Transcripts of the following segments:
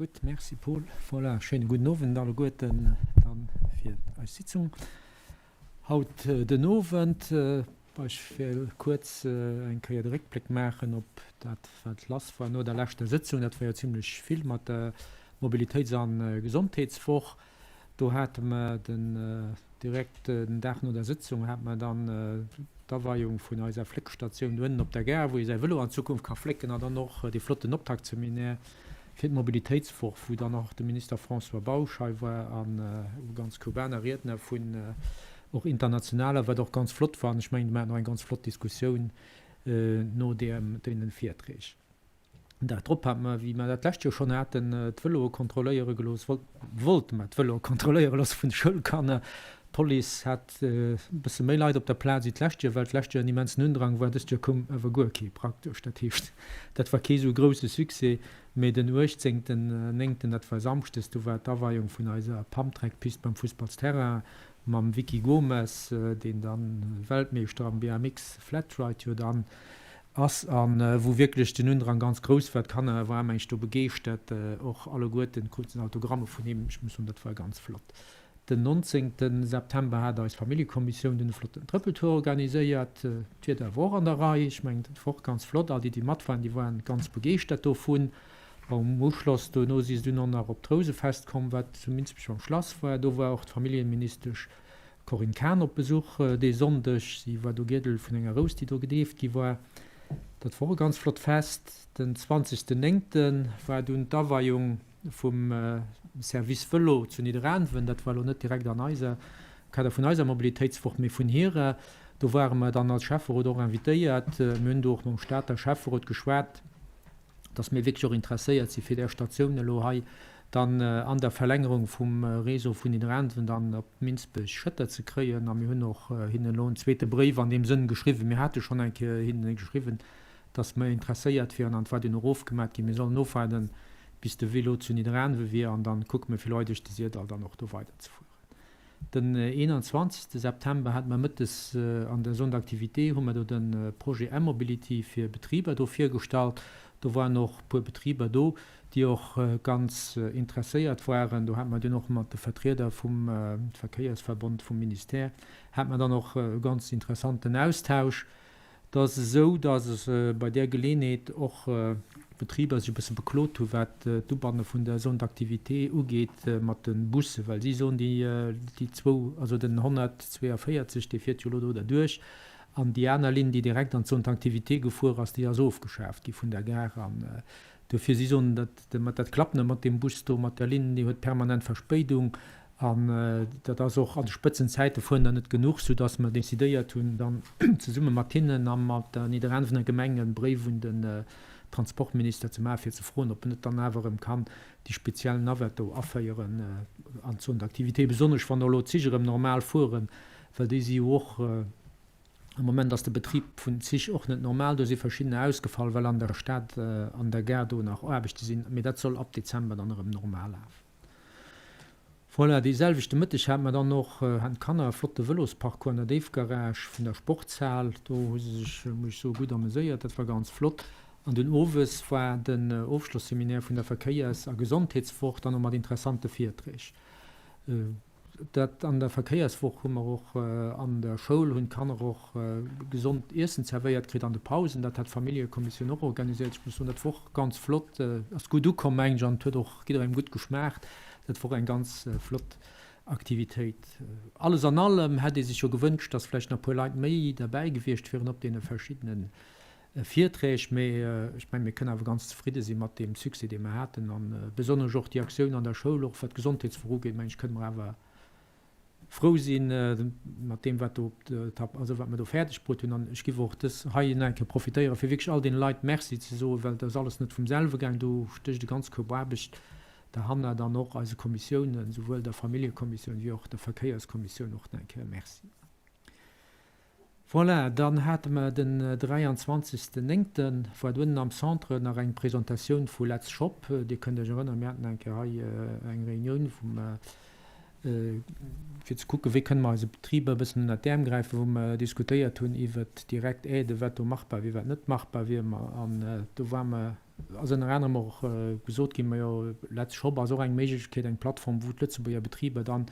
Gutt, Merci Paul. Voilà, schéine gudden Owend alleguerten dann fir eis Sitzung haut den Owend. Ech wéll kuerz eng Kéier de Réckbléck maachen op dat, wat lass war no der leschter Sëtzung. Dat war jo zimlech vill mat der Mobilitéits a Gesondheetswoch. Do hate mer den, direkt den Dag no der Sëtzung hate mer dann d'Aweiung vun eiser Fléckstatioun do ënnen op der Gare, wou ee säi Vëlo an Zukunft ka flécken, an dann och dee flotten Optaktseminaire fir d'Mobilitéitswoch, wou dann och de Minister François Bausch hei war an e ganz Koup aner Riedner vun och internationaler, wat och ganz flott war. An ech mengen, mir haten och eng ganz flott Diskussioun no deenen Virträg. Den Dag drop hate mer, wéi mer dat d'lescht Joer schonn haten, d'Vëloe kontrolléiere gelooss, wollte mer d'Vëloe kontrolléiere loosse vun de Schoulkanner. D'Police hat e bësse méi Leit op der Plaz wéi d'lescht Joer, well d'lescht Joer en immensen Undrang war. Dëst Joer koum awer guer kee praktesch. Dat heescht, dat war kee sou grousse Succès. Mee den 18. Néngten, dat war samschdes, do war d'Aweiung vun eiser Pumptrack-Pist beim Fussballsterrain mam Vicky Gomes, deen dann Weltmeeschter am BMX Flatride jo dann ass an wou wierklech den Undrang ganz grouss war. D'Kanner waren mengen ech do begeeschtert, och alleguerten kruten Autogramme vun him. Ech muss soen, dat war ganz flott. Den 19 September hat eis Familljekommissioun dunn e flotten Trëppeltour organiséiert. D'Wieder war och an der Rei, ech mengen dat war och ganz flott. All déi déi mat waren, déi waren ganz begeeschtert dovun. Am Uschloss dono si se dunn och nach op d'Rousefest komm, wat zu Minsbech am Schlass war. Do war och d'Familljeministesch Corinne Cahen op Besuch dee Sonndeg. Si war do Giedel vun enger Rous, déi do gedeeft gi war. Dat war och e ganz flott Fest. Den zwanzegsten Néngte war dunn d'Aweiung vum Service Vëlo zu Nidderaanwen. Dat war elo net direkt an eiser, am Kader vun eiser Mobilitéitswoch, mee vun hirer. Do ware mer dann als Schäfferot och invitéiert. Mir hunn do och mam Stater Schäfferot geschwat. dass mir wierklech och interesséiert si fir där Statioun elo hei dann an der Verlängerung vum Réseau vun Nidderaanwen dann op Minsbech-Schëtter ze kréien. A mir hunn och hinnen elo en zweete Bréif an deem Sënn geschriwwen. Mir hate schonn eng Kéier hinne geschriwwen, dass mer interesséiert wieren an et war dunn och ofgemat ginn, mir sollen ofwaarden, bis de Vélo zu Nidderaanwe wier an dann kucke mir fir elo hei duerch de Syrdall dann och do weiderzefueren. Den 21 September hate mer mëttes an der Zone d'activité hu mer do de Projet M-Mobility fir Betriber do virgestallt. Do waren och e puer Betriber do, déi och ganz interesséiert waren. Do hate mer dunn och mat de Vertrieder vum Verkéiersverbond vum Ministère hate mer dann och e ganz interessanten Austausch. Et ass esou, datt bei där Geleeënheet och d'Betriber sech e bësse beklot hu wat d'Ubanne vun der Zone d'activité ugeet mat de Bussen, well si soen, déi zwou, also den 142, dee fiert jo elo do derduerch, an déi aner Linn, déi direkt an d'Zone d'activité gefuer ass, déi ass ofgeschaaft gi vun der Gare. An dofir, si soen, dat dat klappt net mat deem Bus do, mat där Linn, déi huet permanent Verspéidung. An dat ass och an de Spëtzenzäite fueren der net genuch, soudass mer decidéiert hunn, dann zesumme mat hinnen a mat der Nidderaanwener Gemeng e Bréif un den Transportminister ze maachen, fir ze froen, ob en net dann awer erëm kann déi speziell Navette do aféieren an d'Zone d'activité, besonnesch wann elo d'Zich erëm normal fueren, well déi si jo och, am Moment ass de Betrib vun Zich och net normal, do si verschiddener ausgefall, well an der Stad an der Gare do nach Aarbechte sinn, mee dat soll ab Dezember dann erëm normal lafen. Voilà, dee selwechte Mëtteg hate mer dann och, haten d'Kanner e flotte Vëlosparcours an der Déifgarage vun der Sportshal. Do hu se sech, muss ech soen, gutt ameséiert, dat war ganz flott. An dunn owes war den Ofschlosseminaire vun der Verkéiers a Gesondheetswoch, dann och mat interessante Virträg. Dat an der Verkéierswoch hu mer och an der Schoul hunn d'Kanner och gesond Iessen zerwéiert kritt an de Pausen. Dat hat d'Familljekommissioun och organiséiert. Ech muss soen, dat war och ganz flott, ass gutt ukomm, mengen ech, an et huet och jidderengem gutt geschmaacht. Dat war och eng ganz flott Aktivitéit. Alles an allem hätt ee sech jo gewënscht, dass vläicht nach e puer Leit méi derbäi gewiescht wieren op deene verschiddene Virträg, mee ech mengen, mir kënnen awer ganz zefridde si mat deem Succès, dee mer haten, a besonnesch och déi Aktioun an der Schoul, och wat d'Gesondheetsfro ugeet, mengen ech, kënne mer awer frou si mat deem, wat do op der Tap, also wat mer do fäerdeg bruet hunn. An ech géif och dës hei nach eng Kéier profitéieren, fir wierklech all deene Leit Merci ze soen, well dat ass alles net vum selwe gaang, do stécht e ganz Koup Aarbecht derhanner, dann och eise Kommissiounen, souwuel der Familljekommissioun wéi och der Verkéierskommissioun och nach eng Kéier Merci. Voilà, dann hate mer den 23. Néngten, war do ënnen am Centre nach eng Presentatioun vu Let's Shop. Dir kënnt Iech erënneren, mir haten eng Kéier hei eng Reunioun vum. fir ze kucken, wéi kënne mer eise Betriber e bëssen ënnert d'Äerm gräifen, wou mer diskutéiert hunn iwwert direkt Aiden, wat do machbar wier, wat net machbar wier. An do war mer, ass ënner anerem och gesot ginn, majo, Let's Shop ass och eng Méiglechkeet, eng Plattform, wou d'Lëtzebuerger Betriber dann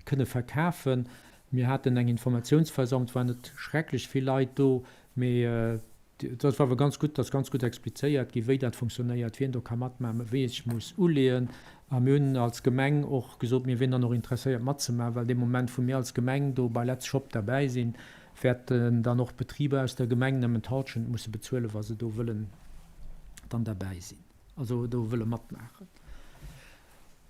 kënne verkafen. Mir haten eng Informatiounsversammlung, et waren net schrecklech vill Leit do, mee Dat war awer ganz gutt, et ass ganz gutt explizéiert gi wéi dat funktionéiert, wien do ka matmaachen, wéi ee sech muss uleeën. A mir hunn als Gemeng och gesot, mir wieren dann och interesséiert matzemaachen, well dee Moment wou mir als Gemeng do bei Let's Shop derbäi sinn, wäerten dann och d'Betriber aus der Gemeng nëmmen d'Halschent musse bezuelen, wa se do wëllen dann derbäi sinn, also do wëlle matmaachen.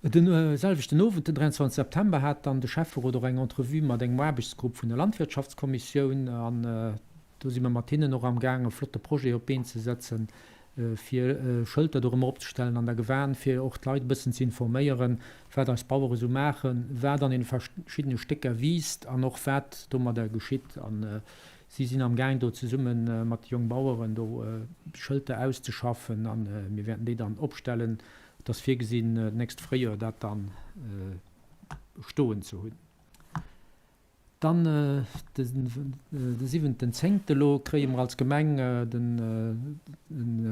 De selwechten Owend, den 23 September, hat dann de Schäfferot och eng Entrevue mat engem Aarbechtsgrupp vun der Landwirtschaftskommissioun an Do si mer mat hinnen och am Gaang e flotte Projet op d'Been ze setzen, fir Schëlter do erëm eropzestellen an der Gewan, fir och d'Leit e bëssen ze informéieren, wat eis Bauere sou maachen, wat an deene verschiddene Stécker wiisst an och wat domadder geschitt. A si sinn am Gaang do zesumme mat de Jongbaueren do Schëlter auszeschaffen a mir wäerten déi dann opstellen. Et ass virgesinn, d'nächst Fréijoer dat dann stoen ze hunn. Dann de siwenten zéngte elo kréie mer als Gemeng de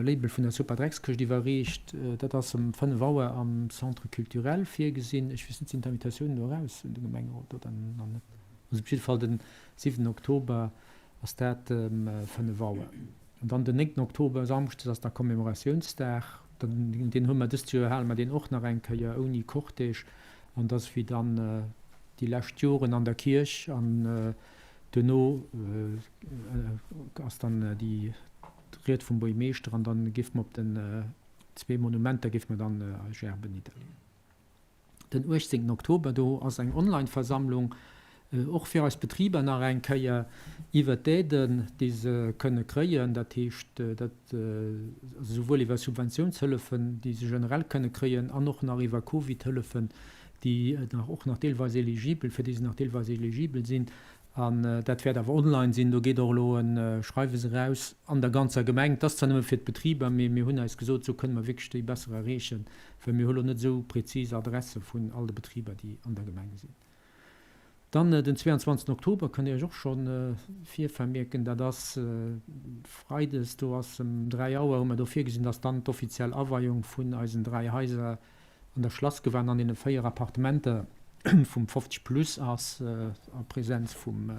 Label vun der Super Dreckskëscht iwwerreecht. Dat ass ëm 5 Auer am Centre culturel virgesinn. Ech weess net, sinn d'Invitatiounen elo eraus un de Gemengerot oder nach net? Also op jidde Fall den siwenten Oktober ass dat ëm 5 Auer. An dann den néngten Oktober, Samschdes, ass da Commemoratiounsdag. Deen hu mer dëst Joer, hale mer deen och nach eng Kéier ouni Cortège. An dass wéi dann déi lescht Joren an der Kierch an duerno ass dann déi Ried vum Buergmeeschter an dann géife mer op den zwee Monumenter géife mer dann eis Gerben nidderleeën. Den 18 Oktober, do ass eng Online-Versammlung och fir eis Betriber nach eng Kéier iwwert d'Aiden, déi se kënne kréien, dat heescht, dat esouwuel iwwer Subventiounshëllefen, déi se generell kënne kréien, an och nach iwwer Covid-Hëllefen, déi nach och nach deelweis eligibel, fir déi se nach deelweis eligibel sinn. An dat wäert awer online sinn. Do geet och elo e Schreiwes eraus an der ganzer Gemeng. Et ass zwar nëmme fir d'Betriber, mee mir hunn eis gesot, esou kënne mer wierklech déi besser erreechen, well mir hu lo net esou prezis Adresse vun all de Betriber, déi an der Gemeng sinn. Dann den 22 Oktober kënnt Dir Iech och scho virvermierken, dat ass freides, do ass ëm 3 Auer, hu mer do virgesinn, dass dann d'offiziell Aweiung vun eisen 3 Haiser an der Schlassgewan an deene 4 Appartementer vum 50 plus ass, a Präsenz vum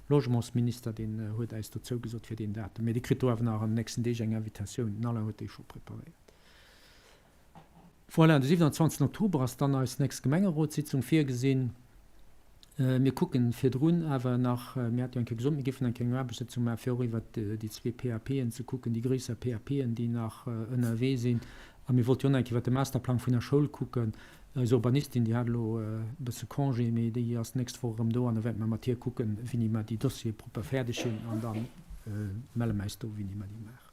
Logementsminister. Deen huet äis do zougesot fir deen Datum. Mee Dir kritt do awer nach an den nächsten Deeg eng Invitatioun, den Alain huet déi scho preparéiert. Voilà, de 27 Oktober ass dann eis nächst Gemengerotssitzung virgesinn. Mir kucken virdrun awer nach, mir hate jo eng Kéier gesot, mir géifen eng Kéier eng Aarbechtssitzung maachen, fir och iwwert déi zwee PAPen ze kucken, déi gréisser PAPen, déi nach ënnerwee sinn. A mir wollte jo och nach eng Kéier iwwert de Masterplang vun der Schoul kucken. Eis Urbanistin, déi hat elo e bësse Congé, mee déi ass d'nächst Woch erëm do an da wäerte mer mat hir kucken, wéini mer déi Dossiere propper fäerdeg hunn an da melle mer eis do, wéini mer déi maachen.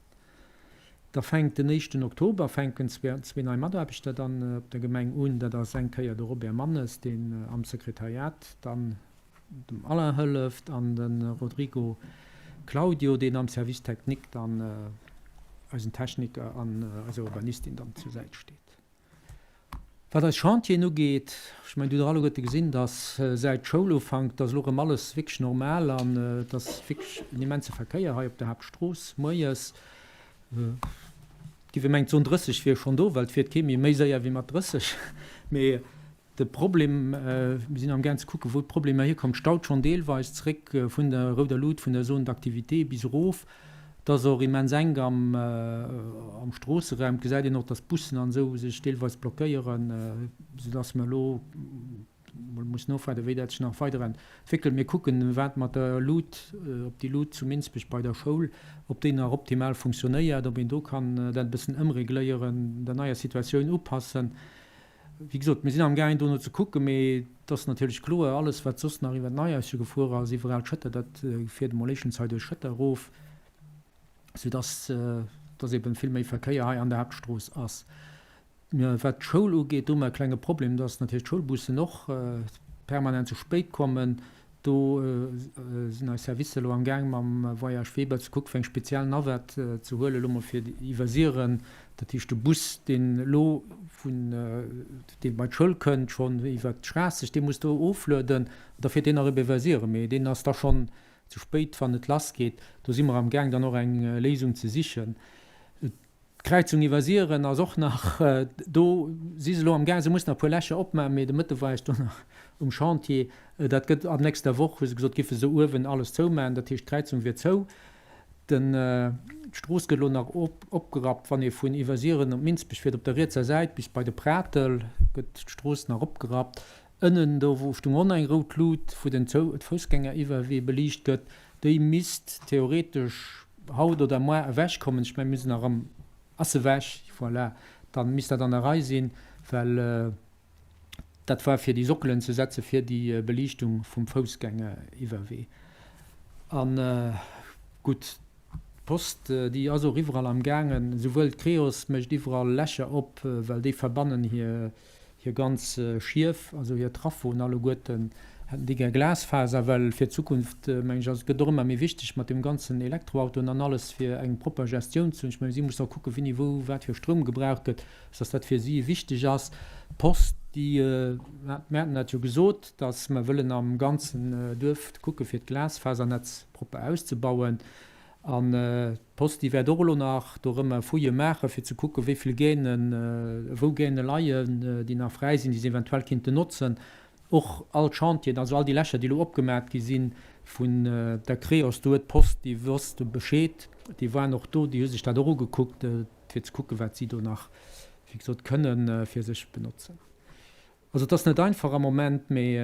Da fänkt den éischten Oktober fänken zwee nei Mataarbechter dann op der Gemeng un. Dat ass eng Kéier de Robert Mannes, deen am Sekretariat dann dem Alain hëlleft, an de Rodrigo Claudio, deen am Service technique dann eisen Techniker an eiser Urbanistin dann zur Säit steet. Wat eis Chantieren ugeet, ech mengen, Dir hutt och alleguerte gesinn, dass säit d'Schoul ufankt, dass elo erëm alles wierklech normal an et ass wierklech en immense Verkéier hei op der Haaptstrooss moies. Et géif ee mengen, d'Zon 30 wier schonn do, well et fiert kee méi méi séier wéi mat 30. Mee De Problem, mir sinn amgaang ze kucken, wou d'Problemer hierkommen, staut schonn deelweis zréck vun der rouder Lut vun der Zone d'activité bis erof. Et ass och immens enk am Stroosseraum. Et gesäit een och, datt d'Bussen an esou sech deelweis blockéieren, soudatt mer elo mol mussen ofwaarden, wéi dat sech nach weiderentwéckelt. Mir kucken, wat mat der Lut, ob déi Lut zu Minsbech bei der Schoul, ob déi nach optimal funktionéiert, ob een do kann dat e bëssen ëmregléieren, der neier Situatioun upassen. Wéi gesot, mir sinn amgaangen dono ze kucken, mee et ass natierlech kloer, alles wat soss nach iwwer d'Neihaischen gefuer ass, iwwerall d'Schëtter, dat fiert emol éischtens hei duerch Schëtter erof, soudass dass eeben vill méi Verkéier hei an der Haaptstrooss ass. Wat d'Schoul ugeet, do hu mer e klenge Problem, dass natierlech d'Schoulbussen och permanent ze spéit kommen. Do sinn eis Servicer elo am Gaang mam Voyage Weber ze kucken, fir eng speziell Navette ze huelen, elo mol fir iwwer Siren. Dat heescht, de Bus, deen elo vun, dee bei d'Schoul kënnt, schonn iwwert d'Schraasseg, dee muss do oflueden. Da fiert deen nach op Iwwersiren, mee deen ass da schonn ze spéit, wann et lassgeet. Do si mer amgaang, dann och eng Léisung ze sichen. D'Kräizung Iwwersiren ass och nach, do si se elo amgaang, se mussen nach e puer Lächer opmaachen, mee de Mëtte war ech do nach um Chantier. Dat gëtt ab nächster Woch, hu se gesot, giffe se uewen alles zoumaachen, dat heescht d'Kräizung wier zou. Den, d'Strooss gëtt elo nach opgerappt, wann ee vun Iwwersiren op Minsbech fiert, op der rietser Säit bis bei de Pratel gëtt d'Strooss nach opgerappt. Ënnen do wou stung och nach eng rout Lut, wou den Foussgängeriwwerwee beliicht gëtt. Déi misst theoretesch haut oder moar ewech kommen. Ech mengen mir sinn nach am, ass se ewech, voilà, dann misst dat an der Rei sinn, well dat war fir déi Sockelen ze setze fir déi Beliichtung vum Foussgängeriwwerwee. An gutt, d'Post déi ass och iwwerall am gaangen, esouwuel d'Creos mécht iwwerall Lächer op, well déi verbannen hir Hir ganz Schief, also hir Traffoen alleguerten, hätten déi gär Glasfaser, well fir d'Zukunft, mengen ech, ass et gëtt och ëmmer méi wichteg mat deem ganzen Elektroautoen an alles, fir eng propper Gestioun ze hunn. Ech mengen, si mussen och kucken, wéini wou wat fir Stroum gebraucht gëtt, dass dat fir si wichteg ass. D'Post, déi, mir haten dat jo gesot, dass mer wëllen am ganzen Duerf kucke fir d'Glasfasernetz propper auszebauen. An d'Post, déi wäert och elo nach dorëmmer Fouillë maachen, fir ze kucken, wéi vill Gänen, wou Gäne leien, déi nach fräi sinn, déi se eventuell kinnten notzen. Och all d'Chantieren, also all déi Lächer, déi elo opgemat gi si vun der Creos, do huet d'Post, déi wosst Bescheed, déi waren och do, déi hu sech dat och ugekuckt, fir ze kucken, wat si do nach, wéi gesot, kënne fir sech benotzen. Also et ass net einfach am Moment, mee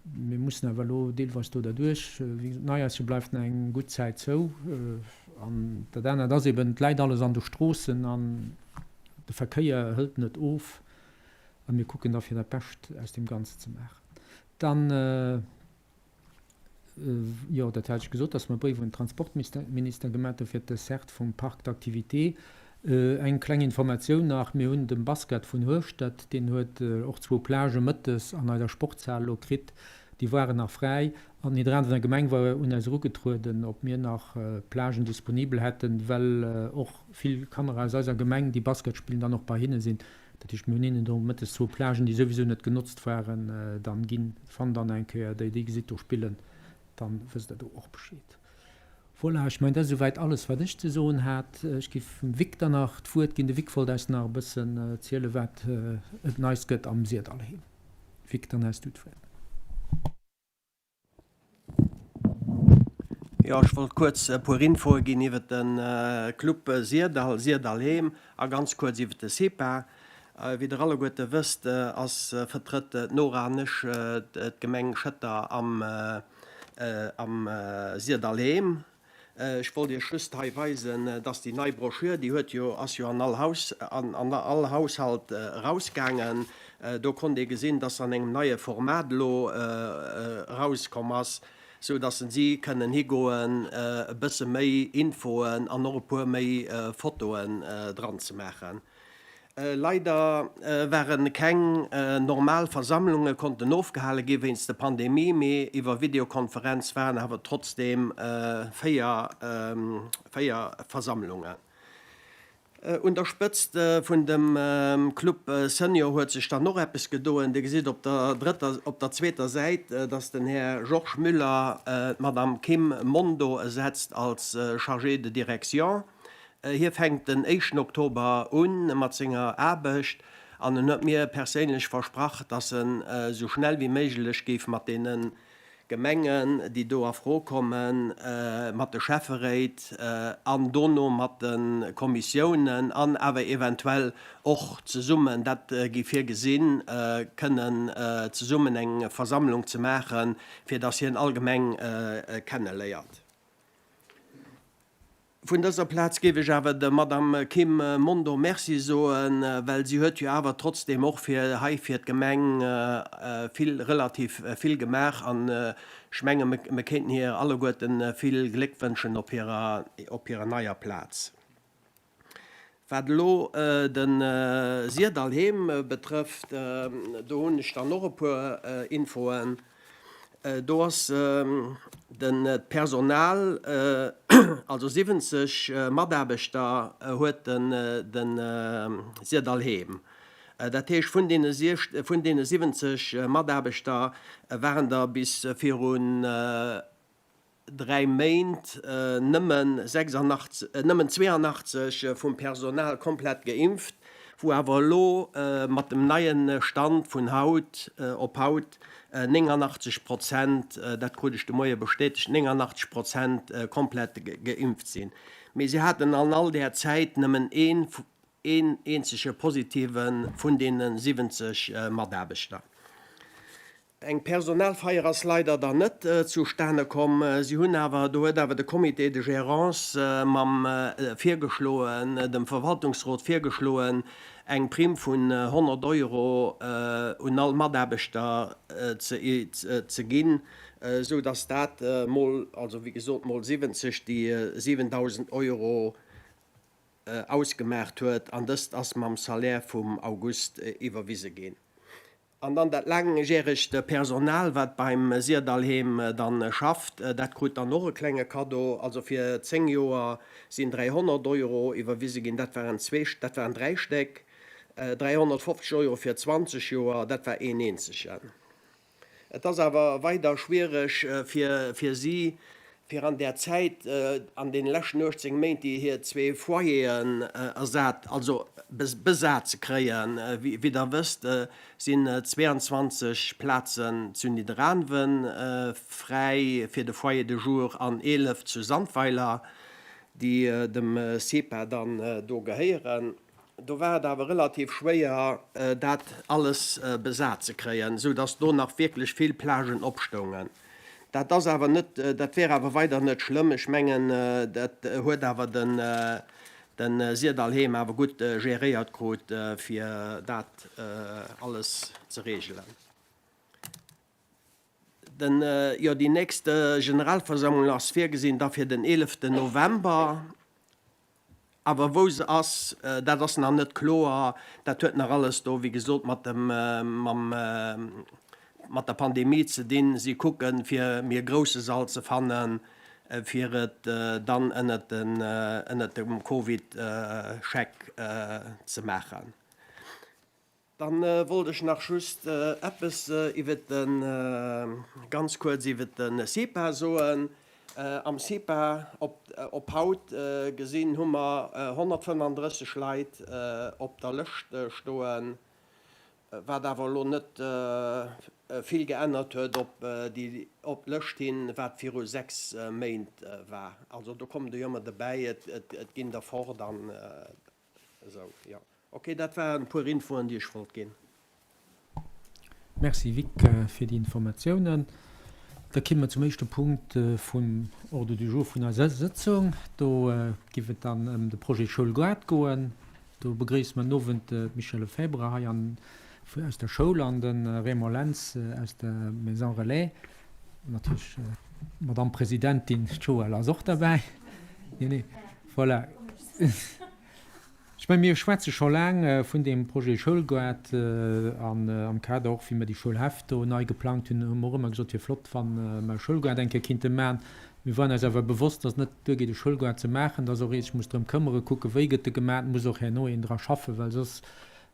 mir mussen awer elo deelweis do derduerch. Wéi gesot, d'Neiaische bleift nach eng gutt Zäit zou. An dat anert ass eben, et läit alles an de Stroossen an de Verkéier hëlt net of. A mir kucken da fir dat Bescht aus deem Ganzen ze maachen. Dann. Jo, dat hat ech gesot, dass mer e Bréif un den Transportminister gemat hu fir d'Desserte vum Parc d'activités. Eng kleng Informatioun nach, Mir hunn de Basket vun Hueschtert, deen huet och zwou Plagë mëttes an eiser Sportshal elo kritt, déi waren nach fräi. An den Hydrant vun der Gemeng war un eis erugetrueden, ob mir nach Plagen disponibel hätten, well och vill Kanner aus eiser Gemeng, déi Basket spillen, dann och bei hinne sinn. Dat heescht, mir hunn hinnen do mëttes zwou Plagen, déi souwisou net genotzt waren, dann ginn. Wann dann eng Kéier déi déi gesitt do spillen, dann wësst der do och Bescheed. Voilà, ech mengen, dat ass esouwäit alles, wat ech ze soen hat. Ech giff dem Vic dann nach d'Wuert ginn. De Vic wollt eis nach e bëssen zielen, wat et Neis gëtt am Syrdallheem. Vic, dann häss du d'Wuert. Jo, ech wollt kuerz e puer Infoe ginn iwwer de Club Syrdall, Syrdallheem a ganz kuerz iwwer de CEPA. Wéi der alleguerte wësst, ass, vertrëtt d'Nora an ech d'Gemeng Schëtter am am Syrdallheem. Ech wollt Iech just hei weisen, dass déi nei Broschür, déi huet jo, ass jo an all Haus, an all Haushalt erausgaangen. Do konnt ee gesinn, dass se an engem neie Format elo erauskomm ass, sou dass si kënnen higoen, e bësse méi Infoen an och e puer méi Fotoen dran ze maachen. Leider ware keng normal Versammlunge konnten ofgehale gi wéinst der Pandemie, mee iwwer Videokonferenz waren awer trotzdeem 4 Versammlungen. Un der Spëtzt vun dem Club Senior huet sech dann och eppes gedoen. Dir gesitt op der drëtter, op der zweeter Säit, dass den Här Georges Müller d'Madame Kim Mondo ersetzt als Chargée de direction. Hie fänkt den éischten Oktober u mat senger Aarbecht an en huet mir perséinlech versprach, datt en esou schnell wéi méiglech géif mat deene Gemengen, déi do a Fro kommen, mat de Schäfferéit an dono mat de Kommissiounen an awer eventuell och zesummen, dat gi virgesinn, kënnen zesummen eng Versammlung ze maachen, fir datt hien all Gemeng kenneléiert. Vun dëser Plaz géif ech awer der Madame Kim Mondo Merci soen, well si huet jo awer trotzdeem och fir hei fir d'Gemeng vill, relativ vill gemaach an ech menge mir kéinten hir alleguerten vill Gléck wënschen op hirer, op hirer neier Plaz. Wat elo de Syrdall Heem betrëfft, do hunn ech dann och e puer Infoen. Do ass den d'Personal, also 70 Mataarbechter huet den Syrdall Heem. Dat heescht, vun deene vun deene 70 Mataarbechter waren der bis virun 3 Méint nëmmen 86, nëmmen 82 vum Personal komplett geimpft, wou awer elo mat dem neie Stand vun haut op haut 89 Prozent, dat krut ech de Moie bestätegt, 89 Prozent komplett geimpft sinn. Mee si haten an all där Zäit nëmmen een, een eenzege Positive vun deene 70 Mataarbechter. Eng Personalfeier ass leider dann net zustane komm. Si hunn awer, do huet awer de Comité de gérance mam virgeschloen, dem Verwaltungsrot virgeschloen, eng Primm vun 100 Euro un all Mataarbechter ze ginn, esou dass dat mol, also wéi gesot mol 70, déi 7.000 Euro ausgemaacht huet. An dëst ass mam Salaire vum August iwwerwise ginn. An dann dat laangjäregt Personal, wat beim Syrdallheem dann schafft, dat krut dann och e klenge Kaddo. Also fir 10 Joer sinn 300 Euro iwwerwise ginn, dat waren zwee, dat waren dräi Stéck. 350 Euro fir 20 Joer, dat war een eenzegen. Et ass awer weider schwiereg fir si, fir an där Zäit, an deene leschten 18 Méint, déi hir zwee Foyeren ersat, also besat ze kréien. Wéi Der wësst, sinn 22 Plazen zu Nidderaanwen fräi fir de Foyer de jour an 11 zu Sandweiler, déi dem CIPA dann do gehéieren. Do war et awer relativ schwéier, dat alles besat ze kréien, esou dass do nach wierklech vill Plagen opstoungen. Dat ass awer net, dat wär awer weider net schlëmm. Ech mengen, dat huet awer den, den Syrdallheem awer gutt geréiert krut, fir dat alles ze regelen. Den, jo, déi nächst Generalversammlung ass virgesinn da fir den 11 November. Awer wou se ass, dat ass nach net kloer. Dat huet nach alles do, wéi gesot, mat dem, mam, mat der Pandemie ze dinn. Si kucken, fir méi e grousse Sall ze fannen, fir et dann ënnert den, ënnert dem Covid-Check ze maachen. Dann wollt ech nach just eppes iwwert de, ganz kuerz iwwert de CEPA soen. Am CEPA, op haut gesinn, hu mer 135 Leit op der Lëscht stoen, wat awer elo net vill geännert huet op déi, op d'Lëscht hin, wat viru 6 Méint war. Also do kommen der jo ëmmer dobäi, et ginn der fort an esou, jo. Ok, dat waren e puer Infoen déi ech wollt ginn. Merci Vic fir déi Informatiounen. Da kimme mer zum éischte Punkt vum Ordre du jour vun eiser Sëtzung. Do giff et dann ëm de Projet Schoulgaart goen. Do begréisse mer den Owend d'Michèle Lefebvre hei an aus der Schoul an de Raymond Lentz aus der Maison Relais. Natierlech d'Madame Presidentin, d'Joëlle ass och derbäi. Voilà. Ech mengen, mir schwätze scho laang vun deem Projet Schoulgaart an am Kader och, wéi mer déi Schoulhäff do nei geplangt hunn, hu mer och ëmmer gesot, et wier flott, wa mer e Schoulgaart eng Kéier kinnte maachen. Mir waren eis awer bewosst, dass et net duergeet, e Schoulgaart ze maachen, dass och ee sech muss drëm këmmere, kucken, wéi gëtt e gemaach, et muss och herno een dra schaffen, well soss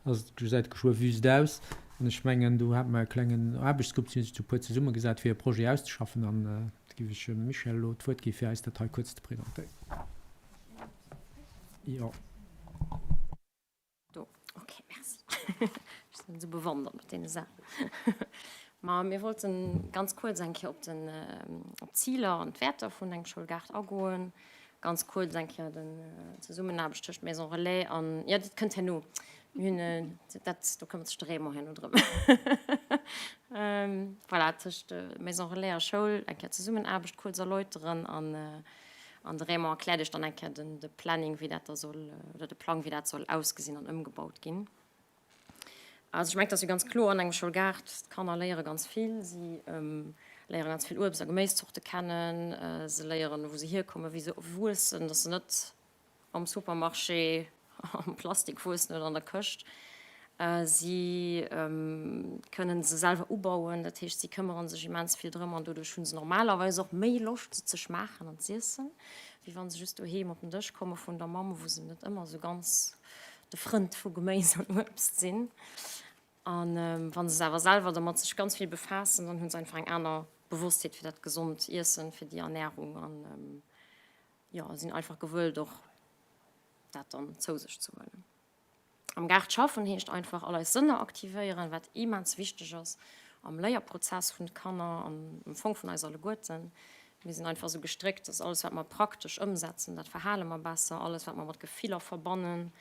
ass et, gesäit et geschwë wüst aus. An ech mengen, do hate mer e klengen Aarbechtsgrupp, si hu sech zu puer zesummegesat, fir e Projet auszeschaffen. An da géif ech dem Michèle elo d'Wuert gi fir eis dat hei kuerz ze presentéieren. Jo. Do, ok, merci. Ech sinn esou bewandert mat deene Saachen. Ma mir wollten ganz kuerz eng Kéier op den, op d'Ziler an d'Wäerter vun engem Schoulgaart agoen. Ganz kuerz eng Kéier den Zesummenaarbecht tëscht Maison Relais an, jo, dat kënnt herno. Mir hunn dat, do këmmert sech de Raymond herno drëm. Voilà, tëscht Maison Relais a Schoul eng Kéier d'Zesummenaarbecht kuerz erläuteren an An de Raymond erkläert Iech dann eng Kéier den, de Planning, wéi dat da soll, oder de Plang, wéi dat soll ausgesinn an ëmgebaut ginn. Also ech mengen, et ass jo ganz kloer, an engem Schoulgaart, d'Kanner léiere ganz vill. Si léiere ganz vill Uebst a Geméiszorte kennen. Se léieren, wou se hierkommen, wéi se wuessen, dass se net am Supermarché am Plastik wuessen oder an der Këscht. Si kënnen se selwer ubauen, dat heescht si këmmere sech immens vill drëm an doduerch hu se normalerweis och méi Loscht se ze schmaachen an z'iessen, wéi wa se just doheem op den Dësch komme vun der Mamm, wou se net ëmmer esou ganz de Frënd vu Geméis an Uebst sinn. A wa se se awer selwer dermat sech ganz vill befaassen, dann hu se einfach eng aner Bewosstheet fir dat gesond Iessen, fir déi Ernärung an jo, sinn einfach gewëllt och dat dann zou sech ze huelen. Am Gaart schaffen heescht einfach all eis Sënner aktivéieren, wat immens wichteg ass am Léierprozess vun de Kanner an am Fong vun eis alleguerten. Mir sinn einfach esou gestréckt, dass alles wat mer praktesch ëmsetzen, dat verhale mer besser, alles wat mer mat Gefiller verbannen,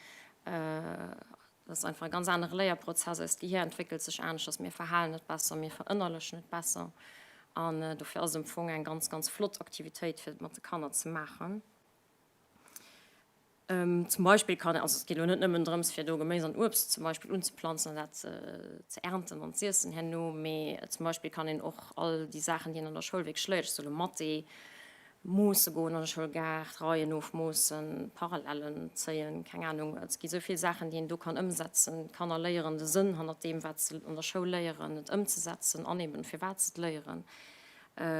dat ass einfach e ganz anere Léierprozess. Eist Gehier entwéckelt sech aneschters, mir verhalen et besser, mir verënnerlechen et besser an dofir ass et am Fong eng ganz, ganz flott Aktivitéit fir et mat de Kanner ze maachen. Zum Beispill kann, also et geet elo net nëmmen drëms fir do Geméis an Uebst zum Beispill unzeplanzen an dat ze ernten an z'iessen herno, mee zum Beispill kann een och all déi Saachen déi een an der Schoul wierklech léiert, ech soe lo Mathé, moosse goen an de Schoulgaart, Reien ofmoossen, Parallellen zéien, keng Anung, et gi sou vill Saachen déi een do kann ëmsetzen. D'Kanner léieren de Sënn hannert deem wat se an der Schoul léieren, et ëmzesetzen an eben firwat se et léieren.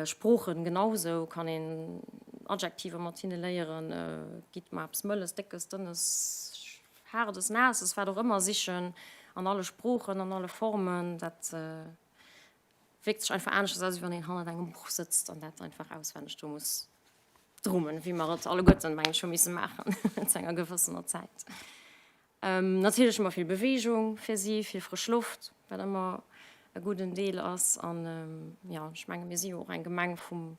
Sproochen genausou, kann een Adjektiver mat hinne léieren, gitt mer eppes Mëlles, Déckes, Dënnes, Haardes, Naasses, wat och ëmmer sichen, an alle Sproochen, an alle Formen. Dat wierkt sech einfach aneschters aus, wéi wann een hannert engem Buch sëtzt an dat einfach auswenneg do muss drummen, wéi mer et alleguerten, mengen ech, hu misse maachen zu enger gewëssener Zäit. Natierlech ëmmer vill Beweegung fir si, vill frësch Loft, wat ëmmer e gudden Deel ass. An jo, ech menge mir si jo och eng Gemeng vum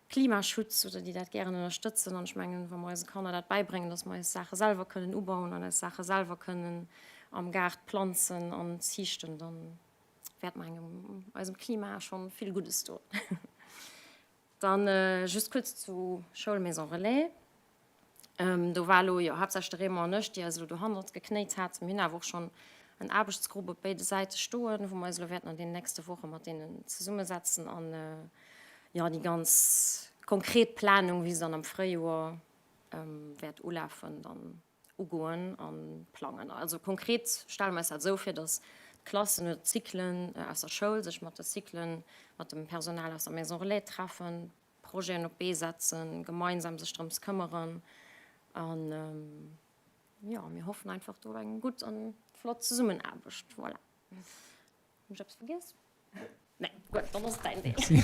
Klimaschutz oder déi dat gären ënnerstëtzen. An ech mengen, wa mer eise Kanner dat bäibréngen, datt mer eis Saache selwer kënnen ubauen an eis Saache selwer kënnen am Gaart planzen an ziichten, da wäerte mer engem eisem Klima schonn vill Guddes doen. Dann just kuerz zu Schoul Maison Relais. Do war elo jo haaptsächlech de Raymond an ech, déi eis elo dohannert geknéit haten. Mir hunn awer och schonn en Aarbechtsgrupp op béide Säite stoen, wou mer eis elo wäerten an deenen nächste Woche mat deenen zesummesetzen an jo déi ganz konkret Planung, wéi se dann am Fréijoer wäert ulafen, dann ugoen a plangen. Also konkret stelle mer eis dat esou vir, datt d'Klassen oder d'Cyclen aus der Schoul sech mat de Cyclen, mat dem Personal aus der Maison Relais treffen, Projeten op d'Bee setzen, gemeinsam sech drëms këmmeren an jo, mir hoffen einfach do op eng gutt an flott Zesummenaarbecht. Voilà. Hunn ech eppes vergiess? Nee, gutt, dann ass et däin Deel.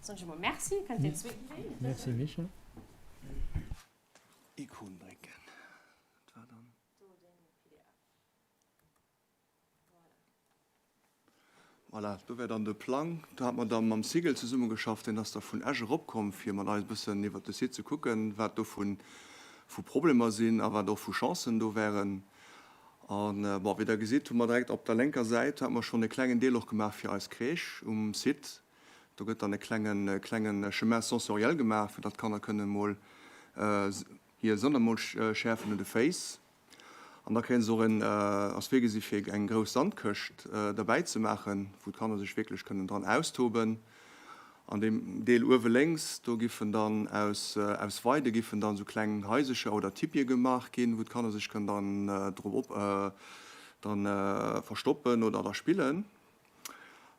Soen ech emol Merci, kënnt deen zweeten Deel. Merci Michèle. Ikon drécken. Dat war dann. Voilà, do wär dann de Plang. Do hat mer da mam Sigel zesummegeschafft. Deen ass da vun Esch eropkomm, fir mat eis e bëssen iwwert de Site ze kucken, wat do vu Problemer sinn a wat och vu Chancen do wären. An, bon, wéi Der gesitt, hu mer direkt op der lénker Säit, hate mer schonn e klengen Deel och gemaach fir eis Crèche um Site. Do gëtt dann e klengen, klengen Chemin sensoriel gemaach, fir datt d'Kanner kënnen emol hir Sënner emol schäerfen un de Féiss. An da kréie se och en, ass virgesi fir eng grouss Sandkëscht derbäi ze maachen, wou d'Kanner sech wierklech kënnen dran austoben. An deem Deel uewe lénks, do giffen dann aus, aus Weide giffen dann esou kleng Haisecher oder Tipie gemaach ginn, wou d'Kanner sech kënnen dann drop op, dann verstoppen oder da spillen.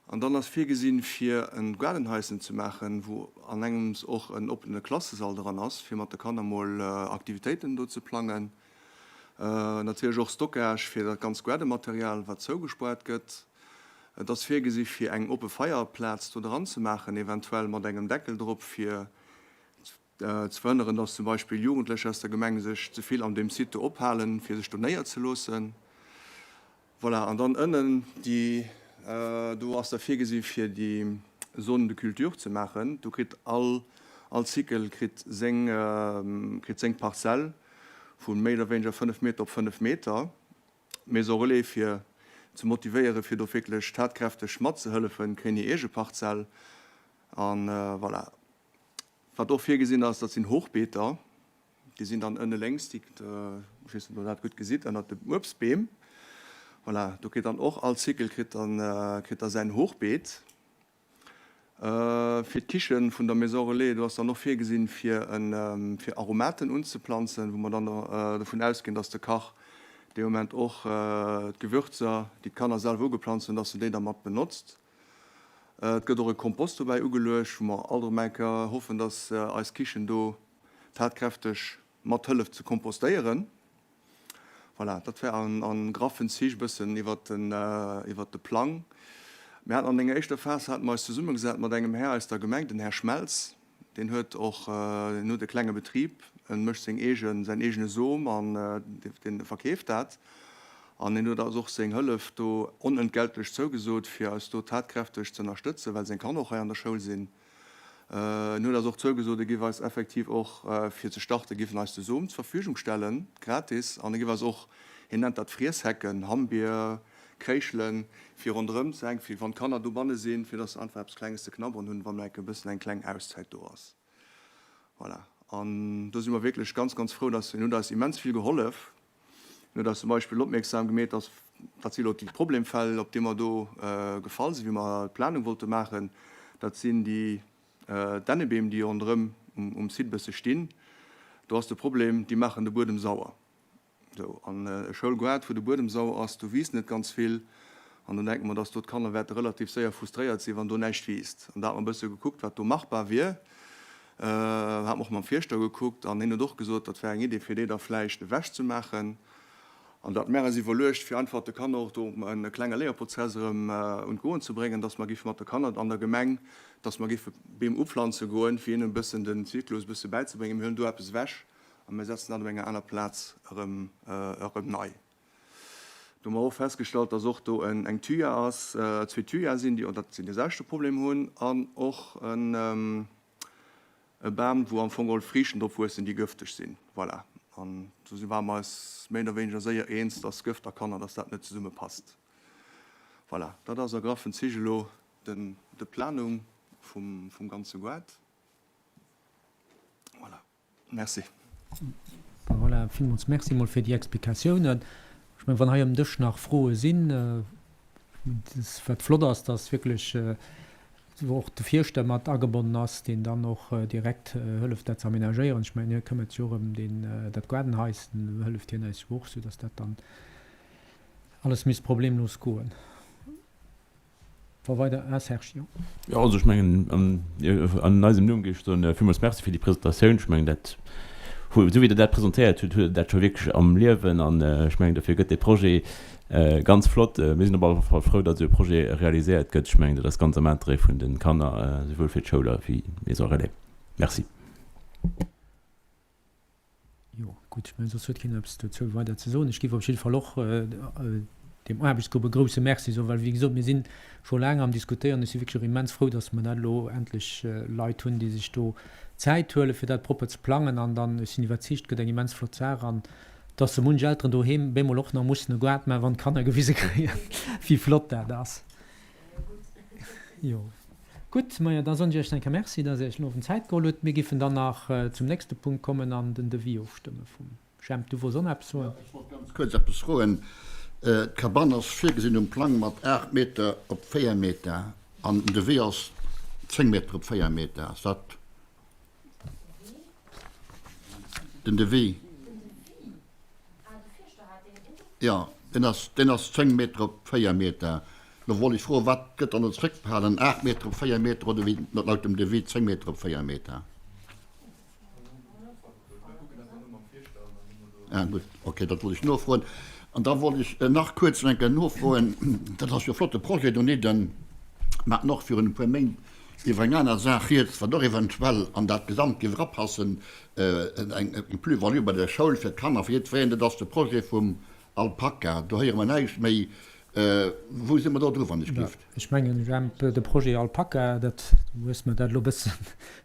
An dann ass virgesinn, fir e Gaardenhaischen ze maachen, wou an engems och en oppene Klassesall dran ass, fir mat de Kanner mol Aktivitéiten do ze plangen. Natierlech och Stockage fir dat ganz Gaardematerial, wat zougespoart gëtt. Et ass virgesi fir eng oppe Feierplaz do dran ze maachen, eventuell mat engem Deckel drop, fir ze verhënneren, dass zum Beispill Jugendlecher aus der Gemeng sech ze vill an deem Site do ophalen, fir sech do néierzeloossen. Voilà, an dann ënnen déi, do ass da virgesi fir déi Zone de culture ze maachen. Do kritt all, all Cycle kritt seng, kritt seng Parzell vu méi oder wéineger 5 Meter op 5 Meter. Maison Relais, fir ze motivéieren, fir do wierklech tatkräfteg matzehëllefen, kréien hir eege Parzell. An voilà. Wat och virgesinn ass, dat sinn Hochbeeter. Déi sinn dann ënne lénks, déi, ech weess net, ob Der dat gutt gesitt, ënnert de Uebstbeem. Voilà, do kritt dann och all Cycle kritt dann, kritt da säin Hochbeet. Fir d'Kiche vun der Maison Relais, do ass dann och virgesinn, fir en, fir Aromaten unzeplanzen, wou mer dann dovun ausginn, dass de Kach. Dee Moment och d'Gewürzer, déi d'Kanner selwer ugeplanzt hunn, dass se déi da mat benotzt. Et gëtt och e Kompost dobäi ugeluecht, wou mer alt erëm eng Kéier hoffen, dass eis Kichen do tatkräfteg mat hëlleft ze kompostéieren. Voilà, dat war a graffen Zich e bëssen iwwert de Plang. Mir haten an enger éischter Phas hate mer eis zesummegesat mat engem Här aus der Gemeng, den Här Schmelz. Deen huet och, deen huet e klenge Betrib, en mécht seng eegen, säin eegene Som an deen verkeeft dat. An hien huet eis och seng Hëllef do onentgeltlech zougesot, fir eis do tatkräfteg ze ënnerstëtzen, well seng Kanner och hei an der Schoul sinn. En huet eis och zougesot, e giff eis effektiv och, fir ze starten, giff en eis de Som zur Verfügung stellen, gratis. An e giff eis och, hien nennt dat Friesshecken, Hammbier, Kréischelen, fir ronderëm ze hänken, fir wann d'Kanner dobanne sinn, fir dass se einfach eppes Klenges ze knabberen hunn, wann enke bëssen eng kleng Auszäit do ass. Voilà. An do si mer wierklech ganz, ganz frou, dass, en huet eis immens vill gehollef. En huet eis zum Beispill opmierksam gemeet, dass, dat si elo déi Problemfäll, op déi mer do gefall sinn, wéi mer d'Planung wollte maachen, dat sinn déi Dännebeem, déi ronderëm um Site bësse stinn. Do ass de Problem, déi maachen de Buedem sauer. Sou, an e Schoulgaart, wou de Buedem sauer ass, do wiisst net ganz vill. An do denke mer, dass do d'Kanner wäerte relativ séier frustréiert sinn, wann do näischt wiisst. An da hat mer e bësse gekuckt, wat do machbar wier. Hat mer och mam Fierschter gekuckt an hien huet och gesot, dat wär eng Idee, fir déi da vläicht ewechzemaachen. An da hat mer eis iwwerluecht, fir einfach de Kanner och do e klenge Léierprozess erëm un d'Goen ze bréngen, dass mer géife mat de Kanner an der Gemeng, dass mer géife Beem upflanze goen, fir hinnen e bëssen den Zyklus e bësse bäizebréngen. Mir huelen do eppes ewech a mir setzen dat op enger aner Plaz erëm erëm nei. Do hu mer och festgestallt, dass och do eng Thuja ass, zwee Thuja sinn, déi dat sinn deeselwechte Problem hunn an och en e Bam, wou am Fong geholl Friichten drop wuessen, déi gëfteg sinn. Voilà. An do si ware mer eis méi oder wéineger séier eens, dass Gëft a Kanner, dass dat net zesumme passt. Voilà, dat ass a graffen Zich elo den de Planung vum vum ganze Goart. Voilà. Merci. Voilà, villmools Merci mol fir déi Explikatiounen. Ech mengen, wann hei um Dësch nach Froe sinn, wat flott ass, dass wierklech och de Fierschter mat agebonnen ass, deen dann och direkt hëlleft, dat ze aménagéieren. Ech mengen, hie këmmert sech och ëm deen, dat Gaardenhaischen, hëlleft hien eis jo och, soudass dat dann alles misst problemlos goen. Wa weider, ah Serge, jo. Jo, also ech mengen, an eisem Numm géif ech soen, villmools Merci fir déi Presentatioun. Ech mengen, dat, esou wéi Der dat presentéiert hutt, hutt Der dat scho wierklech am Liewen an ech mengen, dofir gëtt dee Projet ganz flott. Mir sinn op alle Fall frou, datt esou e Projet realiséiert gëtt. Ech mengen, dat ass ganz am Interêt vun de Kanner, souwuel fir d'Schoul a wéi d'Maison relais. Merci. Jo, gutt, ech mengen, soss huet keen eppes dozou weider ze soen. Ech géif op jidde Fall och deem Aarbechtsgrupp e grouse Merci soen, well, wéi gesot, mir si scho laang am Diskutéieren. Ech si wierklech och immens frou, dass mer dat elo endlech Leit hunn, déi sech do Zäit huelen, fir dat propper ze plangen. An dann, ech sinn iwwerzeegt, gëtt eng immens flott Saach an dass sou munch Elteren doheem bemol och nach mussen e Gaart maachen, wann d'Kanner gewise kréien, wéi flott dat ass. Jo. Gutt, majo, da soen ech Iech eng Kéier Merci, dass Dir Iech den Owend Zäit geholl hutt. Mir giffen dann nach zum nächste Punkt kommen an den Devis ofstëmme vum Jemp. Du wolls och nach eppes soen? Jo, ech wollt ganz kuerz eppes froen. D'Cabanne ass virgesinn um Plang mat 8 Meter op 4 Meter an den Devis ass 10 Meter op 4 Meter. Ass dat den Devis? Jo, deen ass, deen ass 10 Meter op 4 Meter. Lo wollt ech froen, wat gëtt dann elo zréckbehalen, 8 Meter op 4 Meter oder wéi laut dem Devis 10 Meter op 4 Meter? Ah gutt, okay, dat wollt ech nofroen. An da wollt ech nach kuerz eng Kéier nofroen, dat ass jo e flotte Projet donidden, mer haten och virun e puer Méint iwwer eng aner Saach rieds, wat och eventuell an dat Gesamt géif erapassen, eng Plus-value bei der Schoul fir d'Kanner, fir jiddwereen, dat ass de Projet vum Alpaka. Do héiere mer näischt méi. Wou si mer do dru, wann ech gift? Ech mengen, Jemp, de Projet Alpaka, dat, du hues mer dat elo e bësse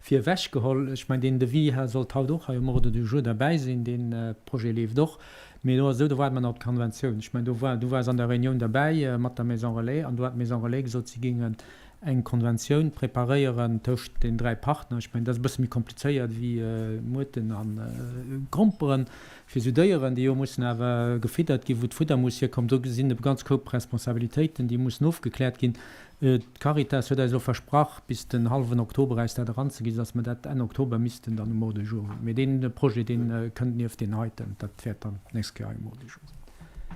virewech geholl. Ech mengen, deen Devis sollt haut och hei um Ordre du jour derbäi sinn. Dee Projet leeft och. Mee do ass esou, do waarde mer nach op d'Konventioun. Ech mengen, do war, du waars an der Reunioun derbäi mat der Maison Relais an do hat d'Maison Relais gesot, si géingen eng Konventioun preparéieren tëscht den 3 Partner. Ech mengen, dat ass e bësse méi komplizéiert wéi Muerten a Gromperen fir esou Déieren, déi jo mussen awer gefiddert ginn, wou d'Fudder muss hierkommen. Do sinn e ganz Koup Responsabilitéiten, déi mussen ofgekläert ginn. D'Caritas huet eis elo versprach, bis den hallwen Oktober eis dat eranzeginn, soudass mer dat Enn Oktober missten dann um Ordre du jour hunn. Mee dee Projet, dee kënnt nieft deen heiten. Dat wäert dann d'nächst Kéier hei um Ordre du jour sinn.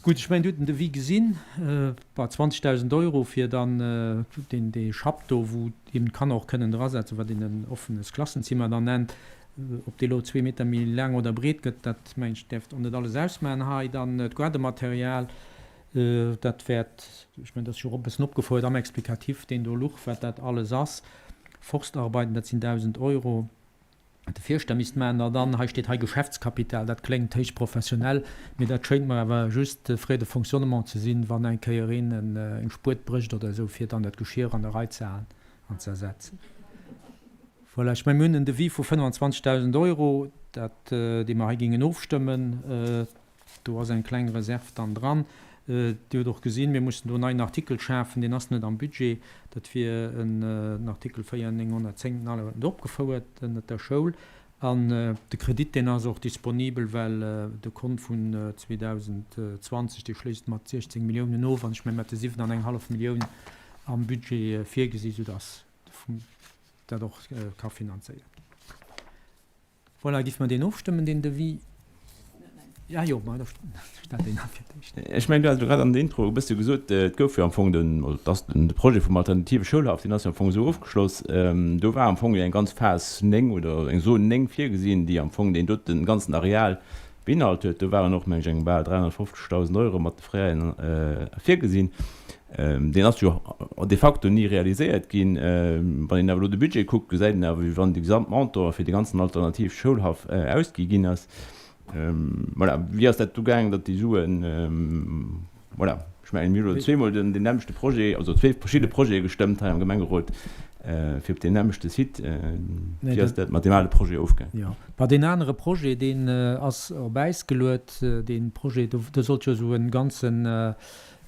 Gutt, ech mengen, Dir hutt den Devis gesinn, bei 20.000 Euro fir dann deen, dee Schapp do, wou eben d'Kanner och kënnen drasetzen, wat een en offenes Klassenzimmer dann nennt. Ob dee lo zwee Meter méi laang oder breet gëtt, dat mengen ech däerft och net alles ausmaachen hei. Dann d'Gaardematerial, dat wäert, ech mengen, dat ass jo och e bëssen opgefouert am Explicatif, deen do luch, wat dat alles ass. Forstarbeiten, dat sinn 1.000 Euro. De Fierschter misst maachen. An dann, hei steet hei Geschäftskapital, dat kléngt héich professionell, mee dat schéngt mer awer just Frais de fonctionnement ze sinn, wann eng Kéier een eng Spuet brécht oder esou, fir dann dat Geschir an der Rei ze halen an ze ersetzen. Voilà, ech mengen, mir hunn en Devis vu 25.000 Euro, dat, dee mer hei géingen ofstëmmen. Do ass eng kleng Reserv dann dran. Dir hutt och gesinn, mir mussen do en neien Artikel schafen, deen ass net am Budget. Dat wier en Artikel 4 910, den Alain huet en do opgefouert, ënnert der Schoul. An de Kredit, deen ass och disponibel, well de Kont vun 2020, dee schléisst mat 16 Milliounen of, an ech mengen, mir hate 7 an eng hallef Millioun am Budget virgesi soudass dat och ka finanzéiert ginn. Voilà, giff mer deen ofstëmmen, deen Devis? Ja, jo, ma da stellt een fir d'éischt. Ech mengen, du has elo grad an der Intro e bësse gesot, et gouf jo am Fong den, oder et ass den, de Projet vum alternative Schoulhaff, deen ass jo am Fong esou ofgeschloss. Do war am Fong jo eng ganz Phas 9 oder eng Zon 9 virgesinn, déi am Fong deen doten ganzen Areal beinhalt huet. Do waren och, meng ech, eng bal 350.000 Euro mat de Fräen virgesinn. Deen ass jo de facto ni realiséiert ginn. Wann een awer elo de Budget kuckt, gesäit een awer, wéi wann de Gesamtmontant fir de ganzen alternative Schoulhaff ausgi ginn ass. Voilà, wéi ass dat do gaangen, datt déi Suen, voilà, ech mengen, mir hu elo zweemol den nämmlechte Projet, also zwee verschidde Projete gestëmmt hei am Gemengerot fir op deen nämmlechte Site. Wéi ass dat mat deem ale Projet ofgaangen? Jo, bah, deen anere Projet, deen ass op Äis geluet, dee Projet, do sollt jo esou e ganzen,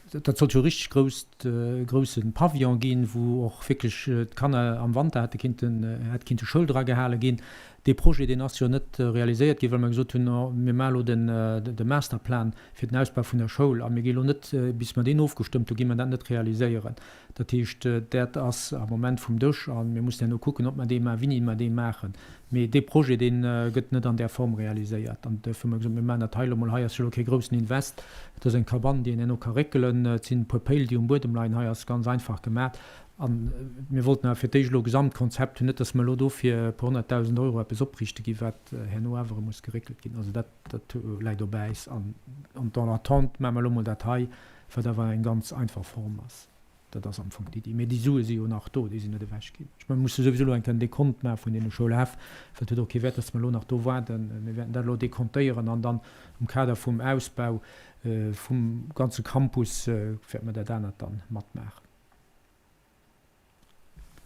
Dat sollt jo e richteg grousst, grousse Pavillon ginn, wou och wierklech d'Kanner am Wanter hätte kinnten, hätt kinnte Schoul dra gehale ginn. Dee Projet, deen ass jo net realiséiert ginn, well mer gesot hunn, oh, mir maache lo den, de Masterplan fir den Ausbau vun der Schoul a mir gi lo net, bis mer deen ofgestëmmt hu, gi mer dat net realiséieren. Dat heescht, dat ass am Moment vum Dësch a mir mussen herno kucken, ob mer dee maachen, wéini mer dee maachen. Mee dee Projet, dee gëtt net an där Form realiséiert. An duerfir hu mer gesot, mir maachen dat hei elo mol. Hei ass jo elo kee groussen Invest. Et ass eng Cabane, déi een herno ka réckelen. Et sinn e puer Péil, déi um Buedem leien. Hei ass ganz einfach gemaat. A mir wollten awer fir d'éischt elo e Gesamtkonzept hunn, net datt mer elo do fir e puer honnerttausend Euro eppes opriichte ginn, wat herno awer erëm muss geréckelt ginn. Also dat, dat läit op Äis. An en attente maache mer elo mol dat hei, wat awer eng ganz einfach Form ass. Dat ass am Fong d'Iddi. Mee déi Sue si jo nach do, déi sinn net ewech ginn. Ech mengen, mir musse souwisou elo eng Kéier en Dekont maache vun deene Schoulhäff, well et huet och kee Wäert, datt mer elo nach do waarden. Mir wäerten dat elo dekontéieren an dann am Kader vum Ausbau vum ganze Campus wäerte mer dat anert dann matmaachen.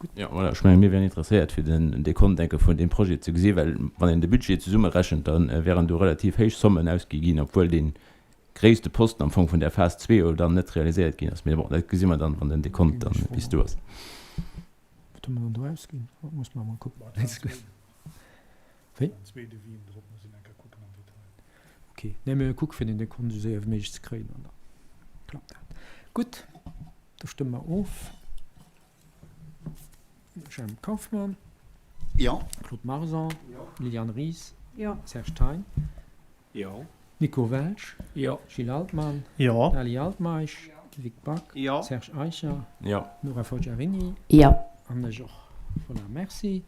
Gutt. Jo, voilà, ech mengen, mir wären interesséiert, fir den Dekont enke vun deem Projet ze gesinn, well wann een de Budget zesummerechent, da wären do relativ héich Sommen ausgi ginn, obwuel dee gréisste Posten am Fong vun där Phas zwee jo dann net realiséiert ginn ass. Mee bon, dat gesi mer dann, wann den Dekont dann bis do ass. Wat hu mer dann do ausginn? Dat muss mer emol kucken. Wéi? Ok, nee, mir kucke fir den Dekont esou séier wéi méiglech ze kréien an da klappt dat. Gutt, da stëmme mer of. Jemp Kauffmann. Jo. Claude Marson. Jo. Liliane Ries. Jo. Serge Thein. Jo. Nico Welsch. Jo. Gilles Altmann. Jo. Dali Altmeisch. Jo. Vic Back. Jo. Serge Eicher. Jo. Nora Forgiarini. Jo. An ech och. Voilà, merci.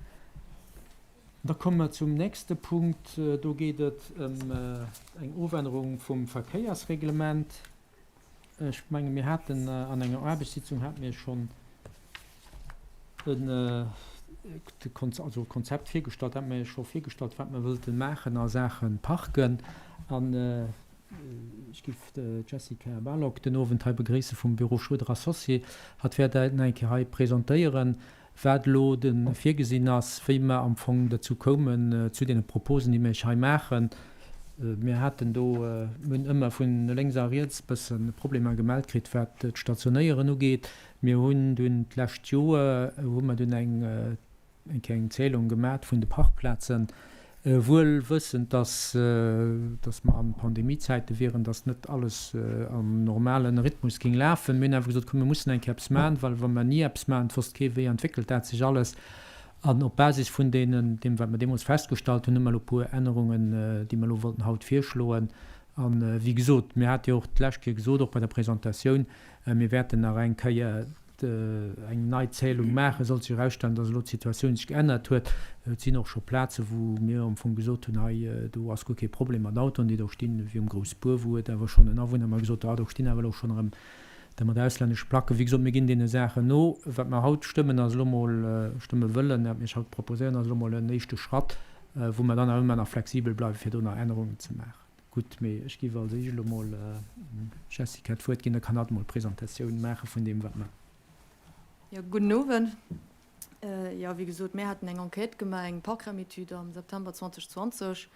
Da komme mer zum nächste Punkt. Do geet et ëm eng Ofännerung vum Verkéiersreglement. Ech menge mir haten an enger Aarbechtssitzung hate mir schonn en also Konzept virgestallt, hate mir scho virgestallt, wat mir wëllten maachen a Saache Parken. An ech géif d'Jessica Balogh den Owend hei begréisse vum Büro Schroeder Associés. Hatt wäert dat nach eng Kéier hei presentéieren. wat elo de virgesinn ass, wéi mer am Fong dozou koumen, zu deene Proposen, déi mir Iech hei maachen. Mir haten do, mir hunn ëmmer vu lénks a riets e bësse Problemer gemellt kritt, wat d'Stationéieren ugeet. Mir hunn dunn d'lescht Joer, hu mer dunn eng eng kleng Zählung gemat vun de Parkplazen, wuel wëssend, dass dass mer an Pandemiezäite wieren, dass net alles am normale Rhythmus géing lafen. Mir hunn awer gesot, komm mir mussen eng Kéier eppes maachen, well wa mer ni eppes maachen, et wosst kee wéi entwéckelt dat sech alles. An op Basis vun deenen, deem wat mer deemools festgestallt hunn, hu mer elo e puer Ännerungen, déi mer elo wollten haut virschloen. A wéi gesot, mir hate jo och d'lescht Kéier gesot, och bei der Presentatioun, mir wäerten nach eng Kéier eng nei Zählung maachen, sollt sech erausstellen, dass elo d'Situatioun sech geännert huet. Et sinn och scho Plazen, wou mir am Fong gesot hunn, hei do ass guer kee Problem mat Autoen, déi do stinn, wéi um Groussbuer, wou huet awer schonn en Awunner mer gesot, ah do stinn awer elo schonn erëm der mat auslännesche Placken. Wéi gesot, mir ginn deene Saachen no. Wat mer haut stëmmen, ass elo mol, stëmme wëllen, wat mir iech haut proposéieren, ass elo mol en éischte Schratt, wou mer dann awer ëmmer nach flexibel bleiwen, fir do nach Ännerungen ze maachen. Gutt, mee ech géif als éischt elo mol dem Jessica d'Wuert ginn, da kann hatt emol d'Presentatioun maache vun deem, wat mer. Jo, gudden Owend. Jo, wéi gesot, mir haten eng Enquête gemaach, eng Parkraumetüd am September 2020.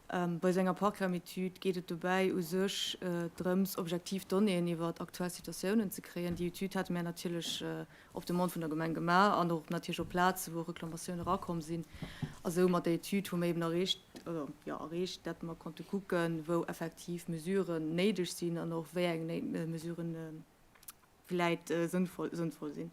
Bei esou enger Parkraumetüd geet et dobäi u sech drëms, objektiv Donnéeën iwwer aktuell Situatiounen ze kréien. Déi Etüd hate mär natierlech op Demande vun der Gemeng gemaach an och natierlech op Plaze wou Reklamatioune erakomm sinn. A sou mat der Etüd hu mir eben erreecht, oder jo erreecht, dat mer konnte kucken, wou effektiv Mesuren néideg sinn an och wéi eng Mesuren vläit sënnvoll sënnvoll sinn.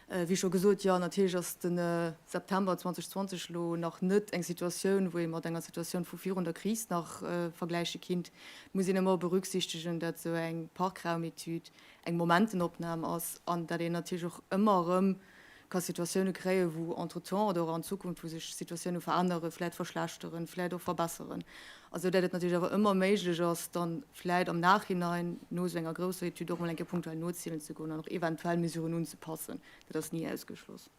Wéi scho gesot, jo natierlech ass de September 2020 elo nach net eng Situatioun, wou ee mat enger Situatioun vu virun der Kris nach vergläiche kinnt. Et muss een ëmmer berücksichtegen, dat esou eng Parkraumetüd eng Momentenopnam ass an dat een natierlech och ëmmer erëm ka Situatioune kréien, wou entretemps oder och an Zukunft, wou sech Situatioune veränneren, vläit verschlechteren, vläit och verbesseren, a sou dat et natierlech awer ëmmer méiglech ass, dann vläit am Nachhinein no esou enger grousser Etüd och mol eng Kéier punktuell nozielen ze goen an och eventuell Mesuren unzepassen. Dat ass ni ausgeschloss.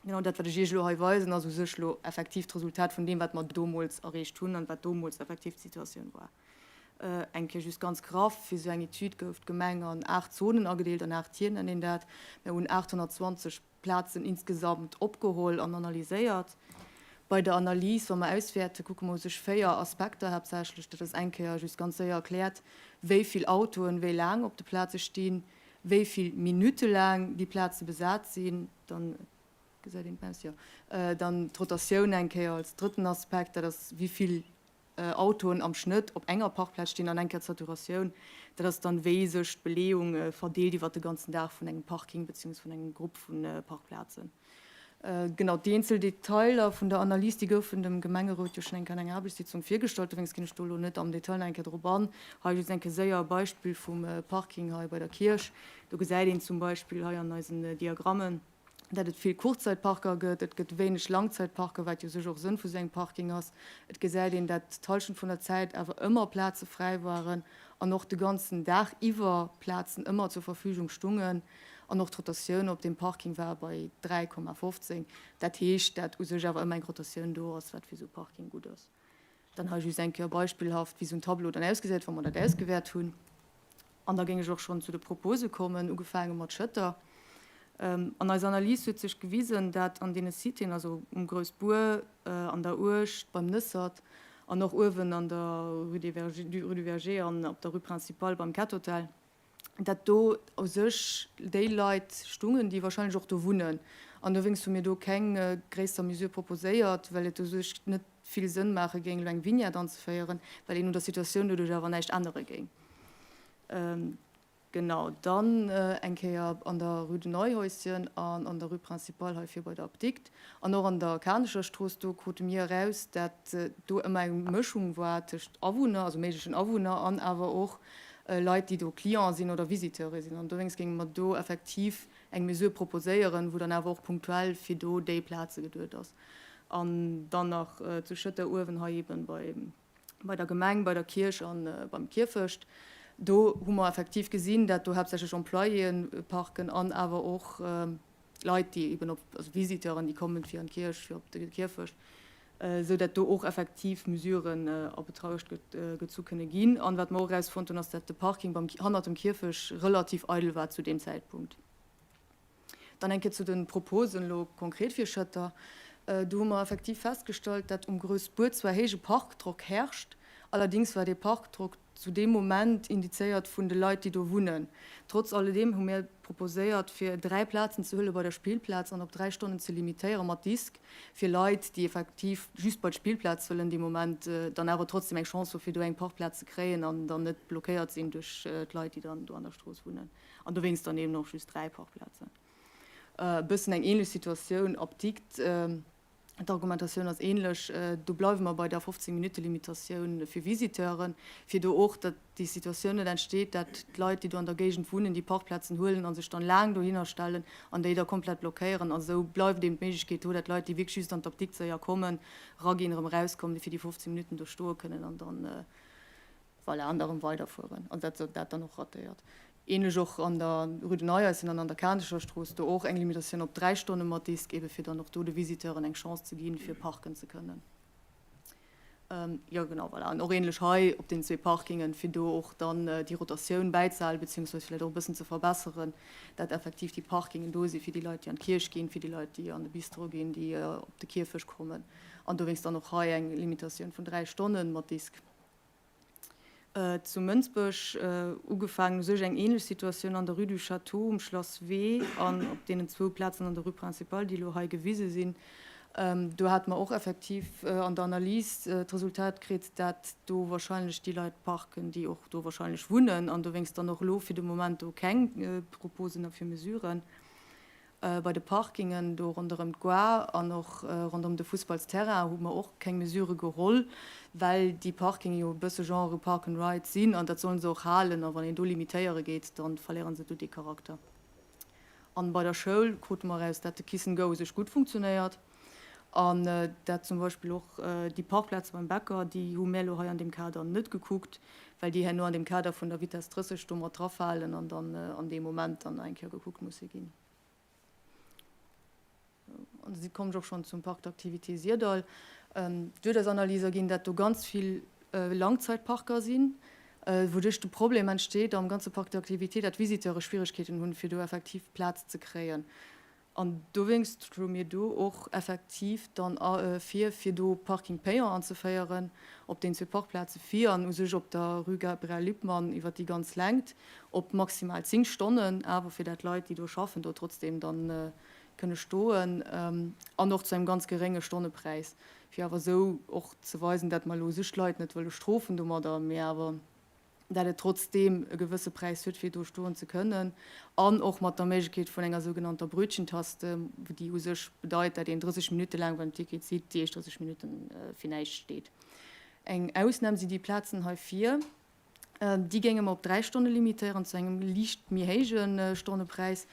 Genau dat, wat ech Iech elo hei weisen, ass u sech elo effektiv d'Resultat vun deem, wat mer domols erreecht hunn an wat domols effektiv d'Situatioun war. Eng Kéier just ganz graff, Fir esou eng Etüd gouf d'Gemeng an 8 Zonen agedeelt, an 8 Tier nennt een dat. Mir hunn 820 Plazen insgesamt opgeholl an analyséiert. Bei der Analys, wa mer auswäerten, kucke mer u sech 4 Aspekter haaptsächlech. Dat ass eng Kéier just ganz séier erkläert, wéi vill Autoen wéi laang op de Plaze stinn, wéi vill Minutte laang déi Plaze besat sinn, dann, gesäit een d'Maus? Jo. Dann d'Rotatioun eng Kéier als drëtten Aspekt, dat ass wéi vill Autoen am Schnëtt op enger Parkplaz stinn an eng Kéier d'Saturatioun, dat ass dann, wéi sech d'Beleeung verdeelt iwwert de ganzen Dag vun engem Parking beziehungsweise vun engem Grupp vu Parkplazen. Genau, déi eenzel Detailer vun der Analys, déi goufen dem Gemengerot jo schonn eng Kéier an enger Aarbechtssitzung virgestallt, dowéinst ginn ech do elo net am Detail nach eng Kéier drop an. Hei just eng Kéier séier e Beispill vum Parking hei bei der Kierch. Do gesäit een zum Beispill hei an eisen Diagrammen, dat et vill Kurzzeitparker gëtt, et gëtt wéineg Langzeitparker, wat jo u sech och Sënn vu sou engem Parking ass. Et gesäit een, dat d'Hallschent vun der Zäit awer ëmmer Plaze fräi waren an och de ganzen Dag iwwer Plazen ëmmer zur Verfügung stungen an och d'Rotatioun op deem Parking war bei 3,15. Dat heescht, dat u sech awer ëmmer eng Rotatioun do ass, wat fir sou e Parking gutt ass. Dann hei just eng Kéier beispillhaft, wéi sou en Tableau dann ausgesäit, wa mer dat ausgewäert hunn. An da géing ech och schonn zu de Propose kommen, ugefaange mat Schëtter. An eiser Analys huet sech gewisen, dat an deene Citéen, also um Groussbuer, an der Uecht, beim Nëssert an och uewen an der Rue des Vergers, rue du Verger an op der Rue Principale beim Cat Hotel, dat do u sech déi Leit stungen, déi wahrscheinlech och do wunnen. An dowéinst hu mir do keng gréisser Mesure proposéiert, well et u sech net vill Sënn maache géing, elo eng Vignette anzeféieren, well een un der Situatioun doduerch awer näischt ännere géing. Genau, dann eng Kéier an der Rue de Neuhäuschen an an der Rue Principale hei vir bei der Apdikt an och an der Kanecherstrooss. Do krute mir eraus, dat do ëmmer eng Mëschung war tëscht Awunner, also méiglechen Awunner an awer och Leit, déi do Client sinn oder Visiteure sinn. An dowéinst géinge mer do effektiv eng Mesure proposéieren, wou dann awer och punktuell fir do déi Plaze geduet ass. An dann nach zu Schëtter uewen hei eeben bei, bei der Gemeng, bei der Kierch a beim Kierfecht. Do hu mer effektiv gesinn, dat do haaptsächlech Employéen parken an awer och Leit, déi eeben op, also Visiteuren, déi kommen fir an d'Kierch, fir op de Kierfecht, esou dat do och effektiv Mesuren a Betrauecht gezu kënne ginn. An wat mer och erausfonnt hunn, ass, dat de Parking beim, hannert dem Kierfecht relativ eidel war zu deem Zäitpunkt. Dann eng Kéier zu de Proposen elo konkret fir Schëtter. Do hu mer effektiv festgestallt, dat um Groussbuer zwar héije Parkdrock herrscht, allerdings war dee Parkdrock zu deem Moment indizéiert vun de Leit, déi do wunnen. Trotz alledem hu mir proposéiert, fir 3 Plazen ze huele bei der Spillplaz an op 3 Stonnen ze limitéiere mat Disk, fir Leit, déi effektiv just bei d'Spillplaz wëllen dee Moment, dann awer trotzdem eng Chance hu fir do eng Parkplaz ze kréien an dann net blockéiert sinn duerch d'Leit, déi dann do an der Strooss wunnen. An dowéinst dann eben och just 3 Parkplazen. E bëssen eng ähnlech Situatioun Apdikt. D'Argumentatioun ass ähnlech. Do bleiwe mer bei der 15 Minutte Limitatioun fir Visiteuren, fir do och, datt déi Situatioun net entsteet, datt d'Leit, déi do an der Géigend wunnen, déi Parkplazen huelen a sech dann laang dohinner stellen an déi da komplett blockéieren. A sou bleift eben d'Méiglechkeet do, datt Leit, déi wierklech just an d'Apdikt séier kommen, eraginn, erëm erauskommen, fir déi 15 Minutten do stoe kënnen an dann, Voilà, an da rëm weiderfueren. Also dat dat dann och ratéiert. Ähnlech och an der Rue de Neieisen an an der Kanecher Strooss, do och eng Limitatioun op 3 Stonne mat Disk, ebe fir dann och do de Visiteuren eng Chance ze ginn, fir parken ze kënnen. Jo, genau, voilà. An och ähnlech hei op den zwee Parkingen, fir do och dann déi Rotatioun bäizehalen, beziehungsweise vläicht och e bëssen ze verbesseren, dat effektiv déi Parkingen do si fir déi Leit, déi an d'Kierch ginn, fir déi Leit, déi an de Bistro ginn, déi op de Kierfecht kommen. An dowéinst dann och hei eng Limitatioun vun 3 Stonne mat Disk. Zu Mënsbech ugefaangen, u sech eng ähnlech Situatioun an der Rue du Château, um Schlass Wee an op deenen zwou Plazen an der Rue Principale, déi elo hei gewise sinn. Do hate mer och effektiv an der Analys d'Resultat kritt, dat do wahrscheinlech déi Leit parken, déi och do wahrscheinlech wunnen an dowéinst dann och elo fir de Moment do keng Proposen a fir Mesuren. Bei de Parkingen do ronderëm d'Gare an och ronderëm de Fussballsterrain hu mer och keng Mesure geholl, well déi Parkinge jo e bësse Genre Park and Ride sinn an dat solle se och halen. A wann een do limitéiere geet, da verléiere se do dee Charakter. An bei der Schoul krute mer eraus, dat de Kiss and Go u sech gutt funktionéiert an dat zum Beispill och déi Parkplaze beim Bäcker, déi hu mär elo hei an deem Kader net gekuckt, well déi herno an deem Kader vun der Vitess 30 do mat drafalen an dann an deem Moment dann nach eng Kéier gekuckt musse ginn. An da kommen ech och schonn zum Parc d'activités Syrdall. Duerch eis Analys erginn, dat do ganz vill Langzeitparker sinn, wouduerch de Problem entsteet am ganze Parc d'activités, dat d'Visiteure Schwieregkeeten hunn, fir do effektiv Plaz ze kréien. An dowéinst schloe mir do och effektiv dann vir, fir do Parking payant anzeféieren op den zwee Parkplaze vir an u sech op der Rue Gabriel Lippmann iwwert déi ganz Längt op maximal 10 Stonnen, awer fir dat d'Leit, déi do schaffen, do trotzdeem dann kënne stoen an och zu engem ganz gerénge Stonnepräis, fir awer esou och ze weisen, dat mer elo u sech d'Leit net wëlle strofen domadder, mee awer dat et trotzdeem e gewësse Präis huet, fir do stoen ze kënnen, an och mat der Méiglechkeet vun enger sougenannter Brötchentaste, déi u sech bedeit, dat een 30 Minutte laang beim Ticket zitt, déi éischt 30 Minutte fir näischt steet. Eng Ausnam sinn déi Plazen hei vir, déi géinge mer op 3 Stonne limitéieren, zu engem liicht méi héije Stonnepräis,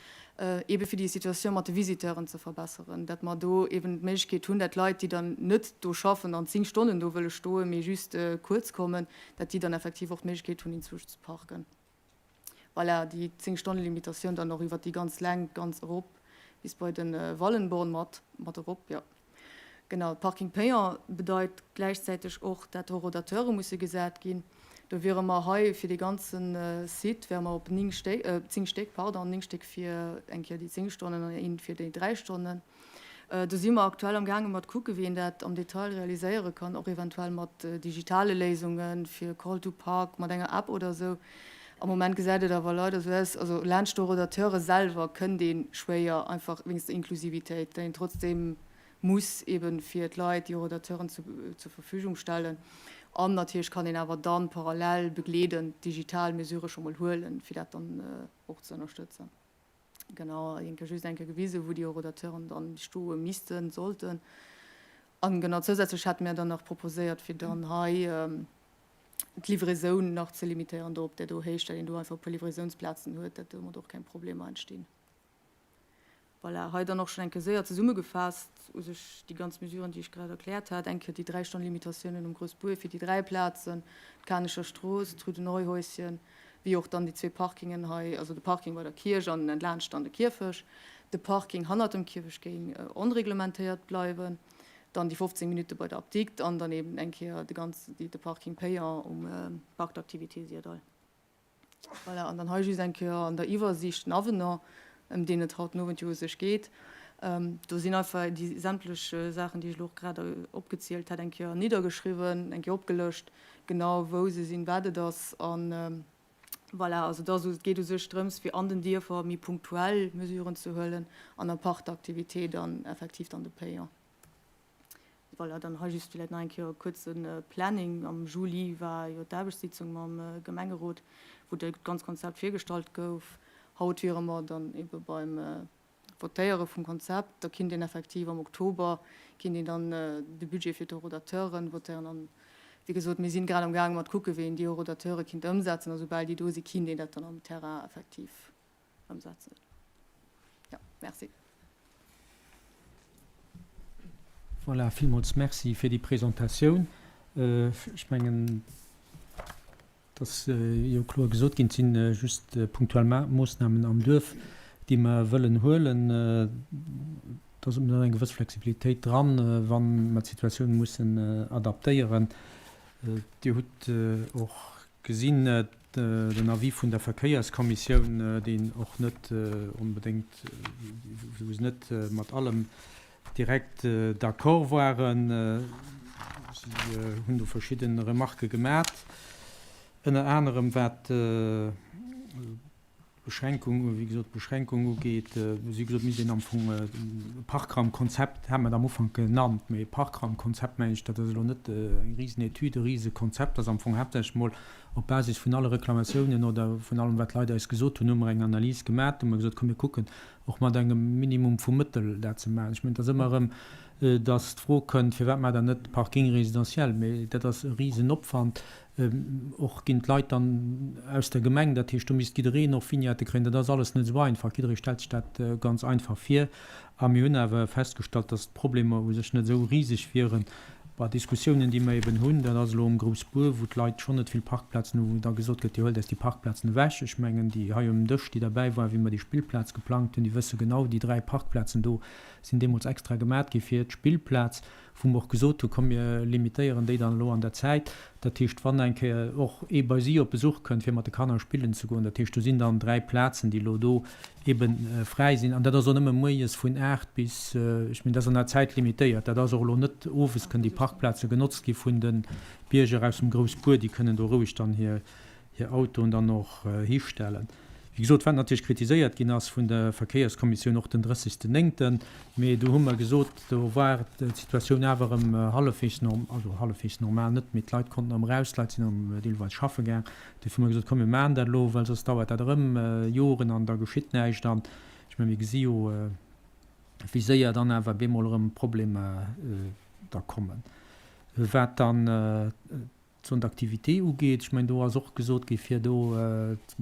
eebe fir déi Situatioun mat de Visiteuren ze verbesseren, dat mer do eeben d'Méiglechkeet hunn, dat Leit, déi dann net do schaffen an 10 Stonnen do wëlle stoen, mee just kuerz kommen, dat déi dann effektiv och d'Méiglechkeet hunn, inzwousch ze parken. Voilà, déi 10 Stonne Limitatioun dann och iwwert déi ganz Längt, ganz erop bis bei de Wallenborn mat, mat erop, jo. Genau, Parking payant bedeit gläichzäiteg och, dat Horodateure musse gesat ginn. Do wiere mer hei fir dee ganze Site wäre mer op 9 Stéck, 10 Stéck, pardon, 9 Stéck fir eng Kéier déi 10 Stonnen an een fir déi 3 Stonnen. Do si mer aktuell am gaange mat kucken, wéi een dat am Detail realiséiere kann, och eventuell mat digitale Léisunge fir Call to Park, mat enger App oder esou. Am Moment gesäit et awer leider esou aus, also laanscht d'Horodateure selwer kënnt ee schwéier, einfach wéinst der Inklusivitéit, déi een trotzdeem muss eebe fir d'Leit, déi Horodateuren zur Verfügung stellen. An natierlech kann een awer dann parallel begleedend digital Mesurë scho mol huelen, fir dat dann och ze ënnerstëtzen. Genau, hei enke just enke gewisen, wou déi Horodateuren dann stoe missten, sollten. An genau, zousätzlech hate mir dann nach proposéiert, fir dann hei d'Livraisoun nach ze limitéieren, do op där do Héicht, dat een do einfach e puer Livraisounsplazen huet, dat domat och keng Problemer entstinn. Voilà, hei dann och schonn eng Kéier séier zesummegefaasst u sech déi ganz Mesuren, déi ech grad erkläert hat. Eng Kéier déi 3 Stonn Limitatiounen um Groussbuer fir déi 3 Plazen, d'Kanecher Strooss, d'Rue de Neuhäuschen, wéi och dann déi zwee Parkingen hei, also de Parking bei der Kierch an entlaanscht dann de Kierfech. De Parking hannert dem Kierfech géing onreglementéiert bleiwen. Dann déi 15 Minutte bei der Apdikt an dann eben eng Kéier de ganzen, de Parking payant um Parc d'activités Syrdall. Voilà, an dann hei just eng Kéier an der Iwwersiicht den Avenant, ëm deen et haut den Owend jo u sech geet. Do sinn einfach déi sämtlech Saachen, déi ech elo och grad opgezielt hat, eng Kéier niddergeschriwwen, eng Kéier opgelëscht, genau wou se sinn, wat et ass. A voilà, also et ass, et geet u sech drëms, fir an den Dierfer méi punktuell Mesuren ze huelen an am Parc d'activités dann effektiv dann de Payant. Voilà, dann hei just villäit nach eng Kéier e kuerze Planning. Am Juli war jo d'Aarbechtssitzung mam Gemengerot, wou dat ganz Konzept virgestallt gouf. Haut wiere mer dann ebe beim. Votéiere vum Konzept, da kinnt een effektiv am Oktober kinnt een dann de Budget fir d'Horodateuren votéieren. An, wéi gesot, mir sinn grad am gaange mat kucke wéi een déi Horodateure kinnt ëmsetzen a soubal déi do si kinnt een dat dann am Terrain effektiv ëmsetzen. Jo, merci. Voilà, villmools Merci fir déi Presentatioun. Ech mengen, Et ass jo kloer gesot ginn, et si just punktuell Moossnamen am Duerf, déi mer wëllen huelen. Et ass eng gewëss Flexibilitéit dran, wa mer d'Situatioun mussen adaptéieren. Dir hutt och gesinn, den Avis vun der Verkéierskommissioun, deen och net onbedéngt, wou se net mat allem direkt d'accord waren. Si hunn do verschidde Remarquë gemat, ënner anerem wat d'Beschränkung, wéi gesot, d'Beschränkung ugeet. Si hu gesot, et misst een am Fong e Parkraumkonzept, hat mer et am Ufank genannt, mee Parkraumkonzept, mengen ech, dat ass elo net eng Risenetüd, e Risekonzept, ass am Fong haaptsächlech emol op Basis vun alle Reklamatiounen oder vun allem, wat d'Leit eis gesot hunn, hu mer eng Analys gemat, hu mer gesot, komm mir kucken, och mat engem Minimum vu Mëttel dat ze maachen. Ech mengen, et ass ëmmer erëm, datt d'Fro kënnt, Firwat maacht Der net Parking résidentiel? Mee dat ass e Risenopwand. Och ginn d'Leit dann aus der Gemeng, dat heescht, do misst jiddereen och Vignette kréien. Dat ass alles net esou einfach. Jidderee stellt sech dat ganz einfach vir. A mir hunn awer festgestallt, datt d'Problemer u sech net esou riseg wieren. Bei Diskussiounen, déi mer eben hunn, dat ass elo um Groussbur, wou d'Leit schonn net vill Parkplazen hunn, wou da gesot gëtt, Dir huelt eis déi Parkplazen ewech. Ech mengen, déi hei um Dësch, déi derbäi waren, wéi mer déi Spillplaz geplangt hunn, déi wësse genau, déi 3 Parkplazen do sinn deemools extra gemat gi fir d'Spillplaz, wou mer och gesot hunn, komm mir limitéieren déi dann elo an der Zäit. Dat heescht, wann eng Kéier och ee bei si op Besuch kënnt, fir mat de Kanner spillen ze goen, dat heescht, do sinn dann 3 Plazen, déi elo do eben fräi sinn. An dat ass och nëmme moies vun 8 bis, ech mengen, dat ass an der Zäit limitéiert, dat ass och elo net owes kënnen déi Parkplaze genotzt gi vun de Bierger aus dem Groussbuer, déi kënnen do roueg dann hir Autoen dann och histellen. Wéi gesot, wat natierlech kritiséiert ginn ass vun der Verkéierskommissioun och den 30. Néngten, mee do hu mer gesot, do war d'Situatioun awer erëm hallefweegs norm, also hallefweegs normal net, mee d'Leit konnten erëm eraus, d'Leit sinn erëm deelweis schaffe gaang. Dofir hu mer gesot, komm mir maachen dat elo, well soss dauert dat erëm Joren an da geschitt näischt. An ech mengen, mir gesi jo, wéi séier dann awer bemol erëm Problemer da kommen. Wat dann d'Zone d'activité ugeet, ech mengen, do ass och gesot gi fir do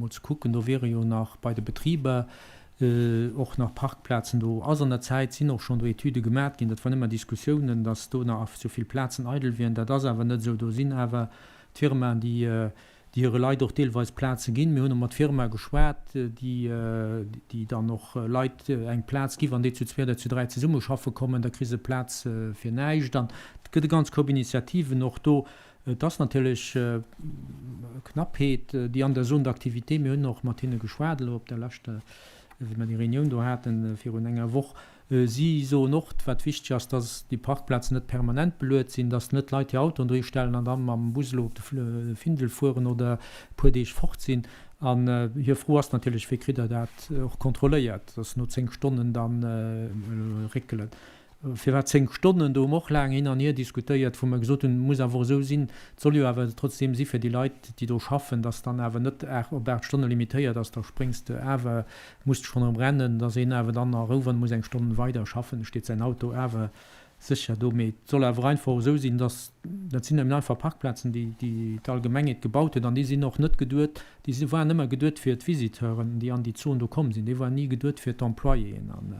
mol ze kucken, do wiere jo nach bei de Betriber och nach Parkplazen. Do ass an der Zäit, sinn och schonn do Etüde gemat ginn, dat waren ëmmer Diskussiounen, datt do nach esou vill Plazen eidel wieren. Dat ass awer net esou. Do sinn awer D'Firmaen, déi déi hire Leit och deelweis Plaze ginn. Mir hunn och mat Firmae geschwat, déi déi dann och Leit eng Plaz gi wann déi zu zwee oder zu dräi zesumme schaffe kommen, da kri se Plaz fir näischt. An et gëtt e ganz Koup Initiativen och do. Et ass natierlech Knappheet, déi an der Zone d'activité, mir hunn och mat hinne geschwat elo op der leschter, wéi mer déi Reunioun do haten virun enger Woch, Si soen och, wat wichteg ass, dass déi Parkplazen net permanent beluet sinn, dass net d'Leit hir Autoen dohi stellen an da mam Bus elo op de Findel fueren oder e puer Deeg fort sinn. An hir Fro ass natierlech, wéi kritt Der dat och kontrolléiert, dass no 10 Stonnen dann réckelen. Firwat 10 Stonnen? Do hu mer och laang hin an hier diskutéiert, wou mer gesot hunn, et muss awer och esou sinn, et soll jo awer trotzdeem si fir déi Leit, déi do schaffen, dass dann awer net op 8 Stonne limitéiert ass, da spréngs de awer Muss schonn erëm rennen, dass een awer dann a Rou, wann e muss eng Stonn weider schaffen, steet säin Auto awer sécher do. Mee et soll awer einfach och esou sinn, dass, dat sinn eben einfach Parkplazen, déi déi d'Allgemengheet gebaut huet an déi sinn och net geduet, déi si waren ëmmer geduet fir d'Visiteuren, déi an déi Zon do komm sinn, déi waren ni geduet fir d'Employéen. An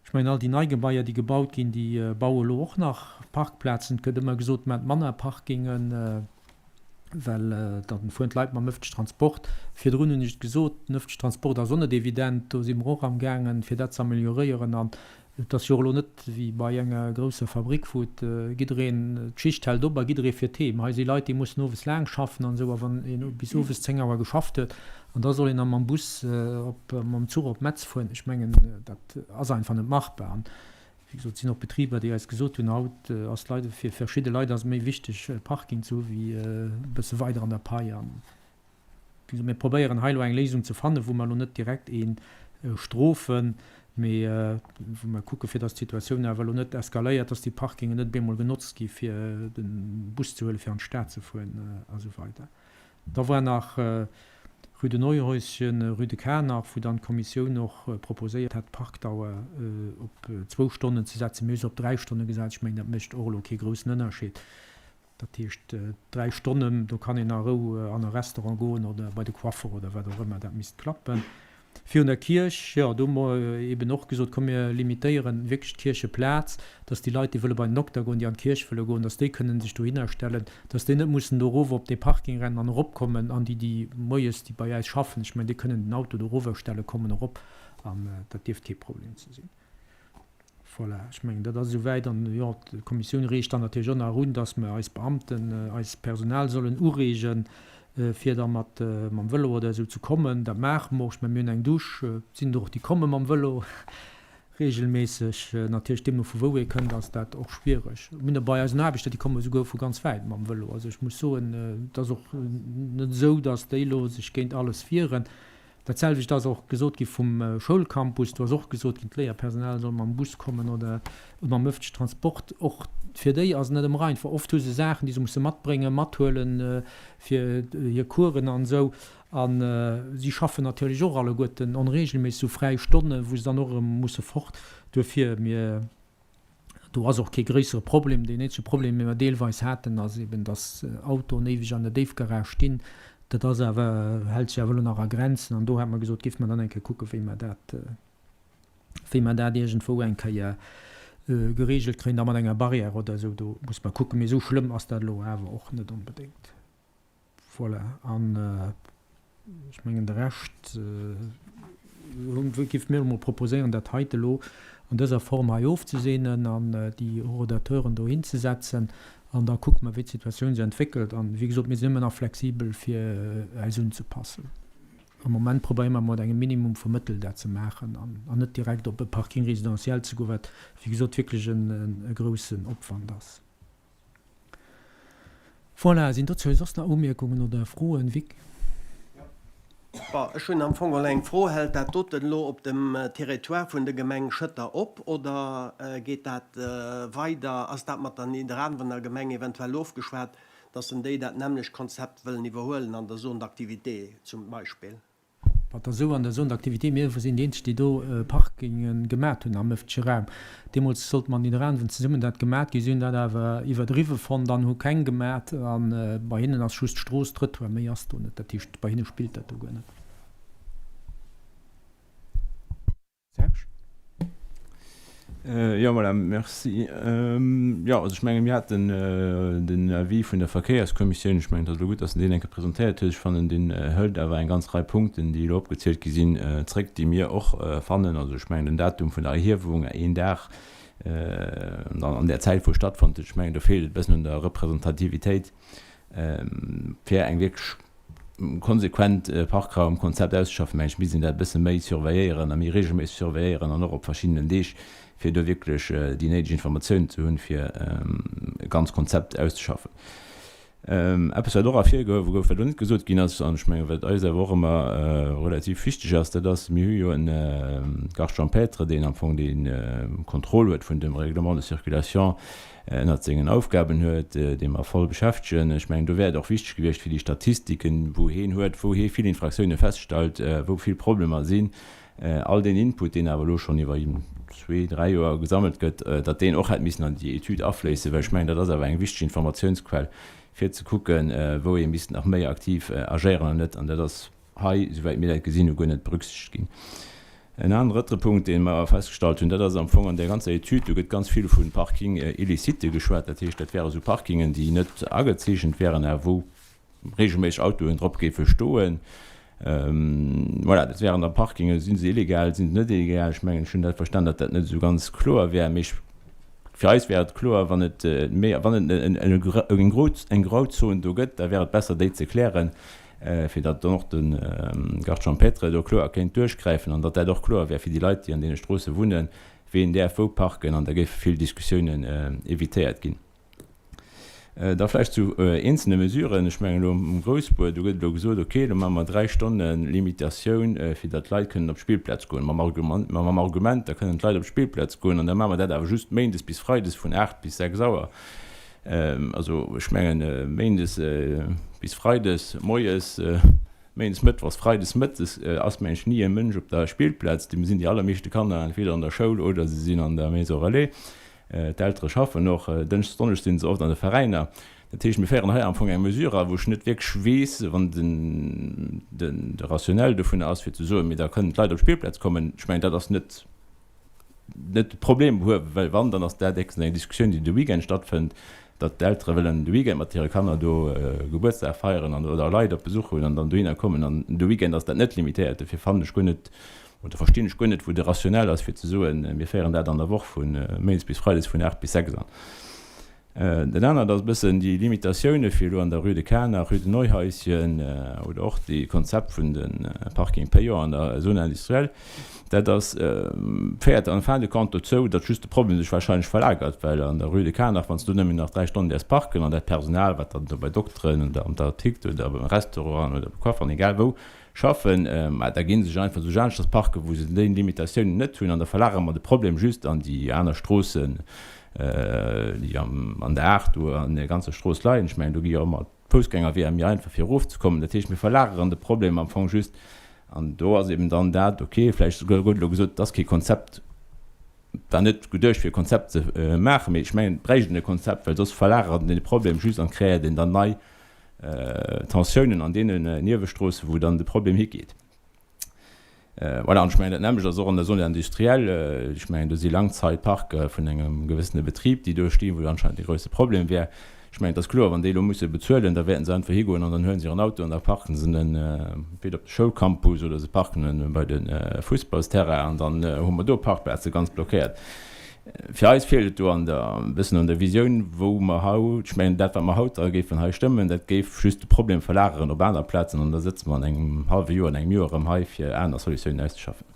ech mengen, all déi nei Gebaier, déi gebaut ginn, déi baue elo och nach Parkplazen. Et gëtt ëmmer gesot, maacht manner Parkingen. well da fueren d'Leit mam ëffentlechen Transport. Virdrun hunn ech et gesot, den ëffentlechen Transport ass och net evident, do si mer och amgaangen, fir dat ze amelioréieren. An et ass jo och elo net wéi bei enger grousser Fabrick, wou et jiddereen, d'Schicht hält op a jidderee fiert heem. Hei si Leit, déi mussen owes laang schaffen an esou, a wann een bis owes 10 Auer geschafft huet an da soll een da mam Bus op, mam Zuch op Metz fueren, ech mengen, dat ass einfach net machbar. An Wéi gesot, et sinn och Betriber, déi eis gesot hunn, haut ass d'Leit, fir verschidde Leit ass et méi wichteg e Parking ze hu wéi e bësse weider an der Pai. An wéi gesot, mir probéieren hei elo eng Léisung ze fannen, wou mer elo net direkt ee strofen, mee wou mer kucke fir datt d'Situatioun awer elo net eskaléiert, datt déi Parkingen net op eemol genotzt gi fir de Bus ze huelen, fir an d'Stad ze fueren a sou weider. Da war nach. Rue de Neuhäuschen, Rue de Kanach, wou dann d'Kommissioun och proposéiert hat, d'Parkdauer op zwou Stonnen ze setzen. Mir hu se op dräi Stonne gesat. Ech mengen, dat mécht och elo kee groussen Ënnerscheed. Dat heescht, dräi Stonnen, do kann een a Rou an e Restaurant goen oder bei de Coiffer oder wat och ëmmer, dat misst klappen. Virun der Kierch, jo, do hu mer eeben och gesot, komm mir limitéieren wierklech d'Kiercheplaz, dass déi Leit, déi wëlle bei den Dokter goen, déi an d'Kierch wëlle goen, dass déi kënnen sech dohinner stellen, dass déi net mussen do erof op dee Parking rennen an eropkommen an déi, déi moies, déi bei äis schaffen, ech mengen, déi kënnen den Auto do erower stellen, kommen erop an dat dierft kee Problem ze sinn. Voilà, ech mengen, dat ass esouwäit. An, jo, d'Kommissioun reegt dann natierlech och nach un, dass mer eis Beamten, eist Personal sollen ureegen, fir da mat mam Vëlo oder esou ze kommen. Dat maache mer och. Ech mengen, mir hunn eng Dusch. Et sinn der och, déi komme mam Vëlo reegelméisseg. Natierlech, deemno vu wou ee kënnt, ass dat och schwiereg. Mir hunn der bei eisen Aarbechter, déi komme souguer vu ganz wäit mam Vëlo. Also ech muss soen, et ass och net esou, dass déi elo sech géint alles wieren. Dat selwecht ass och gesot gi vum Schoulcampus. Do ass och gesot ginn, d'Léierpersonal soll mam Bus kommen oder mam ëffentlechen Transport. Och fir déi ass et net ëmmer einfach. Oft hu se Saachen, déi se musse matbréngen, mathuelen fir hir Coursen an esou. A si schaffen natierlech och alleguerten onreegelméisseg, sou fräi Stonnen, wou se dann och erëm musse fort. Duerfir, mir. Do ass och kee gréissere Problem. Deen eenzege Problem, dee mer deelweis haten, ass eben, dass Autoen éiweg an der Déifgarage stinn. Dat ass awer, hält sech awer elo nach a Grenzen. An do hat mer gesot, géife mer dann eng Kéier kucken, wéi mer dat, wéi mer dat iergendwou eng Kéier geregelt kréien, da mat enger Barrière oder esou. Do muss mer kucken. Mee esou schlëmm ass dat elo awer och net onbedéngt. Voilà, an ech mengen de Rescht géife mir elo mol proposéieren, dat heite elo an dëser Form hei ofzeseenen an déi Horodateuren dohin ze setzen. An da kucke mer, wéi d'Situatioun sech entwéckelt. An, wéi gesot, mir sinn ëmmer nach flexibel, fir äis unzepassen. Am Moment probéiere mer mat engem Minimum vu Mëttel dat ze maachen an net direkt op e Parking résidentiel ze goen, wat, wéi gesot, wierklech e groussen Opwand ass. Voilà, sinn dozou soss nach Umierkungen oder Froen? Vic. Bon, ech hunn am Fong geholl eng Fro, Hält dat doten elo op dem Territoire vun der Gemeng Schëtter op oder geet dat weider? Ass dat mat der Nidderaanwener Gemeng eventuell ofgeschwat, dass en déi dat nämmlecht Konzept wëllen iwwerhuelen an der Zone d'activité zum Beispill? Wat der sou an der Zone d'activité, mir sinn déi eenzeg, déi do Parkinge gemat hunn am ëffentleche Raum. Deemools sollt mat Nidderaanwen zesummen dat gemat ginn, si hunn dat awer iwwerdriwwe fonnt an hu keng gemat. A bei hinnen ass just d'Strooss, Trëttoir, méi ass do net. Dat heescht, bei hinne spillt dat do guer net. Serge? Jo, voilà, merci. Jo, also ech mengen, mir haten den Avis vun der Verkéierskommissioun. Ech mengen, et ass elo gutt, dass en deen eng Kéier presentéiert huet. Ech fannen, deen hëlt awer eng ganz Rei Punkten, déi elo opgezielt gi sinn, zréck, déi mir och fannen. Also ech mengen, den Datum vun der Erhiewung, een Dag an där Zäit, wou e stattfonnt huet, ech mengen, do feelt et e bëssen un der Representativitéit, fir eng wierklech konsequent Parkraumkonzept auszeschaffen, mengen ech, misst een dat e bësse méi surveilléieren a méi regelméisseg surveilléieren an och op verschiddenen Deeg, fir do wierklech déi néideg Informatiounen ze hunn, fir e ganz Konzept auszeschaffen. Eppes, wat och ervirgehuewe gouf, wat elo net gesot ginn ass, an ech mengen, wat eis awer och ëmmer relativ wichteg ass, dat ass, mir hu jo e Garde champêtre, deen am Fong dee Contrôle huet vun dem Règlement de circulation, ënnert sengen Aufgaben huet, dee mer voll beschäftegen. Ech mengen, do wär et och wichteg gewiescht fir déi Statistiken, wou heen huet, wou hee vill Infractiounen feststellt, wou vill Problemer sinn, all deen Input, deen awer elo schonn iwwer zwee, dräi Joer gesammelt gëtt, datt deen och hätt missen an déi Etüd afléissen, well ech mengen, dat ass awer eng wichteg Informatiounsquell, fir ze kucken, wou ee misst nach méi aktiv agéieren oder net. An dat ass hei, souwäit mir dat gesinn hu, guer net berücksichtegt ginn. En anere drëtte Punkt, dee mer festgestallt hunn, dat ass am Fong an där ganzer Etüd, do gëtt ganz vill vu Parking illicite geschwat. Dat heescht, dat wäre sou Parkingen, déi net agezeechent wären, awer wou reegelméisseg Autoen drop géife stoen. Voilà, dat wären da Parkingen. Si se illegal, si se net illegal? Ech mengen, ech hunn dat verstan, datt dat net esou ganz kloer wär. Mee ech, fir eis wär et kloer, wann et méi, wann et eng Grauzon do gëtt, da wär et besser, déi ze klären. fir datt dann och de Garde champêtre do kloer kéint duerchgräifen an datt dat och kloer wär fir déi Leit, déi an deene Stroosse wunnen, ween däerf wou parken an da géife vill Diskussiounen évitéiert ginn. Da vläicht zu eenzelne Mesuren. Ech mengen elo um Groussbuer, do gëtt elo gesot, okay, elo maache mer 3 Stonne Limitatioun, fir datt d'Leit kënnen op d'Spillplaz goen, mam Argument, mam Argument, da kënnen d'Leit op d'Spillplaz goen an da maache mer dat awer just méindes bis freides vun 8 bis 6 Auer. Also ech mengen, méindes bis freides moies. Méindes, Mëttwochs, Freides mëttes ass mengen ech ni e Mënsch op der Spillplaz. Do sinn déi allermeeschte Kanner entweder an der Schoul oder se sinn an der Maison Relais. D'Eltere schaffen och. Dënschdes, Donneschdes sinn se oft an de Veräiner. Dat heescht, mir féieren hei am Fong eng Mesure a wou ech net wierklech weess, wann den de Rationnel dovunner ass fir ze soen, mee da kënnen d'Leit op d'Spillplaz kommen. Ech mengen, dat ass net net de Problem behuewen, well wann, dann ass dat héchstens eng Diskussioun, déi de Weekend stattfënnt, datt d'Eltere wëllen de Weekend mat hire Kanner do Gebuertsdag feieren an oder Leit op Besuch hunn an dann dohinner kommen an de Weekend ass dat net limitéiert. Dofir fannen ech guer net oder verstinn ech guer net, wou de Rationnel ass fir ze soen, mir féieren dat an der Woch vu méindes bis freides vun 8 bis 6 an. Dat anert ass e bëssen déi Limitatioune fir elo an der Rue de Kanach, Rue de Neuhäuschen oder och dee Konzept vun de Parking payant an der Zone industrielle. Dat ass, féiert en fin de compte dozou, datt just de Problem sech wahrscheinlech verlagert, well an der Rue de Kanach, wann s du nëmmen nach 3 Stonnen däerfs parken an dat Personal, wat dann do bei Dokteren oder am Apdikt oder beim Restaurant oder bei Coifferen, egal wou, schaffen, mä da gi se sech einfach esou aneschters parken, wou se déi Limitatiounen net hunn an da verlagere mer de Problem just an déi aner Stroossen, déi an der 8 do an der ganzer Strooss leien. Ech mengen, do gi jo ëmmer d'Foussgängerweeër méi einfach fir erofzekommen. Dat heescht, mir verlageren de Problem am Fong just an do ass eben dann dat, okay, vläicht souguer gëtt elo gesot, et ass kee Konzept, war net geduecht fir e Konzept ze maachen, mee ech mengen, et bräicht een e Konzept, well soss verlagert een de Problem just an kreéiert een dann nei Tensiounen an deenen Niewestroossen, wou dann de Problem higeet. Voilà, an ech mengen, dat nämmlecht ass och an der Zone industrielle. Ech mengen, do si Langzeitparke vun engem gewëssene Betrib, déi do stinn, wou anscheinend e grouse Problem wär. Ech mengen, et ass kloer, wann déi elo musse bezuelen, da wäerten se einfach higoen an dann huele se hiren Auto an da parken se en entweder op de Schoulcampus oder se parken en bei de Fussballsterrain an dann hu mer do Parkplaze ganz blockéiert. Fir eis feelt et do an der, e bëssen un der Visioun, wou mer haut, ech mengen, dat, wat mer haut da géifen hei stëmmen, dat géif just de Problem verlageren op aner Plazen an da sëtze mer an engem hallwe Joer, an engem Joer erëm hei, fir aner Solutiounen auszeschaffen.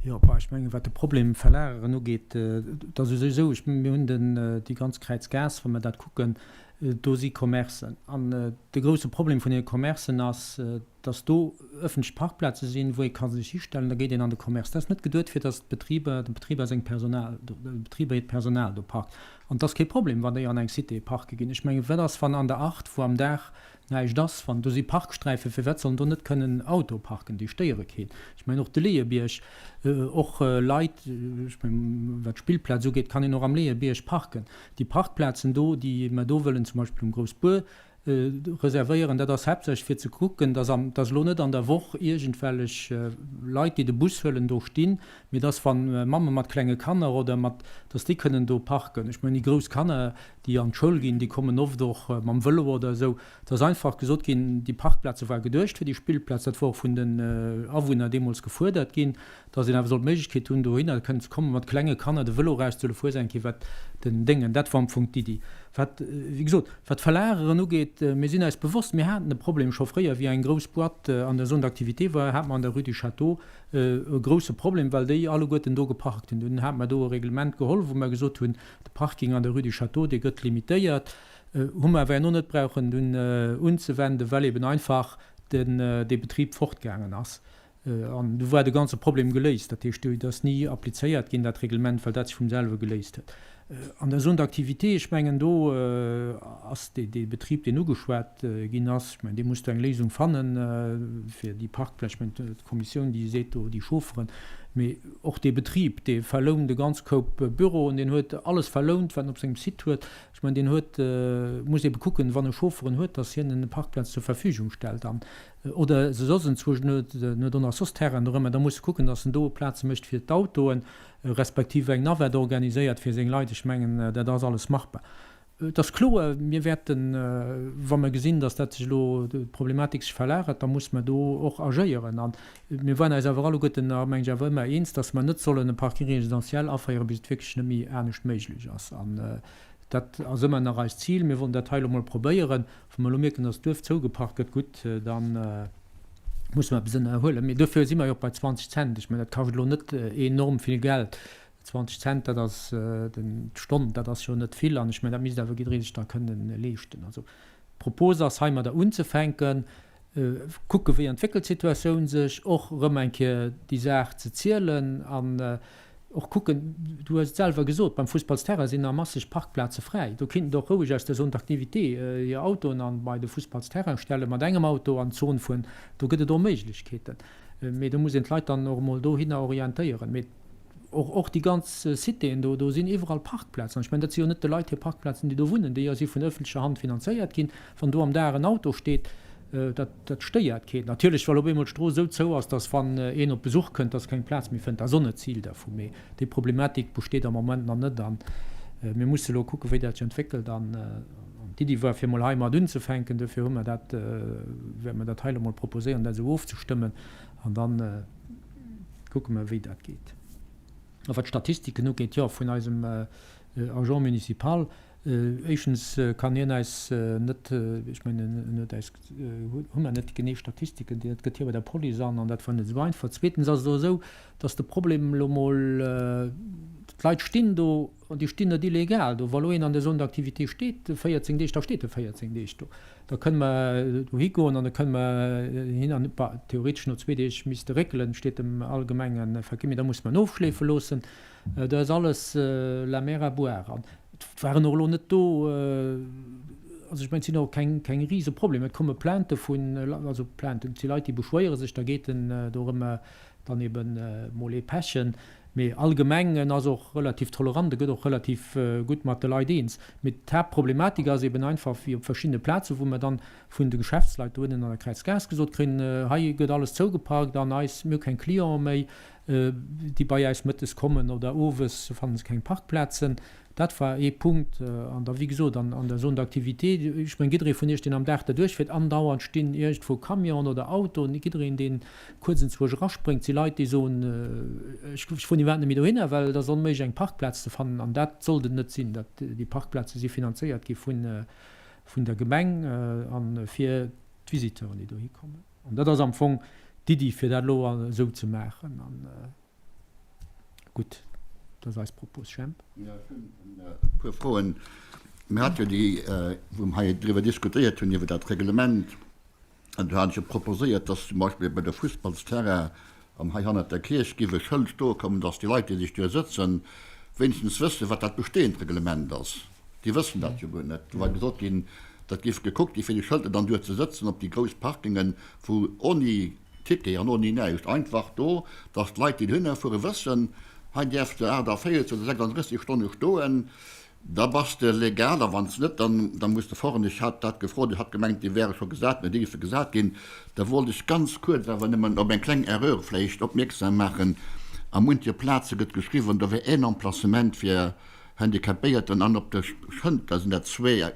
Jo, bah, ech mengen, wat de Problem verlageren ugeet, et ass u sech esou, ech, mir hunn den, déi ganz Kräizgaass, wa mer dat kucken, do si Commercen. An de grouse Problem vun deene Commercen ass, dass do öffentlech Parkplaze sinn, wou ee ka sech histellen, da geet een an de Commerce. Dat ass net geduet, fir dass d'Betriber, de Betriber seng Personal, de Betriber hiert Personal do parkt. An et ass kee Problem, wann déi an eng Cité parke ginn. Ech mengen, wat ass, wann an der Acht, wou am Dag näischt ass, wann do si Parksträifen, firwat sollen do net kënnen Autoe parken? Déi stéiere keen. Ech mengen, och de Leeëbierg, och Leit, ech mengen, wat d'Spillplaz ugeet, kann een och am Leeëbierg parken. Déi Parkplazen do, déi mer do wëllen, zum Beispill um Groussbuer, reservéieren, dat ass haaptsächlech fir ze kucken, dass am, dass elo net an der Woch iergendwellech Leit, déi de Bus huelen, do stinn, mee dass wa Mamme mat klenge Kanner oder mat, dass déi kënnen do parken. Ech mengen, déi grouss Kanner, déi an d'Schoul ginn, déi kommen oft och mam Vëlo oder esou. Et ass einfach gesot ginn, déi Parkplaze war geduecht fir déi Spillplaz, dat wor och vun den Awunner deemools gefuerdert ginn, dass een awer soll d'Méiglechkeet hunn, dohinner kënnen ze kommen, mat klenge Kanner de Vëlo erauszehuelen, fuer eng Kéier wat den Déngen. Dat war am Fong d'Iddi. Wat, wéi gesot, wat d'Verlageren ugeet, mir sinn eis bewosst, mir haten e Problem scho fréier, wéi eng grouss Boîte an der Zone d'activité war, hate mer an der Rue du Château e grouse Problem, well déi alleguerten do geparkt hunn. Dunn hate mer do e Reglement geholl, wou mer gesot hunn, de Parking an der Rue du Château, dee gëtt limitéiert. Hu mer awer herno net brauchen dunn unzewenden, well eben einfach den, dee Betrib fortgaangen ass. An du war de ganze Problem geléist. Dat heescht, et ass ni applizéiert ginn, dat Reglement, well dat sech vum selwe geléist huet. An der Zone d'activité, ech mengen, do ass dee Betrib, deen ugeschwat ginn ass, ech mengen, dee muss do eng Léisung fannen, fir déi Parkplätz. Ech mengen, d'Kommissioun, déi seet do, déi Chaufferen, mee och dee Betrib, dee verlount e ganz Koup Büroen, deen huet alles verlount, wat en op sengem Site huet. Ech mengen, deen huet, muss ebe kucken, wann e Chaufferen huet, datt hien en Parkplaz zur Verfügung stellt. An Oder se soss enzwousch, en huet en huet och nach soss Terrainen dorëmmer, da muss e kucken, datt en do Plaze mécht fir d'Autoen, respektiv eng Navette organiséiert fir seng Leit. Ech mengen, dat ass alles machbar. Et ass kloer, mir wäerten, wa mer gesinn, datt dat sech elo, d'Problematik sech verlagert, da muss mer do och agéieren. A mir waren eis awer alleguerten, meng ech, awer ëmmer eens, datt mer net sollen e Parking résidentiel aféieren, bis et wierklech net méi anescht méiglech ass. An dat ass ëmmer nach eist Zil. Mir wollen dat hei elo mol probéieren. Wa mer elo mierken, dass d'Duerf zougeparkt gëtt, gutt, da musse mer eppes ënnerhuelen. Mee dofir si mer jo och bei 20 Cent. Ech mengen, dat kascht elo net enorm vill Geld. 20 Cent, dat ass d'Stonn, dat ass jo net vill. An ech mengen, dat misst awer jidderee sech da kënnen leeschten. Also d'Propos ass, heimadder unzefänken, kucke wéi entwéckelt d'Situatioun sech, och erëm eng Kéier déi Saach ze zielen an. Och kucken, du hues et selwer gesot, beim Fussballsterrain sinn nach masseg Parkplaze fräi. Do kinnten der och roueg aus der Zone d'activité hir Autoen an bei de Fussballsterrain stellen, mat engem Auto an d'Zon fueren. Do gëtt et och Méiglechkeeten. Mee do muss een d'Leit dann och emol dohinner orientéieren. Mee och, och déi ganz Citéen do, do sinn iwwerall Parkplazen. An ech mengen, dat si jo net de Leit hir Parkplazen, déi do wunnen, déi si vun ëffentlecher Hand finanzéiert ginn. Wann do am Dag en Auto steet, dat, dat stéiert keen. Natierlech, well op eemol d'Strooss esou zou ass, datt wann een op Besuch kënnt, datt keng Plaz méi fënnt. Dat ass och net d'Zil dervu. Mee déi Problematik besteet am Moment nach net. A mir musse elo kucken, wéi dat sech entwéckelt. An d'Iddi war, fir emol heimat unzefänken. Dofir hu mer dat, wäerte mer dat hei elo emol proposéieren, dat esou ofzestëmmen. An da kucke mer, wéi dat geet. A wat d'Statistiken ugeet, jo, vun eisem Agent municipal, éischtens kann hien eis net, ech mengen, en huet eis, hu mer net déi genee Statistiken, dat gëtt hie bei der Police an, an dat war net esou einfach. Zweetens ass et och esou, datt de Problem elo mol, d'Leit stinn do an déi stinn net illegal do. Wa lo een an der Zone d'activité steet 14 Deeg, da steet e 14 Deeg do. Da kënne mer dohi goen an da kënne mer hin an, bah, theoretesch no zwee Deeg misst e réckelen, steet dem allgemenge Verkéier, mee da musse mer en ofschleefe loossen. Do ass alles la mer à boire. An et waren och elo net do, also ech mengen, et sinn och keng, keng Riseproblemer. Et komme Plaintë vun, also Plainten, et si Leit, déi beschwéiere sech, da geet en do erëm dann eben mol ee pechen. Mee allgemeng, en ass och relativ tolerant, e gëtt och relativ gutt mat de Leit eens. Mee d'Haaptproblematik ass eben einfach, wéi op verschiddene Plazen, wou mer dann vun de Geschäftsleit do ënnen an der Kräizgaass gesot kréien, hei gëtt alles zougeparkt an eis, mir hu keng Clienten méi, déi bei äis mëttes kommen oder owes, fanne se keng Parkplazen. Dat war ee Punkt. An da, wéi gesot, an der Zone d'activité, ech mengen, jidderee vun Iech, deen am Dag derduerch fiert, andauernd stinn iergendwou Camionen oder Autoen. Jiddereen, dee kuerz enzwousch eraspréngt, si Leit, déi soen, ech fueren iwwerhaapt net méi dohinner, well et ass onméiglech, eng Parkplaz ze fannen. An dat sollt et net sinn. Dat, déi Parkplaze si finanzéiert gi vun der Gemeng a fir d'Visiteuren, déi dohi kommen. An dat ass am Fong d'Iddi, fir dat elo esou ze maachen. An gutt, dat ass eis Propos. Jemp. Jo, ech hunn e puer Froen. Mir hate jo déi, wou mer hei driwwer diskutéiert hunn, iwwer dat Reglement. An do hat ech jo proposéiert, dass zum Beispill bei de Fussballsterrain an hei hannert der Kierch géif e Schëld stoe kommen, dass déi Leit, déi sech do sëtzen, wéinstens wëssen, wat dat bestehend Reglement ass. Déi wëssen dat jo guer net. Do war gesot ginn, dat géif gekuckt gi fir déi Schëlter dann duer ze sëtzen op déi grouss Parkingen, wou oni Ticket an oni näischt, einfach do, dass d'Leit, déi dohinner fuere wëssen, hei däerfs de 48 oder 36 Stonne stoen, da bass de legal a wann s net, dann da muss de fort. An ech hat dat gefrot, ech hat gemengt, déi wäre scho gesat, mä déi géife gesat ginn. Da wollt ech ganz kuerz awer nëmmen op eng kleng Erreur vläicht opmierksam maachen. A munche Plaze gëtt geschriwwen, do wär een Emplacement fir Handicapéierten an op de Schënter sinn dat zwee.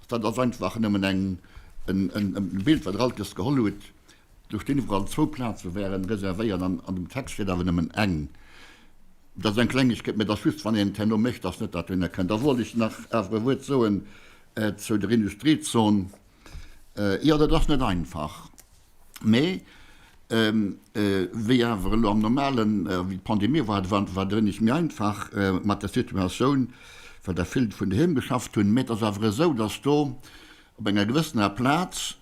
Dat ass einfach nëmmen eng en Bild, wat Der alt gëss geholl hutt. Do stinn iwwerall zwou Plaze wären reservéiert an an dem Text steet awer nëmmen eng. Dat ass eng Klengegkeet, mä dat ass just, wann een et herno mécht, dass net dat dohinner kënnt. Da wollt ech nach awer e Wuert soen zu der Industriezon. Jo, dat ass net einfach. Mee wéi awer elo am normalen, wéi d'Pandemie war, war et e wéineg méi einfach mat der Situatioun, well der vill vun doheem geschafft hunn. Mee et ass awer esou, datt do op enger gewëssener Plaz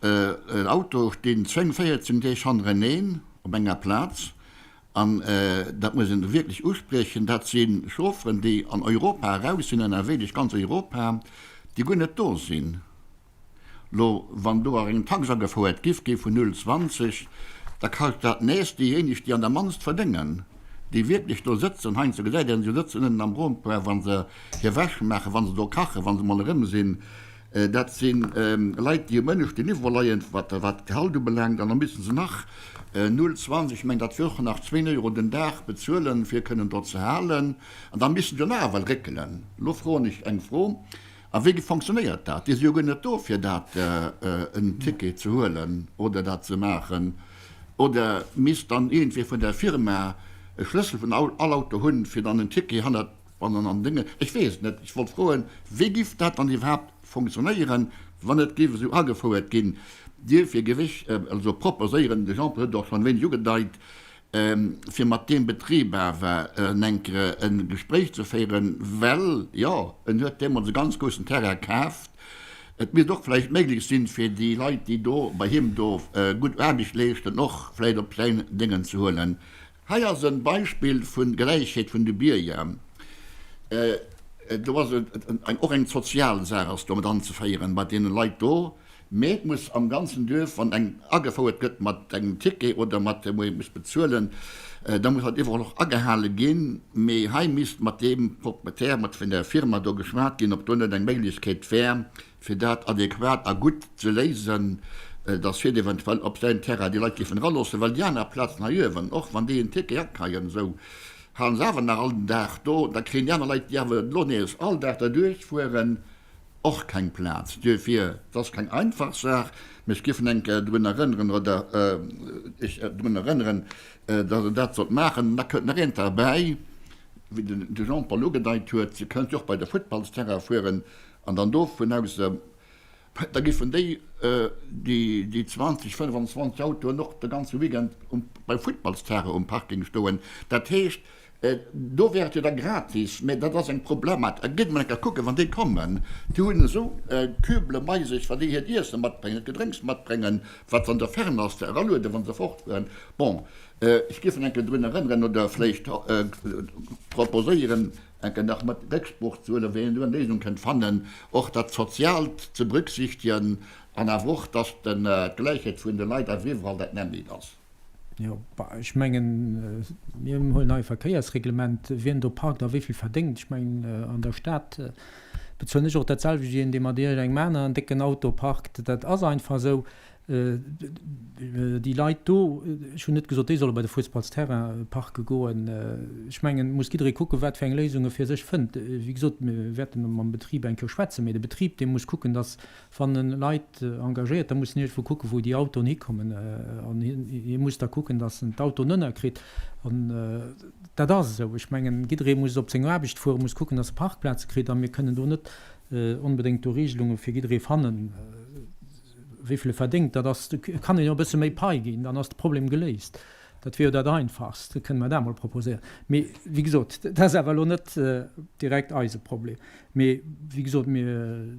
Autoe stinn, 10, 14 Deeg hannereneen op enger Plaz. An dat muss een wierklech uspriechen, dat si Chaufferen, déi an Europa eraus sinn, ënnerwee duerch ganz Europa, déi guer net do sinn. Lo, wann do eng Tax agefouert giff gi vun 0,20, da kascht dat nees déijéineg, déi an der mannst verdéngen, déi wierklech do sëtzen. Heiansdo gesäit een se jo sëtzen ënnen am Rond-point, wa se hir Wäsch maachen, wa se do kachen, wa se mol erëm sinn. Dat si Leit, déi um ënneschten Niveau leien, wat d'Gehalt ubelaangt. An da müssen se nach 0,20, ech mengen, dat wier och nach zwéin Euro den Dag bezuelen, fir kënnen do ze halen. An da missten se jo nach ewell réckelen. Lo froen ech eng Fro, A wéi fonctionnéiert dat? Dir sidd jo guer net do fir dat en Ticket ze huelen oder dat ze maachen. Oder misst dann iergendwee vun der Firma e Schlëssel vun all Auto hunn, fir dann en Ticket hannert an an Dénge? Ech weess et net. Ech wollt froen, wéi giff dat dann iwwerhaapt fonctionnéieren, wann et giff esou agefouert ginn? Dierfir géif ech also proposéieren, de Jean-Paul huet et och schonn e wéineg ugedeit, fir mat deem Betrib awer en enkere e Gespréich ze féieren, well, jo, en huet deemools e ganz groussen Terrain kaaft. Et misst och vläicht méiglech sinn, fir déi Leit, déi do bei him do gutt Aarbecht leeschten, och vläicht op säin Déngen ze huelen. Hei ass e Beispill vun Gläichheet vun de Bierger. Do ass et och eng sozial Saach ass do mat anzeféieren bei deene Leit do. Mee et muss am ganzen Duerf, wann eng agefouert gëtt mat engem Ticket oder mat wou ee muss bezuelen, da muss dat iwwerall och agehale ginn. Mee hei misst mat deem Proprietär, mat vun där Firma do geschwat ginn, ob do net eng Méiglechkeet wär, fir dat adequat a gutt ze léisen, dass hien eventuell op säin Terrain déi Leit géifen eraloossen, well déi aner Plazen hei uewen, och wann déi en Ticket akreien, esou halen se awer nach all den Dag do, da kréien déi aner Leit, déi awer elo nees all Dag derduerch fueren, och keng Plaz. Duerfir, et ass keng einfach Saach, mä ech géif en eng Kéier drun erënneren oder iech drun erënneren, dass Der dat sollt maachen. An da kënnt nach eent derbäi, wéi de Jean-Paul ugedeit huet, Se kënnt jo och bei de Futtballsterrain fueren. An dann dovun aus, da giffen déi, déi 20, 25 Autoen och de ganze Weekend beim Futtballsterrain um Parking stoen. Dat heescht, do wär et jo da gratis, mä dat ass eng Problemat. A gitt emol eng Kéier kucken, wann déi kommen, déi hunn esou Kübele bei sech, wa déi hiert Iesse matbréngen, hiert Gedrénks matbréngen, wat se an der Ferne ass, eralueden, wa se fortfueren. Bon, ech géif en eng Kéier drun erënneren oder vläicht proposéieren, Enke nach mat Récksprooch ze huelen, wéi een do eng Léisung kënnt fannen, och dat Soziaalt ze berücksichtigen an awer och, dass d'Gläichheet vun de Leit awer iwwerall dat nämmlecht ass. Jo, ech mengen, mir huelen hei e Verkéiersreglement, wien do parkt a wéi vill verdéngt. Ech mengen, an der Stad bezuelen ech och dat selwecht wéi een, dee mat iergendengem aneren décken Auto parkt. Dat ass einfach esou. Déi Leit do, ech hunn net gesot, déi solle bei de Fussballsterrain parke goen. Ech mengen, et muss jidderee kucken, wat fir eng Léisung e fir sech fënnt. Wéi gesot, mir wäerte mam Betrib eng Kéier schwätzen, mee de Betrib, dee muss kucken, datt, wann e Leit engagéiert, da muss en iergendwou kucken, wou déi Autoen hikommen. An hie muss da kucken, datt en d'Autoen ënnerkritt. An dat ass esou. Ech mengen, jidderee muss op seng Aarbecht fueren, muss kucken, datt e Parkplaze kritt. A mir kënnen do net onbedéngt do Regelunge fir jidderee fannen. Wéivill e verdéngt, dat ass, kann een jo e bësse méi Pai ginn, dann ass de Problem geléist. Dat wier jo dat Einfachst, dat kënne mer dat emol proposéieren. Mee wéi gesot, dat ass awer elo net direkt eise Problem. Mee wéi gesot, mir,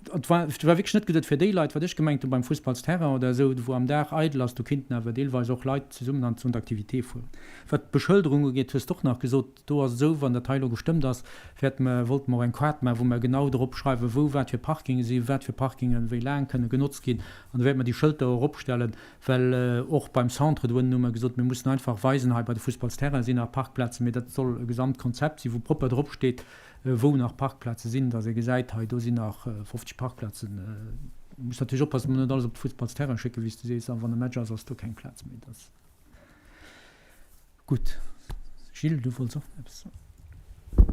et war, et war wierklech net geduet fir déi Leit, wat ech gemengt hunn beim Fussballsterrain oder esou, wou am Dag eidel ass, do kinnten awer deelweis och Leit zesummen an d'Zone d'activité fueren. Wat d'Beschëlderung ugeet, hues de och nach gesot, Do ass et esou, wann dat hei elo gestëmmt ass, wäerte mer, wollte mer och eng Kaart maachen, wou mer genau drop schreiwen, wou wat fir Parkinge sinn, wat fir Parkingen wéi laang kënne genotzt ginn. An da wäerte mer déi Schëlter och eropstellen, well och beim Centre do ënnen hu mer gesot, mir mussen einfach weisen, hei bei de Fussballsterraine sinn nach Parkplazen, mee dat soll e Gesamtkonzept sinn, wou propper drop steet, wou nach Parkplaze sinn, dass ee gesäit, hei do sinn nach 50 Parkplazen. Muss natierlech oppassen, dass mer net alles op de Fussballsterrain schécken, wéi s de sees, a wann e Match ass, ass do keng Plaz méi. Gutt. Gilles, du wollts och nach eppes soen.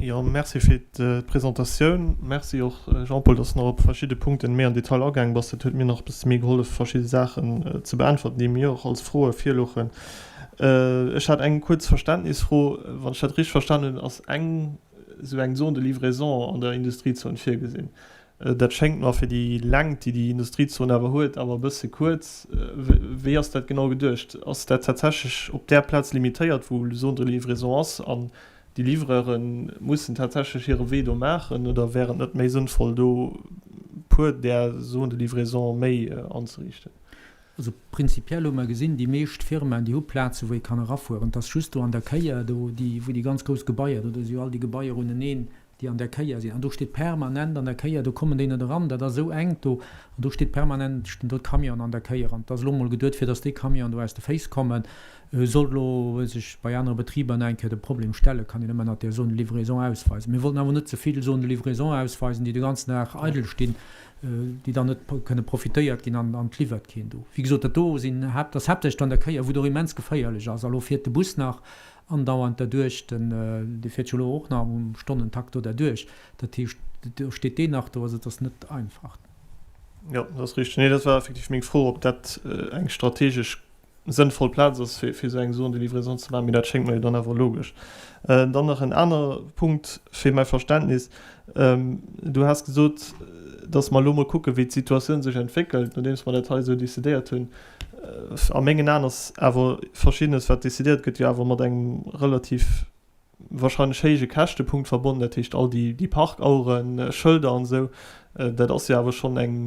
Jo, Merci fir d'Presentatioun. Merci och, Jean-Paul, dass de nach op verschidde Punkten méi am Detail agaang bass. Dat huet mir nach e bësse méi gehollef, verschidde Saachen ze beäntwerten, déi mir och als Froe virlouchen. Ech hat eng kuerz Verständnisfro. Wann ech dat richteg verstanen hunn, ass eng esou eng Zone de livraison an der Industriezon virgesinn. Dat schéngt mer fir déi Längt, déi déi Industriezon awer huet, awer e bësse kuerz. Wéi ass dat genau geduecht? Ass dat tatsächlech op där Plaz limitéiert, wou Zone de livraison ass an déi Livreure mussen tatsächlech hire Wee do maachen? Oder wär et net méi sënnvoll, do e puer där Zone de livraison méi anzeriichten? Also prinzipiell hu mer gesinn, déi meescht Firmaen, déi hu Plaze wou ee kann erafueren. Et ass just do an der Kéier, do déi, wou déi ganz grouss Gebaier, do si jo all déi Gebaier uneneen, déi an där Kéier sinn, an do steet permanent an der Kéier, do kommen déi net eran, dat ass esou enk do, an do steet permanent, stinn do d'Camionen an der Kéier. An et ass elo emol geduet, fir datt déi Camionen do aus de Féiss kommen. Sollt elo sech bei anere Betriber nach eng Kéier de Problem stellen, kann een ëmmer nach där Zone de livraison ausweisen. Mir wollten awer net ze vill Zones de livraison ausweisen, déi de ganzen Dag eidel stinn, déi dann net kënne profitéiert ginn an et liwwert keen do. Wéi gesot, dat do sinn, dat ass haaptsächlech do an der Kéier, wou et och immens geféierlech ass. A lo fiert de Bus nach Andauernd derduerch, den dee fiert jo elo och nach um Stonnentakt do derduerch, dat heescht do steet deen nach do, also et ass net einfach. Jo, dat ass richteg. Nee, dat war effektiv meng Fro, ob dat eng strategesch sënnvoll Plaz ass, fir esou eng Zone de livraison ze maachen, mee dat schéngt mer jo dann awer logesch. Dann nach en aner Punkt fir mäi Verständnis, Du has gesot, datt mer elo mol kucken, wéi d'Situatioun sech entwéckelt, nodeems mer dat hei esou decidéiert hunn. A mengen Aen ass awer Verschiddenes, wat decidéiert gëtt, jo awer mat engem relativ wahrscheinlech héije Käschtepunkt verbonnen. Dat heescht, all déi Parkaueren, Schëlder an esou, dat ass jo awer schonn eng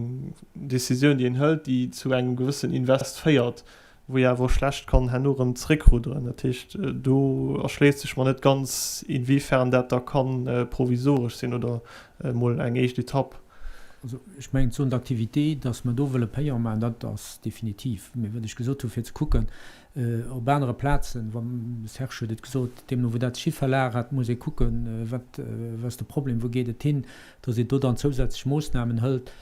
Decisioun, déi een hëlt, déi zu engem gewëssen Invest féiert. Wou ee awer och schlecht kann herno erëm zeréckrudderen. Dat heescht, do erschléisst sech mer net ganz, inwiefern dat da ka provisoresch sinn oder emol eng éischt Etapp. Also ech mengen, d'Zone d'activité, dass mer do wëlle payant maachen, dat ass definitiv. Mee wat ech gesot hu fir ze kucken op anere Plazen, wann, de Serge huet et gesot, deemno wou dat sech hi verlagert, muss ee kucken, wat ass de Problem, wou geet et hin, dass een do dann zousätzlech Moossnamen hëlt,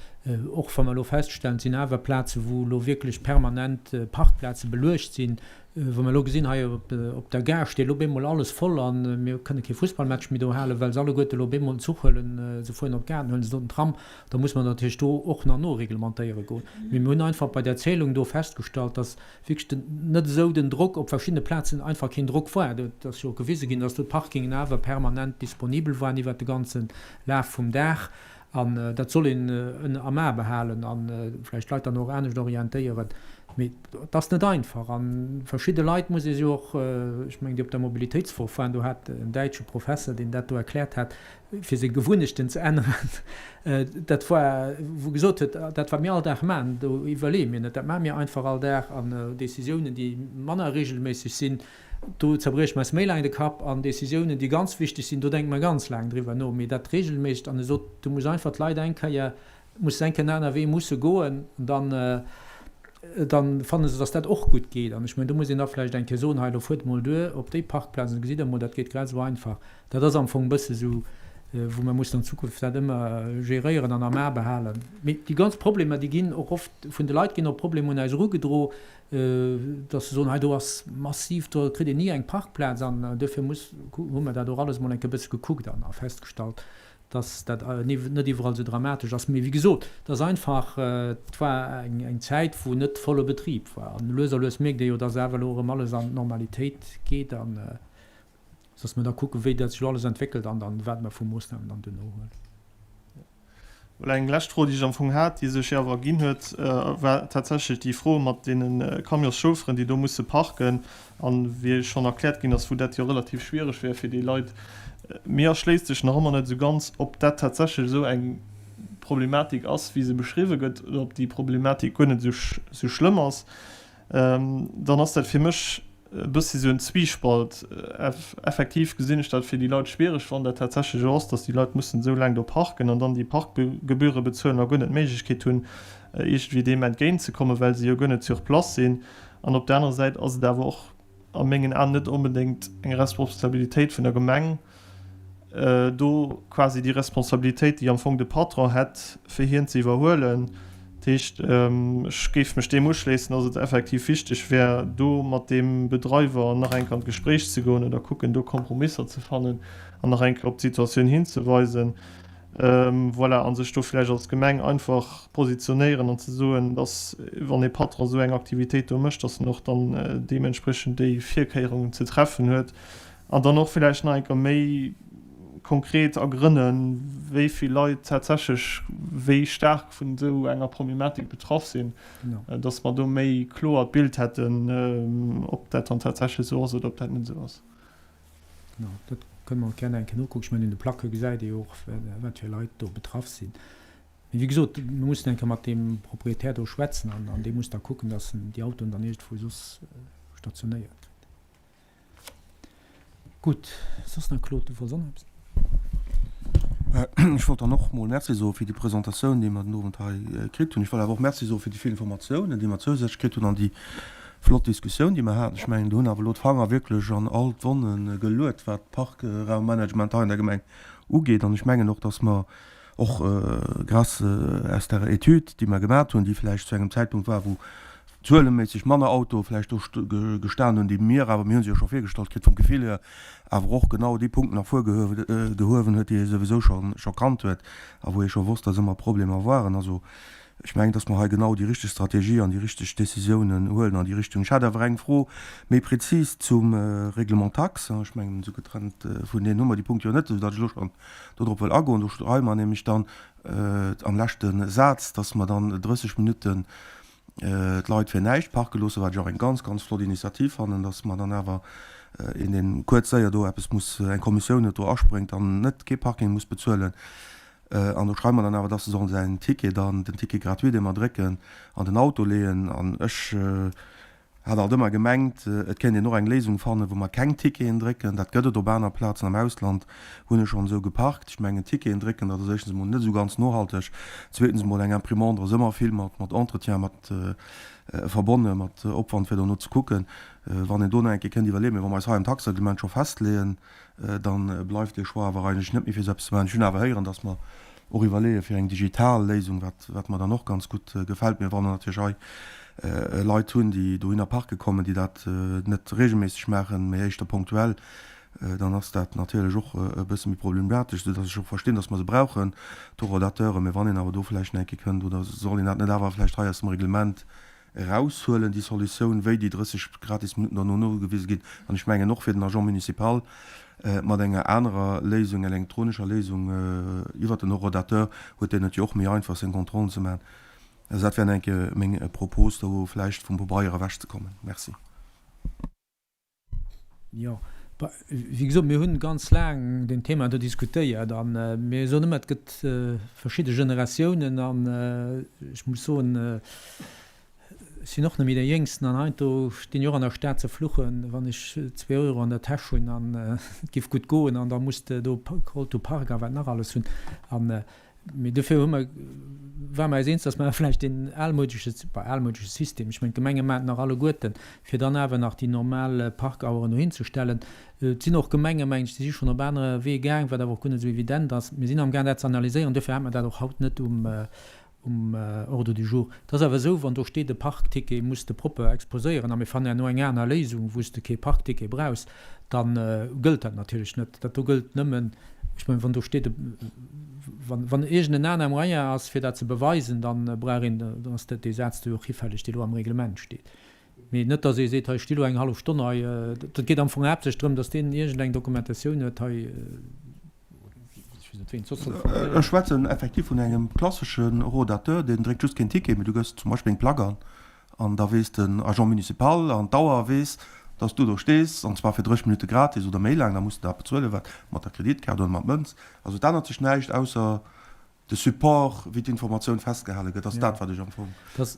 och wa mer elo feststellen, et sinn awer Plazen, wou elo wierklech permanent Parkplaze beluecht sinn, wa mer elo gesinn, hei op der Gare steet elo op eemol alles voll a mir kënne kee Fussballmatch méi do halen, well se alleguerte elo op eemol den Zuch huelen, se fueren op d'Gare an huelen se do den Tram, da muss mer natierlech do och nach noreglementéiere goen. Mee mir hunn einfach bei der Zählung do festgestallt, dass wierklech den, net esou den Drock op verschiddene Plazen einfach keen Drock war. Et ass jo och gewise ginn, dass do d'Parkingen awer permanent disponibel waren iwwert de ganze Laf vum Dag. An dat soll een ënner am A behalen a vläicht d'Leit dann och anescht orientéieren. Mee et ass net einfach. A verschidde Leit muss ee jo och, ech mengen déi op der Mobilitéitswoch waren, do hat en däitsche Professer, deen dat do erkläert hat, fir seng Gewunnechten ze änneren, dat war, wou gesot huet, dat wat mir all Dag maachen, do iwwerleeë mir net, dat maache mir einfach all Dag. An Décisiounen, déi manner regelméisseg sinn, do zerbrieche mer eis méi laang de Kapp. An Décisiounen, déi ganz wichteg sinn, do denke mer ganz laang driwwer no. Mee dat regelméissegt, an e sot, du muss einfach d'Leit eng Kéier, muss se eng Kéier en aner Wee musse goen, an dann, dann fanne se, dass dat och gutt geet. An ech mengen, do muss een da vläicht eng Kéier soen, hei, elo fuert emol duer op déi Parkplaz an da gesitt Der emol, dat geet grad esou einfach. Dat ass am Fong e bësse sou, wou mer mussen an Zukunft dat ëmmer geréieren an am A behalen. Mee déi ganz Problemer, déi ginn och oft vun de Leit ginn och Problemer un eis erugedro, dass se soen, hei do ass massiv, do kritt een ni eng Parkplaz. An duerfir muss, hu mer dat och alles emol eng Kéier e bësse gekuckt an a festgestallt, dass dat net iwwerall esou dramatesch ass. Mee wéi gesot, et ass einfach, et war eng Zäit, wou net volle Betrib war. An lues a lues mierkt ee jo, dass awer elo erëm alles an d'Normalitéit geet. An Dass mer da kucken, wéi dat sech elo alles entwéckelt an dann, wat mer vu Moossnamen dann duerno huelen. Well eng lescht Fro, déi ech am Fong hat, déi sech jo awer erginn huet, war tatsächlech déi Fro mat deene Camionschaufferen, déi do musse parken. An, wéi schonn erkläert ginn ass, wou dat jo relativ schwiereg wär fir déi Leit. Mir erschléisst sech nach ëmmer net esou ganz, ob dat tatsächlech esou eng Problematik ass, wéi se beschriwwe gëtt, oder ob déi Problematik guer net esou schlëmm ass. Dann ass dat fir mech e bëssi sou en Zwiespalt. Effektiv gesinn ech dat fir déi Leit schwiereg, wann dat tatsächlech esou ass, datt déi Leit mussen esou laang do parken an dann déi Parkgebühre bezuelen a guer net d'Méiglechkeet hunn, iergendwéi deem entgéintzekommen, well se jo guer net sur place sinn. An op der anerer Säit ass et awer och a mengen Aen net onbedéngt eng Responsabilitéit vun der Gemeng, do quasi déi Responsabilitéit, déi am Fong de Patron hätt, fir hien ze iwwerhuelen. Dat heescht, ech géif mech deem uschléissen, dass et effektiv wichteg wär, do mat deem Bedreiwer nach eng Kéier an d'Gespréich ze goen oder kucken, do Kompromisser ze fannen an nach eng Kéier op d'Situatioun hinzeweisen. Voilà, a sech do vläicht als Gemeng einfach positionéieren an ze soen, dass, wann ee Patron esou eng Aktivitéit do mécht, dass en och dann deementspriechend déi Virkéierungen ze treffen huet. An dann och villäicht nach eng Kéier méi konkret ergrënnen, wéi vill Leit tatsächlech wéi staark vun esou enger Problematik betraff sinn, dass mer do méi kloer d'Bild hätten, ob dat dann tatsächlech esou ass oder ob dat net esou ass. Genau, dat kënne mer gären eng Kéier nokucken. Ech mengen, un de Placke gesäit ee jo och, wat fir Leit do betraff sinn. Mee wéi gesot, mir mussen eng Kéier mat deem Proprietär do schwätzen an dee muss da kucken, dass en déi Autoen dann iergendwou soss stationéiert kritt. Gutt, soss nach Claude, du wollts och nach eppes? Ech wollt dann och mol Merci soe fir déi Presentatioun, déi mer den Owend hei kritt hunn. Ech wollt awer och Merci soe fir déi vill Informatiounen, déi mer zousätzlech kritt hunn an déi flott Diskussioun, déi mer haten. Ech mengen, do hunn awer elo d'Fanger wierklech an all d'Wonne geluet, wat d'Parkraummanagement hei an der Gemeng ugeet. An ech mengen och, dass mer och grâce aus der Etüd, déi mer gemat hunn, déi vläicht zu engem Zäitpunkt war, wou zueleméisseg manner Autoe vläicht do gestan hunn, déi mir awer, mir hu se jo scho virgestallt kritt, vum Gefill hier awer och genau déi Punkten ervurgehuewen huet, déi ee souwisou scho kannt huet a wou ee scho wosst, dass ëmmer Problemer waren. Also ech mengen, dass mer hei genau déi richteg Strategie an déi richteg Décisiounen huelen an déi Richtung. Ech hat awer eng Fro méi prezis zum Règlement taxe. Ech mengen, esou getrennt vuneen hu mer déi Punkte jo net, esou datt ech elo schonn dodrop wëll agoen. Do schreiwe mer nämlech dann am leschte Saz, dass mer dann 30 Minutten d'Leit fir näischt parke loossen, wat ech och eng ganz, ganz flott Initiativ fannen, dass mer dann awer een, deen kuerz séier do eppes muss, eng Kommissioun huet, do aspréngt an net kee Parking muss bezuelen. An do schreiwe mer dann awer, dass e soll säin Ticket dann, den Ticket gratuit, dee mer drécken, an den Auto leeën. An ech. Hat alt ëmmer gemengt, et kéint een och eng Léisung fannen, wou mer keng Ticketen drécken. Dat gëtt et op aner Plazen am Ausland, hunn ech schonn esou geparkt. Ech mengen, Ticketen drécken, dat ass éischtens emol net esou ganz nohalteg, zweetens emol, eng Imprimante ass ëmmer vill mat mat Entretien mat verbonne, mat Opwand fir dono ze kucken. Wann een do nach eng Kéier kéint iwwerleeën, mee wa mer eis hei am Taxereglement scho festleeën, dann bleift dee Choix awer eigentlech net méi fir esou eppes ze maachen. Ech hunn awer héieren, dass mer och iwwerleeë fir eng digital Léisung, wat wat mer dann och ganz gutt gefält. Mir wann der natierlech hei Leit hunn, déi dohinner parke kommen, déi dat net regelméisseg maachen, mee éischter ponktuell, dann ass dat natierlech och e bësse méi problematesch, soudass ech och verstinn, dass mer se brauchen, d'Horodateuren. Mee wann een awer do vläicht nach eng Kéier kënnt, oder soll een dat net awer vläicht hei aus dem Reglement eraushuelen, déi Solutioun, wéi déi 30 gratis Minutten dann no nogewise ginn. An ech mengen och fir den Agent municipal mat enger anerer Léisung, enger elektronescher Léisung iwwert den Horodateur, huet deen et jo och méi einfach, seng Kontrollen ze maachen. Also dat wär eng Kéier meng Propos, do vläicht vum Pabeier ewechzekommen. Merci. Jo, wéi gesot, mir hunn ganz laang deen Thema do diskutéiert a mir soen ëmmer, et gëtt verschidde Generatiounen an ech muss soen, ech sinn och net méi dee Jéngsten an heiansdo stinn ech och an der Stad ze fluchen, wann ech zwee Euro an der Täsch hunn an et géif gutt goen an da muss de do Call to Park a wat nach alles hunn. An Mee dofir hu mer, ware mer eis eens, datt mer vläicht deen almoudeche, bah, almoudeche System, ech mengen, d'Gemenge maachen et nach alleguerten, fir dann awer nach déi normal Parkaueren dohinzestellen. Et sinn och Gemengen, mengen ech, déi si schonn op anere Wee gaang, wat awer och guer net esou evident ass. Mir sinn amgaang, dat ze analyséieren. Dofir hate mer dat och haut net um, um Ordre du jour. Et ass awer esou, wann do steet, e Parkticket muss de propper exposéieren a mir fannen herno eng aner Léisung, wou s de kee Parkticket brauchs, da gëllt dat natierlech net. Dat do gëllt nëmmen, ech mengen, wann do steet, wann, wann iergend en aner Moyen ass, fir dat ze beweisen, da brauch een, dann ass dat dee Saz do jo och hifälleg, dee lo am Reglement steet. Mee net, datt ee seet, hei sti lo eng hallef Stonn hei. Dat geet am Fong haaptsächlech drëm, datt deen iergend eng Dokumentatioun huet hei, ech weess net, wéi een et soss soll formuléieren. Ech schwätzen effektiv vun engem klassesche Rodateur, deen dréckt just keen Ticket, mee du gëss zum Beispill eng Plack an an da weess den Agent municipal an d'Auer weess, datt s du do stees, an zwar fir 30 Minutte gratis oder méi laang, da muss de dat bezuelen, wat mat der Kreditkaart oder mat Mënz. Also et ännert sech näischt, ausser de Support, wéi d'Informatioun festgehale gëtt, ass dat, wat ech am Fong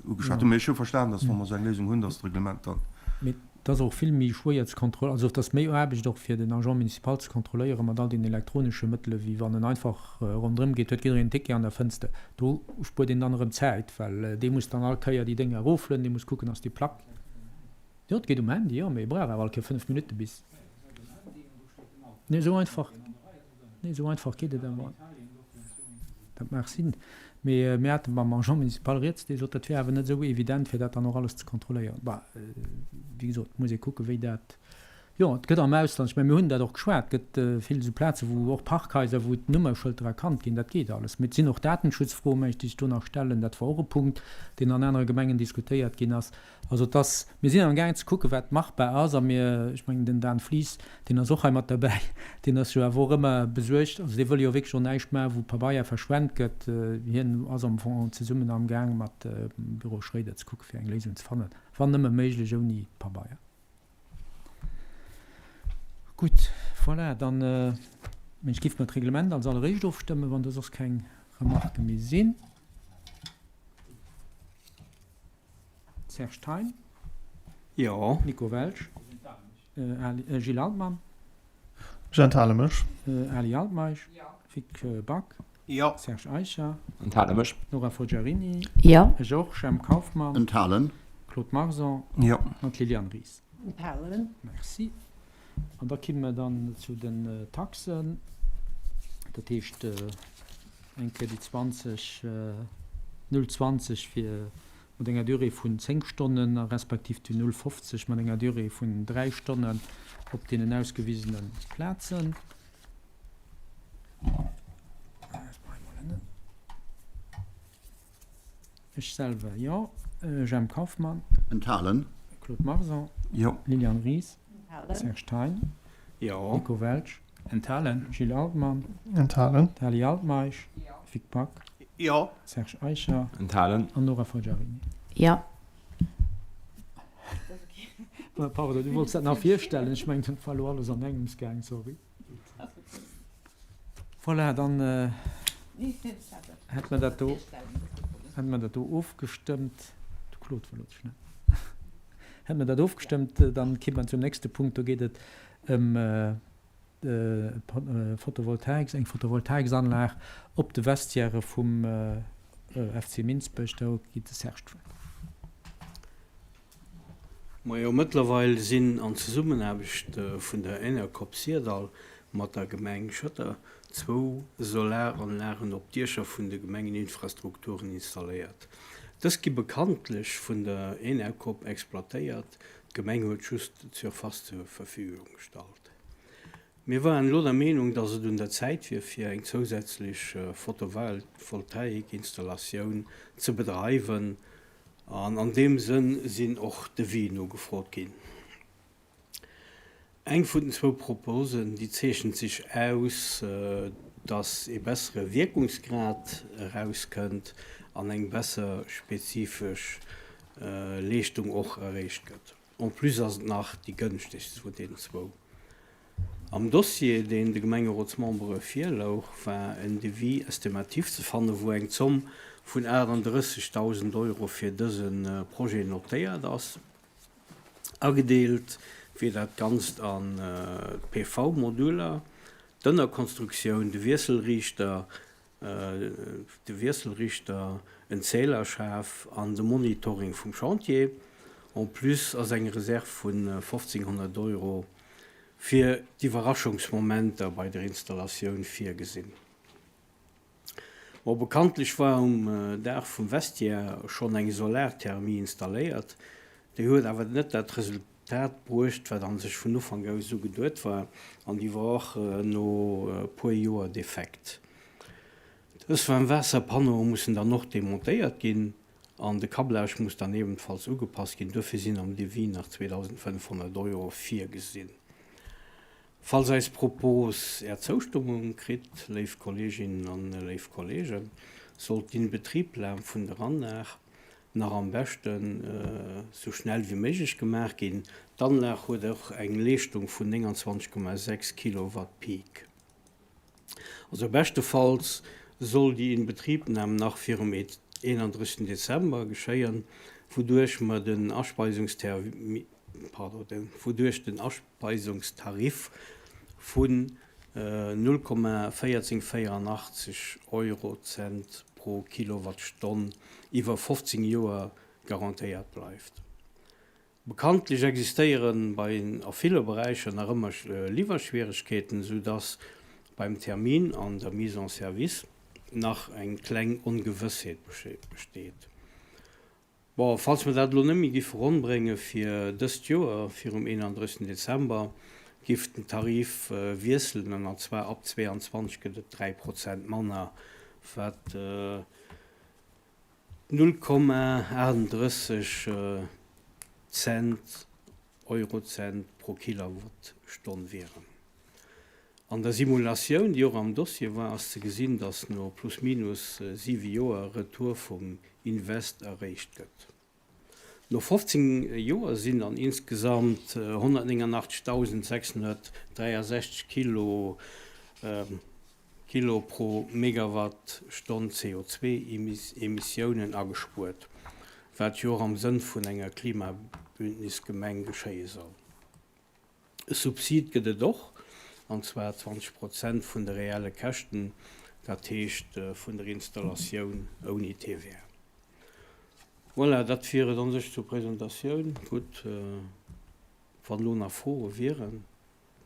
ugeschwat hunn. Mee ech hu verstan, datt, wa mer esou eng Léisung hunn, datt d'Reglement dann. Mee et ass och vill méi schwéier ze kontrolléieren, also et ass méi Aarbecht och fir den Agent municipal ze kontrolléieren mat all den elektronesche Mëttele wéi wann en einfach ronderëm geet, huet jiddereen en Ticket an da fënns de. Do spuert een dann erëm Zäit, well dee muss dann all Kéier déi Dénger eroflueden, dee muss kucken, ass déi Plack. Jo, et geet um Handy, jo, mee e brauch awer all Kéier 5 Minutte bis. Nee, esou einfach. Nee, esou einfach geet et awer. Dat mag sinn, mee mir hate mam Agent municipal rieds, dee sot, dat wier awer net esou evident, fir dat dann och alles ze kontrolléieren. Bah, wéi gesot, muss ee kucken, wéi dat, jo, et gëtt am Ausland, ech mengen, mir hunn dat och geschwat, et gëtt vill esou Plazen, wou och Parkhaiser, wou d'Nummerschëlter erkannt ginn, dat geet alles. Mee et sinn och Datenschutzfroen, meng ech, déi sech do nach stellen. Dat war och e Punkt, deen an anere Gemengen diskutéiert ginn ass. Also et ass, mir sinn amgaangen ze kucken, wat machbar ass. A mir, ech mengen, den Dan Flies, deen ass och hei mat derbäi, deen ass jo awer och ëmmer besuergt, also dee wëll jo wierklech och näischt maachen, wou Pabeier verschwent gëtt. Hien ass am Fong zesummen amgaang mat dem Büro Schréider ze kucken, fir eng Léisung ze fannen, wann nëmme méiglech ouni Pabeier. Gutt, voilà, dann, mengen ech, géife mer d'Reglement als alleréischt ofstëmmen, wann do soss keng Remarquë méi sinn. Serge Thein. Jo. Nico Welsch. Gilles Altmann. Ech enthale mech. Ali Altmeisch. Vic Back. Jo. Serge Eicher. Enthale mech. Nora Forgiarini. Jo. Georges M. Kauffmann. Enthalen. Claude Marson. Jo. An d'Liliane Ries. Enthalen. Merci. An da kimme mer dann zu den Taxen. Dat heescht eng Kéier déi 20, 0,20 fir mat enger Durée vun 10 Stonnen a respektiv déi 0,50 mat enger Durée vun 3 Stonnen op deenen ausgewisene Plazen. Ech selwer, jo. Jemp Kauffmann. Enthalen. Claude Marson. Jo. Liliane Ries. Enthalen. Serge Thein. Jo. Nico Welsch. Enthalen. Gilles Altmann. Enthalen. Tali Altmeisch. Jo. Vic Back. Jo. Serge Eicher. Enthalen. An Nora Forgiarini. Jo. Pardon, du wollts dat nach virstellen. Ech mengen, dat war elo alles an engems gaang, sorry. Voilà, dann hätte mer dat do, hätte mer dat do ofgestëmmt. De Claude war elo ze schnell. Hätte mer dat ofgestëmmt, dann kéint mer zum nächste Punkt, do geet et ëm Photovoltaiks, eng Photovoltaiksanlag op de Vestiairë vum FC Minsbech. Do geet de Serge d'Wuert. Majo, mëttlerweil sinn an Zesummenaarbecht vun der Enercop Syrdall mat der Gemeng Schëtter zwou Solaranlagen op Diecher vun de Gemengeninfrastrukturen installéiert. Dës gi bekanntlech vun der Enercop exploitéiert, d'Gemeng huet just d'Surface zur Verfügung gestallt. Mir waren elo der Meenung, dass et un der Zäit wier, fir eng zousätzlech Photovoltaikinstallatioun ze bedreiwen an an deem Sënn sinn och Devis nogefrot ginn. Eng vun den zwou Proposen, déi zeechent sech aus, dass ee bessere Wierkungsgrad erauskënnt an eng besser spezifesch Leeschtung och erreecht gëtt. En plus ass et nach déi gënschtegst vun deenen zwou. Am Dossier, deen de Gemengerotsmembere virlouch, war en Devis estimatif ze fannen, wou eng Zomm vun 38.000 Euro fir dëse Projet notéiert ass. Agedeelt wier dat Ganzt an d'PV-Moduler, d'Ënnerkonstruktioun, de Wiesselriichter, de Wiesselrichter, en Zählerschaf an de Monitoring vum Chantier. En plus ass eng Reserv vun 1.500 Euro fir d'Iwwerraschungsmomenter bei der Installatioun virgesinn. Bon, bekanntlech war um Daach vum Vestiaire schonn eng Solarthermie installéiert. Déi huet awer net dat Resultat bruecht, wat an sech vun Ufank u sou geduet war, an déi war och no e puer Joer defekt. Dës Waarmwaasserpanneaue mussen dann och demontéiert ginn an de Câblage muss dann ebenfalls ugepasst ginn. Duerfir sinn am Devis nach 2.500 Euro virgesinn. Falls eis Propos Är Zoustëmmung kritt, léif Kolleeginnen an léif Kolleegen, sollt d'Inbetriebnam vun der Anlag nach am beschten sou schnell wéi méiglech gemaach ginn. D'Anlag huet och eng Leeschtung vun 29,6 Kilowatt Peak. Also beschtefalls soll déi Inbetriebnam nach virum 31 Dezember geschéien, wouduerch mer den Aspeisungstermin, pardon, wouduerch den Aspeisungstarif vun 0,1484 Eurocent pro Kilowattstonn iwwer 15 Joer garantéiert bleift. Bekanntlech existéiere bei a ville Beräicher nach ëmmer Liwwerschwieregkeeten, sou dass beim Termin an der Mise en service nach eng kleng Ongewëssheet besteet. Bon, falls mer dat elo net méi giffe ronn brénge fir dëst Joer virum 31. Dezember, giff den Tarif wiesselen an zwar ab 22 gëtt et 3 Prozent manner, wat 0,38 Cent, Eurocent pro Kilowattstonn wieren. An der Simulatioun, déi och am Dossier war, ass ze gesinn, dass no plus minus siwe Joer e Retour vum Invest erreecht gëtt. No 15 Joer sinn dann insgesamt 189.663 Kilo Kilo pro Megawattstonn CO2-Emissiounen agespuert, wat jo och am Sënn vun enger Klimabündnisgemeng geschéie soll. E Subsid gëtt et och, an zwar 20 Prozent vun de reelle Käschten, dat heescht vun der Installatioun ouni TVA. Voilà, dat wier et an sech zur Presentatioun. Gutt, wann elo nach Froe wieren,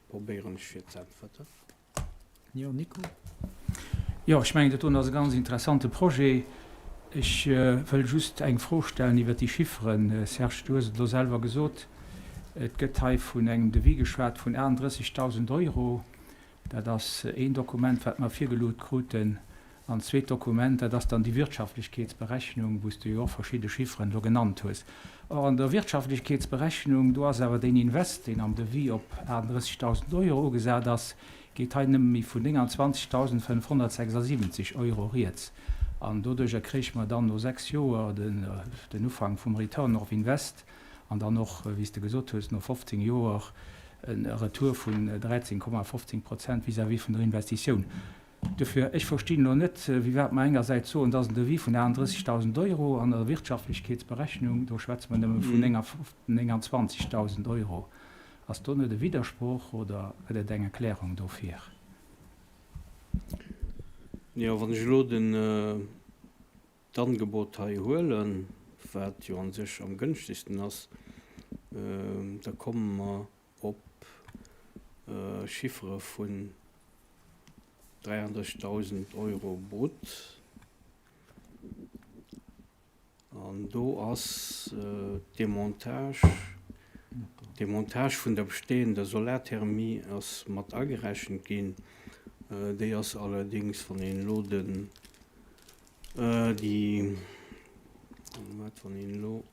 probéieren ech fir z'äntwerten. Jo, Nico? Jo, ech mengen, dat doen ass e ganz interessante Projet. Ech wëll just eng Fro stellen iwwert déi Chifferen. Serge, du hues et elo selwer gesot, et gëtt hei vun engem Devis geschwat vun 38.000 Euro. Dat ass een Dokument, wat mer virgeluecht kruten. An d'zweet Dokument, dat ass dann déi Wirtschaftlechkeetsberechnung, wou s de jo och verschidde Chifferen elo genannt hues. Or, an der Wirtschaftlechkeetsberechnung, do ass awer deen Invest, deen am Devis op 38.000 Euro ugesat ass, geet hei nëmme méi vun 29.576 Euro rieds. An doduerjer kréich mer dann no sechs Joer den Ufank vum Return of Invest an dann och, wéi s de gesot hues, no 15 Joer e Retour vun 13,15 Prozent vis-à-vis vun der Investitioun. Dofir, ech verstinn elo net, wéiwat mer engersäits soen, dat ass en Devis vun 38.000 Euro, an der Wirtschaftlechkeetsberechnung, do schwätze mer nëmme vun 29.000 Euro. Ass do net e Widdersproch oder gëtt et eng Erklärung dofir? Jo, wann ech elo den d'Angebot hei huelen, wat jo a sech am gënschtegsten ass, da komme mer op Chiffere vun 33.000 Euro brut. An do ass d'Demontage, d'Demontage vun der bestehender Solarthermie ass mat agerechent ginn. Déi ass allerdéngs, wann een elo den, déi, wat, wann een elo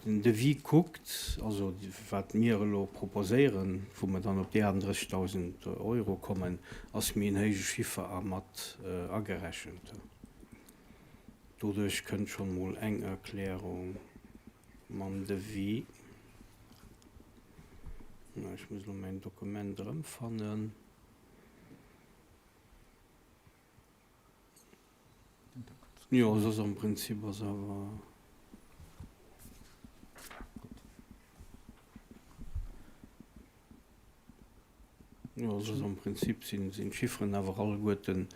den Devis kuckt, also wat mir elo proposéieren, wou mer dann op déi 38.000 Euro kommen, ass méi en héije Chiffer a mat agerechent. Doduerch kënnt schonn mol eng Erklärung mam Devis. Ech muss elo mäin Dokument erëmfannen. Jo, soss am Prinzip ass awer. Jo, soss am Prinzip sinn d'Chifferen awer alleguerten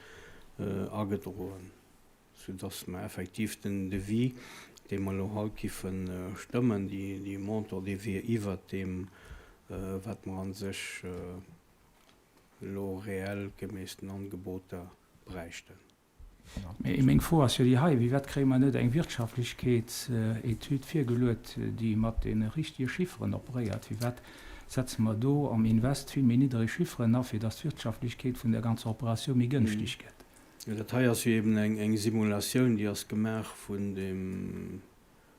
agedroen, soudass mer effektiv den Devis, dee mer elo haut giffe stëmmen, dee Montant, dee wier iwwert deem, wat mer a sech elo reell gemäss den Angeboter bräichten. Mee meng Fro ass jo déi hei, Wéi wat kréie mer net eng Wirtschaftlechkeetsetüd virgeluet, déi mat deene richtege Chifferen operéiert? Wéi wat setze mer do am Invest vill méi niddereg Chifferen a fir datt d'Wirtschaftlechkeet vun der ganzer Operatioun méi gënschteg gëtt? Dat hei ass jo eben eng Simulatioun, déi ass gemaach vun dem,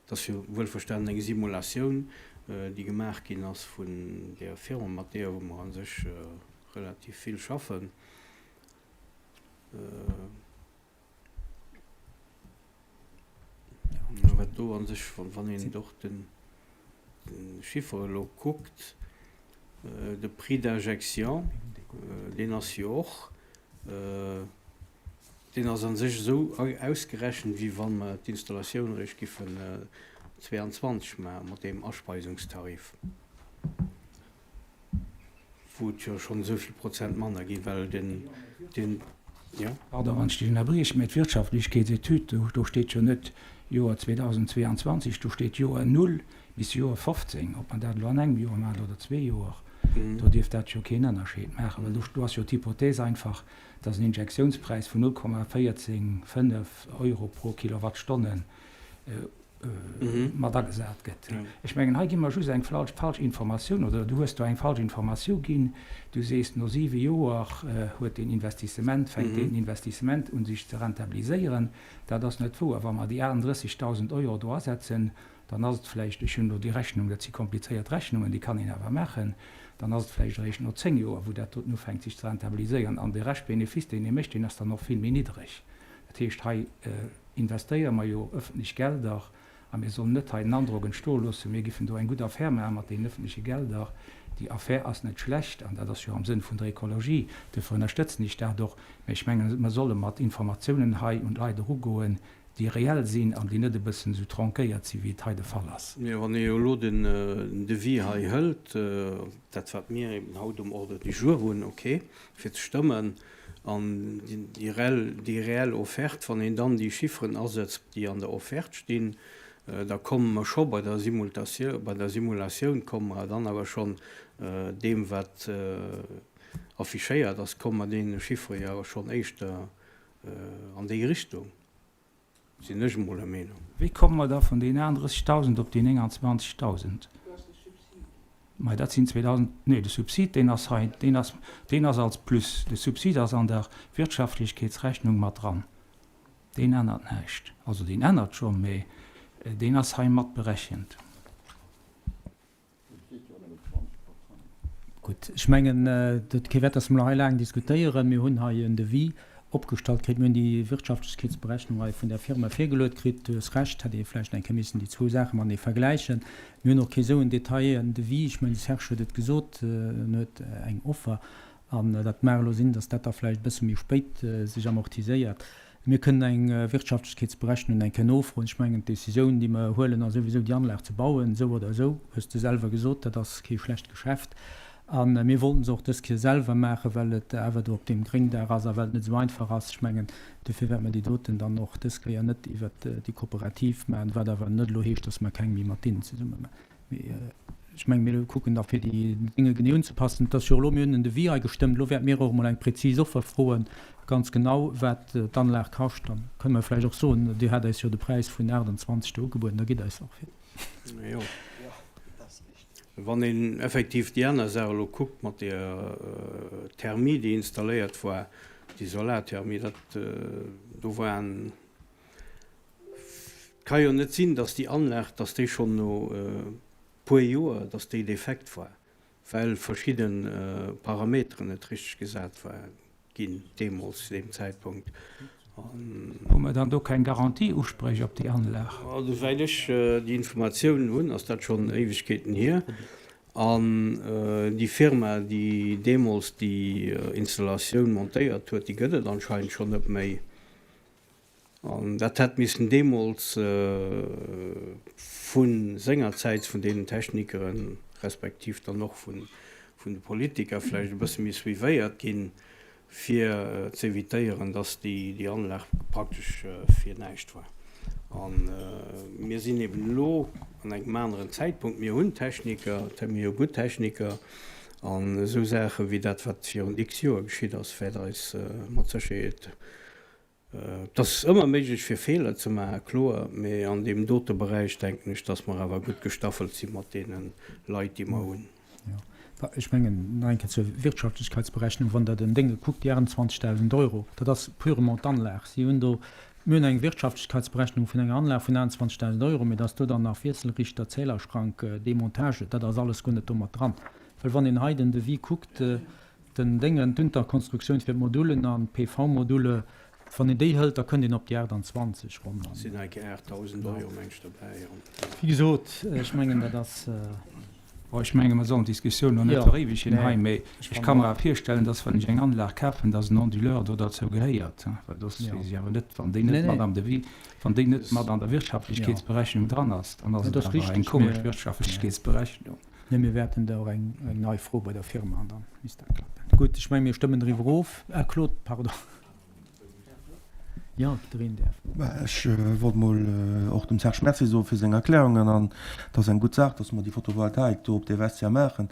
dat ass jo wuelverstanen eng Simulatioun, déi gemaach ginn ass vun där Firma, mat deeër wou mer a sech relativ vill schaffen. Wat do an sech, wann een och den Chiffer elo kuckt, de Prix d'injection, deen ass jo och, deen ass a sech esou ausgerechent, wéi wa mer d'Installatioun eréischt giffen 22 maachen, mat deem Aspeisungstarif. Wou et jo schonn esou vill Prozent manner ginn, well den, den, jo. Pardon, wann ech dech ënnerbrieche, mä d'Wirtschaftlechkeetsetüd, do steet jo net Joer 2022, do steet Joer null bis Joer 15. Ob mer dat elo an engem Joer maachen oder zwee Joer, do dierf dat jo keen Ënnerscheed maachen, well do ass jo d'Hypothèse einfach, dass en Injektiounspräis vun 0,145 Euro pro Kilowattstonne mat agesat gëtt. Ech mengen, hei gi mer just eng falsch Informatioun, oder du hues do eng falsch Informatiou ginn. Du sees, no siwe Joer huet deen Investissement, fänkt deen Investissement un sech ze rentabiliséieren. Dat ass net wouer. Wa mer déi 38.000 Euro do asetzen, dann ass et vläicht, ech hunn elo déi Rechnung, dat si komplizéiert Rechnungen, déi kann een awer maachen, dann ass et vläicht eréischt no zéng Joer, wou dat doten ufänkt sech ze rentabiliséieren. An de Reschtbenefice, deen ee mécht, deen ass dann och vill méi niddreg. Dat heescht, hei investéiere mer jo öffentlech Gelder a mir sollen net hei den Androck entstoe loossen, mir giffen do eng gutt Affär maache mat deenen öffentleche Gelder. Déi Affär ass net schlecht an dat ass jo am Sënn vun der Ekologie, duerfir ënnerstëtzen ech dat och. Mä ech mengen, mer solle mat Informatiounen hei un d'Leit erugoen, déi reell sinn an déi net e bëssen esou tronquéiert sinn, wéi et hei de Fall ass. Mä wann ee jo elo den Devis hei hëlt, dat wat mir eben haut um Ordre du jour hunn, okay, fir ze stëmmen, An déi reell Offerte, wann een dann déi Chifferen asetzt, déi an der Offerte stinn, da komme mer scho bei der Simulatioun, komme mer dann awer schonn deem, wat affichéiert ass, komme mer deene Chiffere jo awer schonn éischter an déi Richtung. Sinn ech emol der Meenung. Wéi komme mer da vun deenen 38.000 op déi 29.000? Mä dat sinn 2.000, nee, de Subsid, deen ass hei, deen ass, deen ass als Plus. De Subsid ass an der Wirtschaftlechkeetsrechnung mat dran. Deen ännert näischt. Also deen ännert scho, mä deen ass hei mat berechent. Gutt, ech mengen, et huet kee Wäert, dass mer elo hei laang diskutéieren. Mir hunn hei en Devis opgestallt kritt. Mir hunn déi Wirtschaftlechkeetsberechnung hei vun där Firma virgeluet kritt. Du hues Recht, hätt ee vläicht eng Kéier missen déi zwou Saache matenee vergläichen. Mir hunn och kee sou en detailléierten Devis. Ech mengen, de Serge huet et gesot, en huet eng Offer. An dat mag elo sinn, datt dat da vläicht e bësse méi spéit sech amortiséiert. Mir kënnen eng Wirtschaftlechkeetsberechnung eng Kéier nofroen. Ech mengen, d'Décisioun, déi mer huelen, ass souwisou déi Anlag ze bauen, esou oder esou, hues de selwer gesot, dat ass kee schlecht Geschäft. A mir wollten se och dës Kéier selwer maachen, well et awer do op deem Gréngdaach ass a well et net esou einfach ass. Ech mengen, dofir wäerte mer déi doten dann och dës Kéier net iwwert déi Kooperativ maachen, wat awer net elo heescht, datt mer keng méi mat deenen zesumme maachen. Mee ech mengen, mir kucken da fir déi Dinge genee unzepassen. Et ass jo elo, mir hunn en Devis hei gestëmmt, elo wäerte mir och emol eng prezis Offer froen, ganz genau wat d'Anlag kascht. Dann kënne mer vläicht och soen, Dir hat eis jo de Präis vun 28 do ugebueden, da gitt eis och fir. Jo, wann een effektiv déi aner Saach elo kuckt mat där Thermie, déi installéiert war, déi Solarthermie, dat do waren, Et ka jo net sinn, datt déi Anlag, datt déi schonn no e puer Joer, datt déi defekt war, well verschidde Parameteren net richteg gesat war ginn deemools zu deem Zäitpunkt. Hu mer dann do keng Garantieuspréch op déi Anlag? Also souwäit ech déi Informatiounen hunn, ass dat schonn Éiwegkeeten hier. An déi Firma, déi deemools déi Installatioun montéiert huet, déi gëtt et anscheinend schonn net méi. An dat hätt missen deemools vu sengerzäits vun deenen Technikeren, respektiv dann och vun de Politiker vläicht e bësse méi suivéiert ginn, fir ze évitéieren, dass déi Anlag praktesch fir näischt war. A mir sinn eben elo an engem aneren Zäitpunkt. Mir hunn Techniker, mir hu gutt Techniker, an esou Saache wéi dat, wat virun x Joer geschitt ass, wäert eis mat Sécherheet Et ass ëmmer méiglech fir Feeler ze maachen, kloer, mee an deem dote Beräich denken ech, dass mer awer gutt gestaffelt si mat deene Leit, déi mer hunn. Jo, ech mengen, nach eng Kéier zur Wirtschaftlechkeitsberechnung, Wann Der den Dénge kuckt, déi 28.000 Euro, dat ass purement d'Anlag. Si hunn do, mir hunn eng Wirtschaftlechkeitsberechnung vun enger Anlag vun 28.000 Euro, mee dass do dann nach Wiesselrichter, Zählerschrank, Demontage, dat ass alles guer net do mat dran. Well wann een hei den Devis kuckt, Den Déngen, d'Unterkonstruktioun fir d'Modulen an d'PV-Module, wann een déi hëlt, da kënnt een op déi 28 ronn. Sinn hei keng 8.000 Euro mengt dobäi. Wéi gesot, ech mengen, dat ass. Bon, ech menge mer sollen d'Diskussioun elo net veréiwegen hei, mee ech ka mer awer virstellen, dass wann ech eng Anlag kafen, dass en Onduleur do derzou gehéiert. Well soss weess ech awer net, wann déi net mat am Devis, wann déi net mat an der Wirtschaftlechkeetsberechnung dran ass, dann ass et awer eng komesch Wirtschaftlechkeetsberechnung. Nee, mir wäerten da och eng nei Fro bei der Firma an da misst dat klappen. Gutt, ech menge mir stëmmen driwwer of. Ah, Claude, pardon. Jo, jiddereen däerf. Ech wollt mol och dem Serge Merci soe fir seng Erklärungen an et ass eng gutt Saach, datt mer déi Photovoltaik do op dee Vestiaire maachen.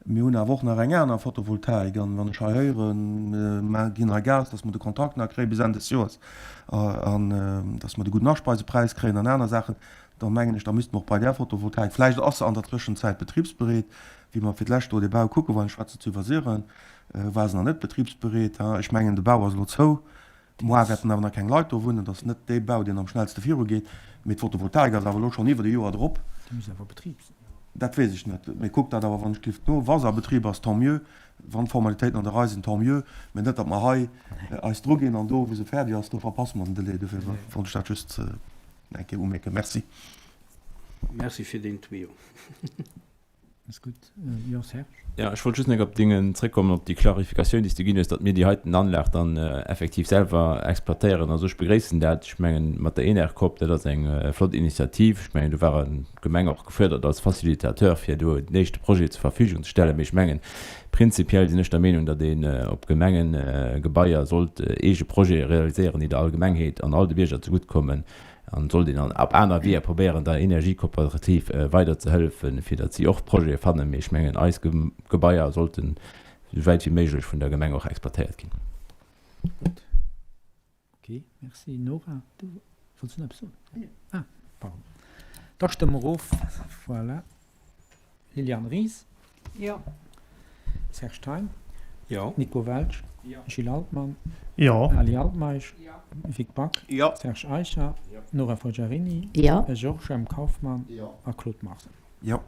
Mir hunn awer och nach eng aner Photovoltaik an wann ech hei héieren, mer ginn hei Gas, datt mer de Kontrakt nach kréie bis Enn des Joers an datt mer de gudden Aspeisepräis kréien an aner Saachen, Da mengen ech, da misste mer och bei där Photovoltaik, vläicht ass se an der Tëschenzäit betribsbereet, wéi mer fir d'lescht do dee Bau kucke waren, ech schwätzen zu Iwwersiren, war se nach net betribsbereet. Ech mengen, de Bau ass elo zou. Moar wäerten awer nach keng Leit do wunnen. Dat ass net dee Bau, deen am schnellste virugeet. Mee d'Photovoltaik ass awer elo schonn iwwer e Joer drop. Déi muss awer Betrib sinn. Dat weess ech net. Mee kuckt dat awer wann ech gelift no. Wa se a Betrib ass, tant mieux. Wann d'Formalitéiten an der Rei sinn, tant mieux. Mee net, datt mer hei eis druginn an do, wou se fäerdeg ass, do verpasse mer den Delai. Dofir wollt ech dat just. Eng Kéier umierken. Merci. Merci fir deen Tuyau. Ass gutt. Jo, Serge? Jo, ech wollt just nach op Dingen zréckkommen, op déi Klarifikatioun, déi s de ginn hues, datt mir déi heiten Anlag dann effektiv selwer exploitéieren. Also ech begréissen dat. Ech mengen, mat der Enercop, dat ass eng flott Initiativ. Ech mengen, do war d'Gemeng och gefuerdert als Facilitateur, fir do den éischte Projet zur Verfügung ze stellen. Mee ech mengen, prinzipiell sinn ech der Meenung, datt een op Gemengegebaier sollt eege Projete realiséieren, déi der Allgemengheet an all de Bierger zegutt kommen. An et sollt een op aner Weeër probéieren, der Energiekooperativ weider ze hëllefen, fir datt si och Projete fannen. Mee ech mengen, eis Gebaier sollten esou wäit wéi méiglech vun der Gemeng och exploitéiert ginn. Gutt. Ok, merci. Nora, du wollts nach eppes soen? Ah, pardon. Da stëmme mer of. Voilà. Liliane Ries. Jo. Serge Thein. Jo. Nico Welsch. Jo. Gilles Altmann. Jo. Ali Altmeisch. Jo. Vic Back. Jo. Serge Eicher. Jo. Nora Forgiarini. Jo. Georges M. Kauffmann. Jo. A Claude Marx. Jo.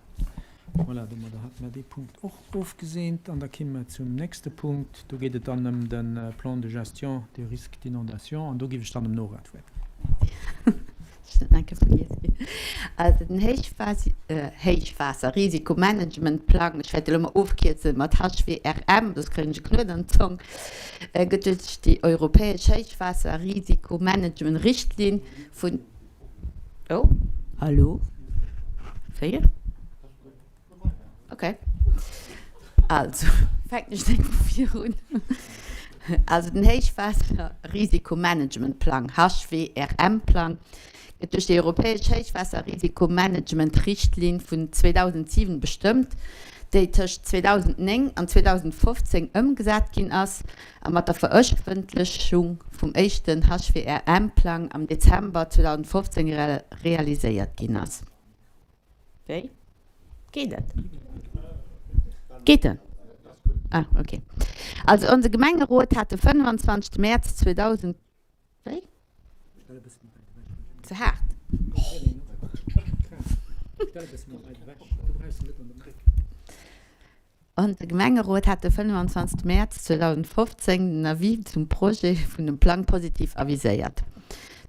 Voilà, domadder hätte mer dee Punkt och ofgeseent. An da kimme mer zum nächste Punkt. Do geet et dann ëm de Plan de gestion des risques d'inondation. An do géif ech dann dem Nora d'Wuert ginn. Ech net enke vergiess ginn. Also den Héichwaasser-Risikomanagementplang, ech wäert elo mol ofkierzen mat HWRM, soss kréien ech e Knuet an d'Zong, gëtt duerch déi europäesch Héichwaasser-Risikomanagement-Richtlinn vun, oh, hallo, wéi? Ok. Also, fänken ech direkt vu vir un. Also den Héichwaasserrisikomanagementplang, HWRM-Plang, gëtt duerch déi europäesch Héichwaasserrisikomanagementrichtlinn vun 2007 bestëmmt, déi tëscht 2009 an 2015 ëmgesat ginn ass a mat der Verëffentlechung vum éischten HWRM-Plang am Dezember 2015 realiséiert ginn ass. Wéi? Geet et? Geet en? Ah, okay. Also onse Gemengerot hat de 25. Mäerz 2000, wéi? Ze haart? Onse Gemengerot hat de 25 Mäerz 2015 den Avis zum Projet vun dem Plang positiv aviséiert.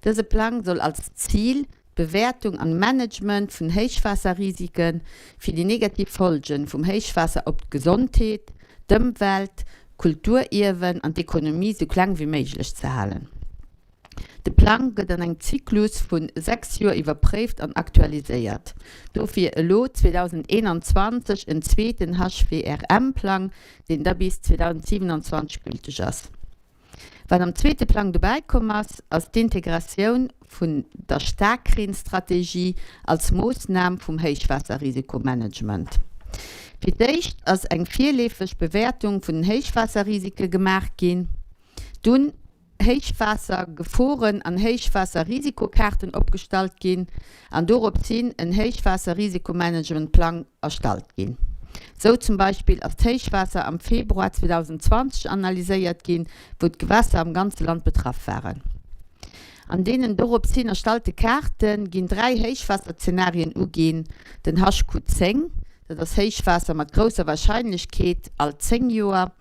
Dëse Plang soll als Zil d'Bewäertung an Management vun Héichwaasserrisike fir déi negativ Folgen vum Héichwaasser op d'Gesondheet, d'Ëmwelt, d'Kulturierwen an d'Ekonomie sou kleng wéi méiglech ze halen. De Plang gëtt an engem Zyklus vu 6 Joer iwwerpréift an aktualiséiert. Dofir elo 2021 en zweeten HWRM-Plang, deen da bis 2027 gülteg ass. Wat am zweete Plang dobäi komm ass, ass d'Integratioun vun der Staarkreenstrategie als Moossnam vum Héichwaasserrisikomanagement. Fir d'éischt ass eng virleefeg Bewäertung vun den Héichwaasserrisike gemaach ginn, dunn Héichwaassergeforen an Héichwaasserrisikokaarten opgestallt ginn an dorops hin en Héichwaasserrisikomanagementplang erstallt ginn. Sou zum Beispill ass d'Héichwaasser am Februar 2020 analyséiert ginn, wou d'Gewässer am ganze Land betraff waren. An deenen dorops hin erstallte Kaarte ginn 3 Héichwaasserzenarien uginn, den HQ10, dat ass Héichwaasser mat grousser Warscheinlechkeet all 10 Joer,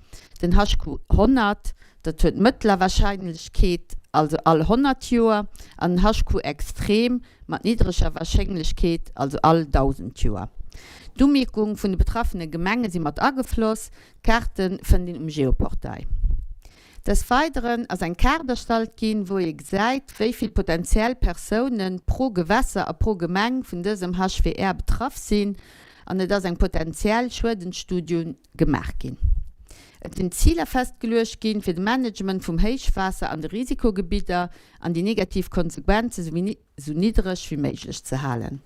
den HQ100, Dat huet mëttler Warscheinlechkeet, also all 100 Joer, an den HQ extrem mat niddreger Warschénglechkeet, also all 1.000 Joer. D'Umierkung vun de betraffene Gemenge si mat agefloss. D'Kaarte fënnt een um Geoportail. Des Weideren ass eng Kaart erstallt ginn, wou ee gesäit, wéi vill potentiell Persoune pro Gewässer a pro Gemeng vun dësem HWR betraff sinn an et ass eng potentiell Schuedensstudie gemaach ginn. Et sinn Ziler festgeluecht ginn, fir de Management vum Héichwaasser an de Risikogebidder an déi negativ Konsequenze sou niddereg wéi méiglech ze halen.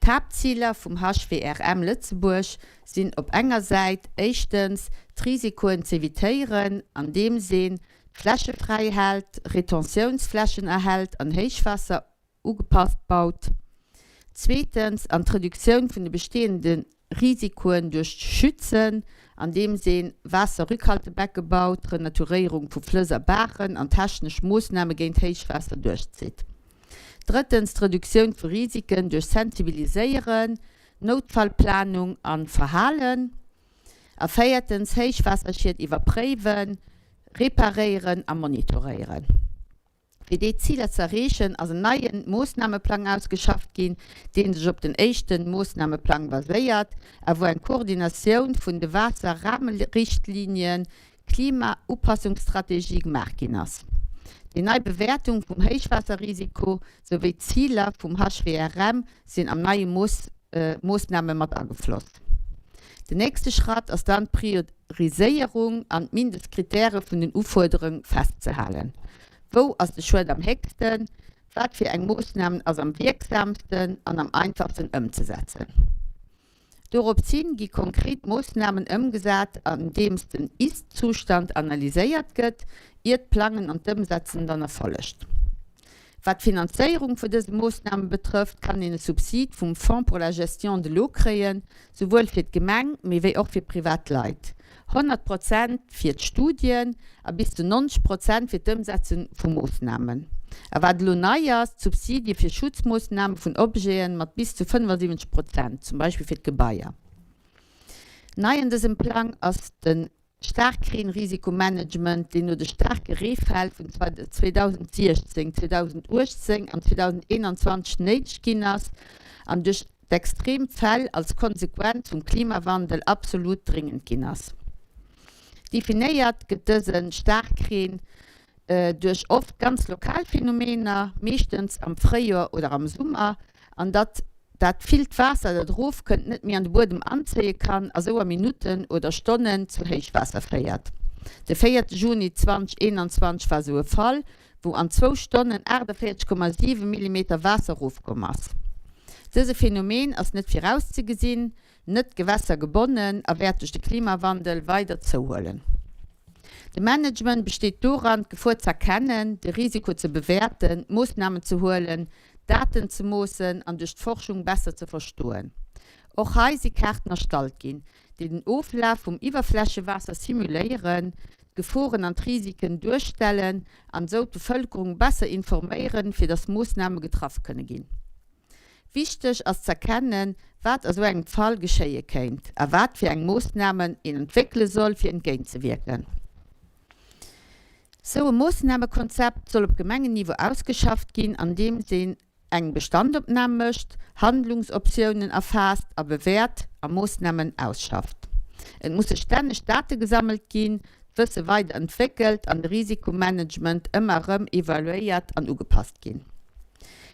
D'Haaptziler vum HWRM Lëtzebuerg sinn op enger Säit éischtens d'Risikoen z'evitéieren, andeems een d'Fläche fräi hält, Retentiounsflächen erhält an Héichwaasser ugepasst baut, zweetens an d'Reduktioun vun de bestehende Risikoen duerch Schützen, andeems ee Waasserrückhaltebecke baut, Renaturéierung vu Flëss a Baachen an technesch Moossname géint Héichwaasser duerchzitt, drëttens d'Reduktioun vu Risiken duerch Sensibiliséieren, Noutfallplanung a Verhalen, a véiertens Héichwaasserschied iwwerpréiwen, reparéieren a monitoréieren. Fir déi Ziler ze erreechen, ass en neie Moossnameplang ausgeschafft ginn, dee sech op den éischte Moossnameplang baséiert a wou eng Koordinatioun vun de Waasserrahmerichtlinien, Klimaupassungsstrategie gemaach ginn ass. Déi nei Bewäertung vum Héichwaasserrisiko souwéi d'Ziler vum HWRM sinn am neie Moossname mat agefloss. Den nächste Schratt ass dann d'Prioriséierung an d'Mindestkritäre vun den Ufuerderung festzehalen. Wou ass de Schued am héchsten? Wat fir eng Moossnamen ass am wierksamsten an am einfachsten ëmzesetzen? Dorops hin gi konkret Moossnamen ëmgesat, andeems den Ist-Zustand analyséiert gëtt, ier d'Plangen an d'Ëmsetzen dann erfollegt. Wat d'Finanzéierung vu dëse Moossname betrëfft, kann een e Subsid vum Fonds pour la gestion de l'eau kréien, souwuel fir d'Gemeng, mee wéi och fir privat Leit. 100 Prozent fir d'Studien a bis zu 90 Prozent fir d'Ëmsetze vu Moossnamen. A wat elo nei ass, d'Subsidie fir Schutzmoossname vun Objete mat bis zu 75 Prozent, zum Beispill fir d'Gebaier. Nei an dësem Plang ass de. Staarkreenrisikomanagement, deen no de staarke Reefäll vun 2016, 2018 an 2021 néideg ginn ass an duerch d'extrem Fäll als Konsequenz vum Klimawandel absolut dringend ginn ass. Definéiert gëtt dëse Staarkreen duerch oft ganz lokal Phänomener, meeschtens am Fréijoer oder am Summer, an datt dat villt Waasser, dat erofkënnt, net méi an de Buedem anzéie kann a sou a Minutten oder Stonnen zu Héichwaasser féiert. De 4 Juni 2021 war sou e Fall, wou an zwou Stonnen 48,7 Millimeter Waasser erofkomm ass. Dëse Phänomen ass net virauszegesinn, net gewässergebonnen a wäert duerch de Klimawandel weider zouhuelen. De Management besteet doran, d'Gefor z'erkennen, de Risiko ze bewäerten, Moossnamen ze huelen, Daten ze moossen an duerch d'Forschung besser ze verstoen. Och hei si Kaarten erstallt ginn, déi den Oflaf vum Iwwerflächewaasser simuléieren, d'Geforen an d'Risiken duerstellen an esou d'Bevëlkerung besser informéieren, fir datt Moossname getraff kënne ginn. Wichteg ass z'erkennen, wat a sou engem Fall geschéie kéint a wat fir eng Moossnamen een entwéckele soll, fir entgéintzewierken. Sou e Moossnamekonzept soll op Gemengenniveau ausgeschafft ginn, andeems een eng Bestandopnam mécht, Handlungsoptiounen erfaasst a bewäert a Moossnamen ausschafft. Et musse stänneg Date gesammelt ginn, d'Wësse weider entwéckelt an de Risikomanagement ëmmer erëm evaluéiert an ugepasst ginn.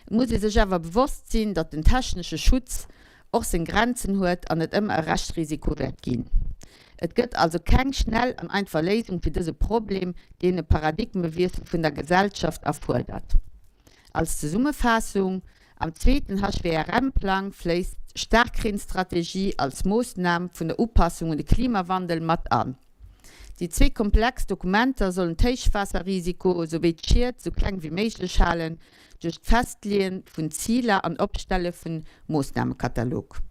Et muss ee sech awer bewosst sinn, datt den technesche Schutz och seng Grenzen huet an et ëmmer e Reschtrisiko wäert ginn. Et gëtt also keng schnell an einfach Léisung fir dëse Problem, deen e Paradigmewiessel vun der Gesellschaft erfuerdert. Als Zesummefaassung, Am zweeten HWRM-Plang fléisst d'Staarkreenstrategie als Moossnam vun der Upassung un de Klimawandel mat an. Déi zwee komplex Dokumenter sollen d'Héichwaasserrisiko souwéi d'Schied sou kleng wéi méiglech halen duerch d'Festleeë vun Ziler an Opstelle vun Moossnamekatalog.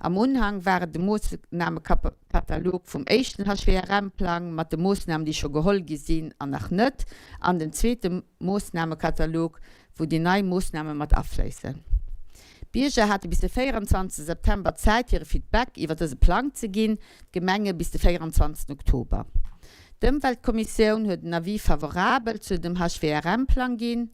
Am Unhang war et de Moossnamekatalog vum éischten HWRM-Plang mat de Moossnamen déi scho geholl gi sinn an nach net an den zweete Moossnamekatalog wou déi nei Moossname mat afléissen. D'Bierger hate bis de 24 September Zäit hire Feedback iwwer dëse Plang ze ginn, d'Gemenge bis de 24 Oktober. D'Ëmweltkommissioun huet en Avis favorabel zu dem HWRM-Plang ginn.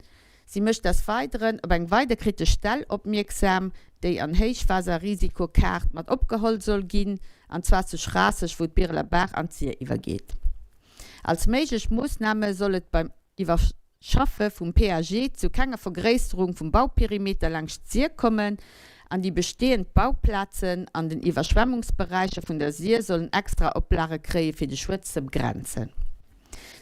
Si mécht des Weideren op eng weider kritesch Stell opmierksam, déi an Héichwaasserrisikokaart mat opgeholl soll ginn, an zwar zu Schraasseg, wou d'Bireler Baach an d'Sir iwwergeet. Als méiglech Moossname soll et beim Iwwerschaffe vum PAG zu kenger Vergréisserung vum Bauperimeter laangscht d'Sir kommen an déi bestehend Bauplazen an den Iwwerschwemmungsberäicher vun der Sir sollen extra Oplage kréie fir de Schued ze begrenzen.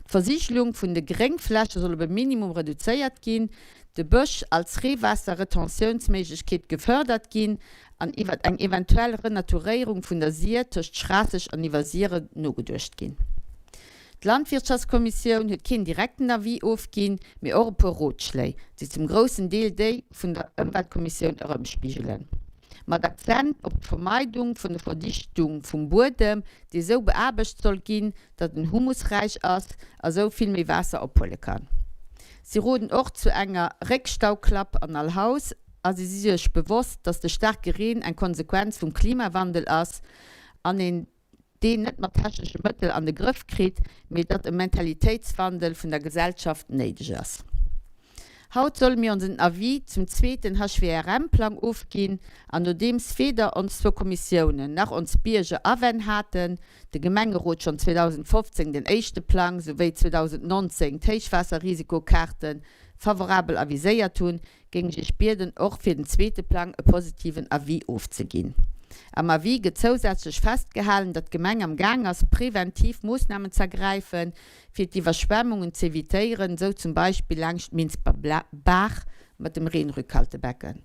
D'Versigelung vun de Gréngfläche soll op e Minimum reduzéiert ginn, de Bësch als Reewaasserretentiounsméiglechkeet gefërdert ginn an iwwer eng eventuell Renaturéierung vun der Sir tëscht Schraasseg an Iwwersiren nogeduecht ginn. D'Landwirtschaftskommissioun huet keen direkten Avis ofginn, mee och e puer Rotschléi, déi zum groussen Deel déi vun der Ëmweltkommissioun erëmspigelen, mat Akzent op d'Vermeidung vun der Verdichtung vum Buedem, dee sou beaarbecht soll ginn, datt en humusräich ass a sou vill méi Waasser ophuele kann. Si roden och zu enger Réckstauklapp an all Haus a si si sech bewosst, datt de staarke Reen eng Konsequenz vum Klimawandel ass an een deen net mat technesche Mëttel an de Grëff kritt, mee datt e Mentalitéitswandel vun der Gesellschaft néideg ass. Haut solle mir onsen Avis zum zweeten HWRM-Plang ofginn, an nodeems weder ons zwou Kommissiounen nach ons Bierger Awänn haten, de Gemengerot schonn 2015 den éischte Plang souwéi 2019 d'Héichwaasserrisikokaarte favorabel aviséiert hunn, géing ech Iech bieden, och fir den zweete Plang e positiven Avis ofzeginn. Am Avis gëtt zousätzlech festgehalen, datt d'Gemeng am Gaang ass, preventiv Moossnamen z'ergräifen, fir d'Iwwerschwemmungen z'evitéieren, sou zum Beispill laangscht d'Minsber Baach mat dem Reenrückhaltebecken,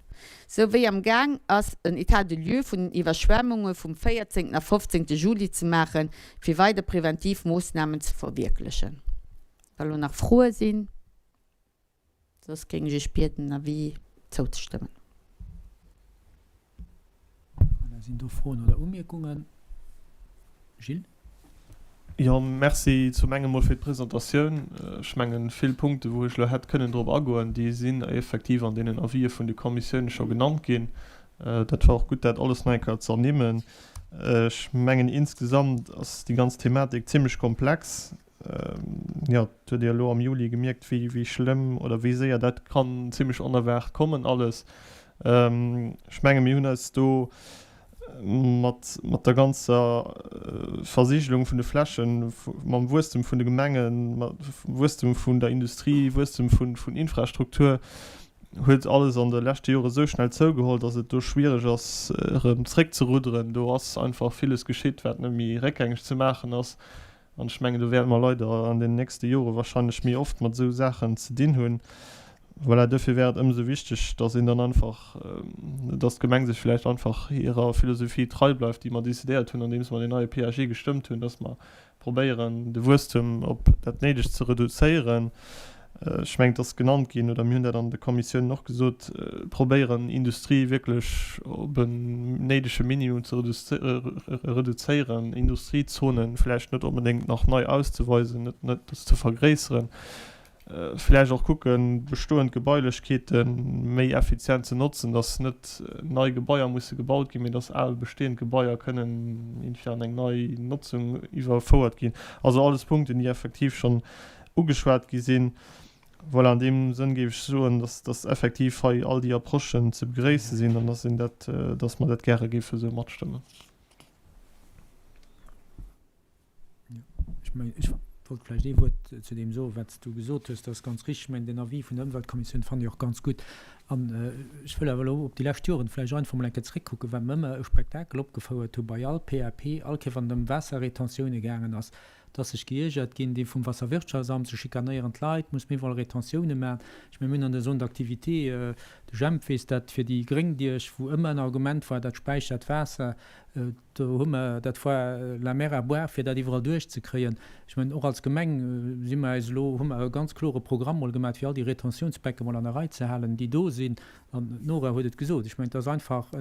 sou wéi am Gaang ass, en État de lieu vun den Iwwerschwemmunge vum 14. a 15. Juli ze maachen, fir weider preventiv Moossnamen ze verwierklechen. Wa lo nach Froe sinn. Soss géing ech Iech bieden, den Avis zouzestëmmen. Voilà, sinn do Froen oder Umierkungen? Gilles? Jo, Merci zum enge mol fir d'Presentatioun. Ech mengen, vill Punkte wou ech elo hätt kënnen drop agoen, déi sinn effektiv an deenen Avisë vun de Kommissioune scho genannt ginn. Dat war och gutt, dat alles nach eng Kéier ze ernimmen. Ech mengen, insgesamt ass déi ganz Thematik zimlech komplex. Jo, et huet ee jo elo am Juli gemierkt, wéi, wéi schlëmm oder wéi séier dat kann zimlech onerwaart kommen alles. Ech menge mir hunn eis do mat, mat der ganzer Versigelung vun de Flächen, mam Wuesstem vun de Gemengen, mam Wuesstem vun der Industrie, Wuesstem vun, vun Infrastruktur, huet alles an de leschte Jore sou schnell zougeholl, datt et do schwiereg ass erëm zréckzerudderen. Do ass einfach villes geschitt, wat net méi réckgängeg ze maachen ass. An ech mengen, do wäerte mer leider an den nächste Jore wahrscheinlech méi oft mat esou Saachen ze dinn hunn. Voilà, duerfir wär et ëmsou wichteg, dass een dann einfach, dass d'Gemeng sech vläicht einfach hirer Philosophie trei bleift, déi mer decidéiert hunn, andeems mer deen neie PAG gestëmmt hunn, dass mer probéieren, de Wuesstum op dat Néidegst ze reduzéieren. Ech mengen, et ass genannt ginn, oder mir hunn dat an de Kommissiounen och gesot, probéieren, Industrie wierklech op en néidege Minimum ze reduzéieren, Industriezonen vläicht net onbedéngt nach nei auszeweisen, net net ze vergréisseren, vläicht och kucken, bestoend Gebailechkeete méi effizient ze notzen, dass net nei Gebaier musse gebaut ginn, mee dass al bestehend Gebaier kënnen iergendwéi an eng nei Notzung iwwerfouert ginn. Also alles Punkten, déi effektiv schonn ugeschwat gi sinn. Voilà, an deem Sënn géif ech soen, dass, dass effektiv hei all déi Approchen ze begréisse sinn an dass een dat, dass mer dat gäre géife sou matstëmmen. Ech mengen, ech wollt vläicht ee Wuert zu deem soen, wat s du gesot hues. Dat ass ganz richtig. Ech mengen, den Avis vun der Ëmweltkommissioun fannen ech och ganz gutt. An ech wëll awer elo op déi lescht Joren vläicht einfach emol eng Kéier zréckkucken, wat mer ëmmer e Spektakel opgefouert hu bei all PAP, all Kéier wann et ëm Waasserretentioune gaangen ass. Et ass sech geiergert ginn, déi vum Wasserwirtschaftsamt, se schikanéieren d'Leit, muss mir iwwerall Retentioune maachen. Ech mengen, mir hunn an der Zone d'activité, de Jemp weess dat, fir déi Gréngdiech, wou ëmmer en Argument war, dat späichert Waasser, do hu mer, dat war la mer à boire, fir dat iwwerall duerchzekréien. Ech mengen, och als Gemeng si mer äis elo, hu mer e ganz klore Programm mol gemaach, fir all déi Retentiounsbecke mol an der Rei ze halen, déi do sinn. An d'Nora huet et gesot, ech mengen, et ass einfach e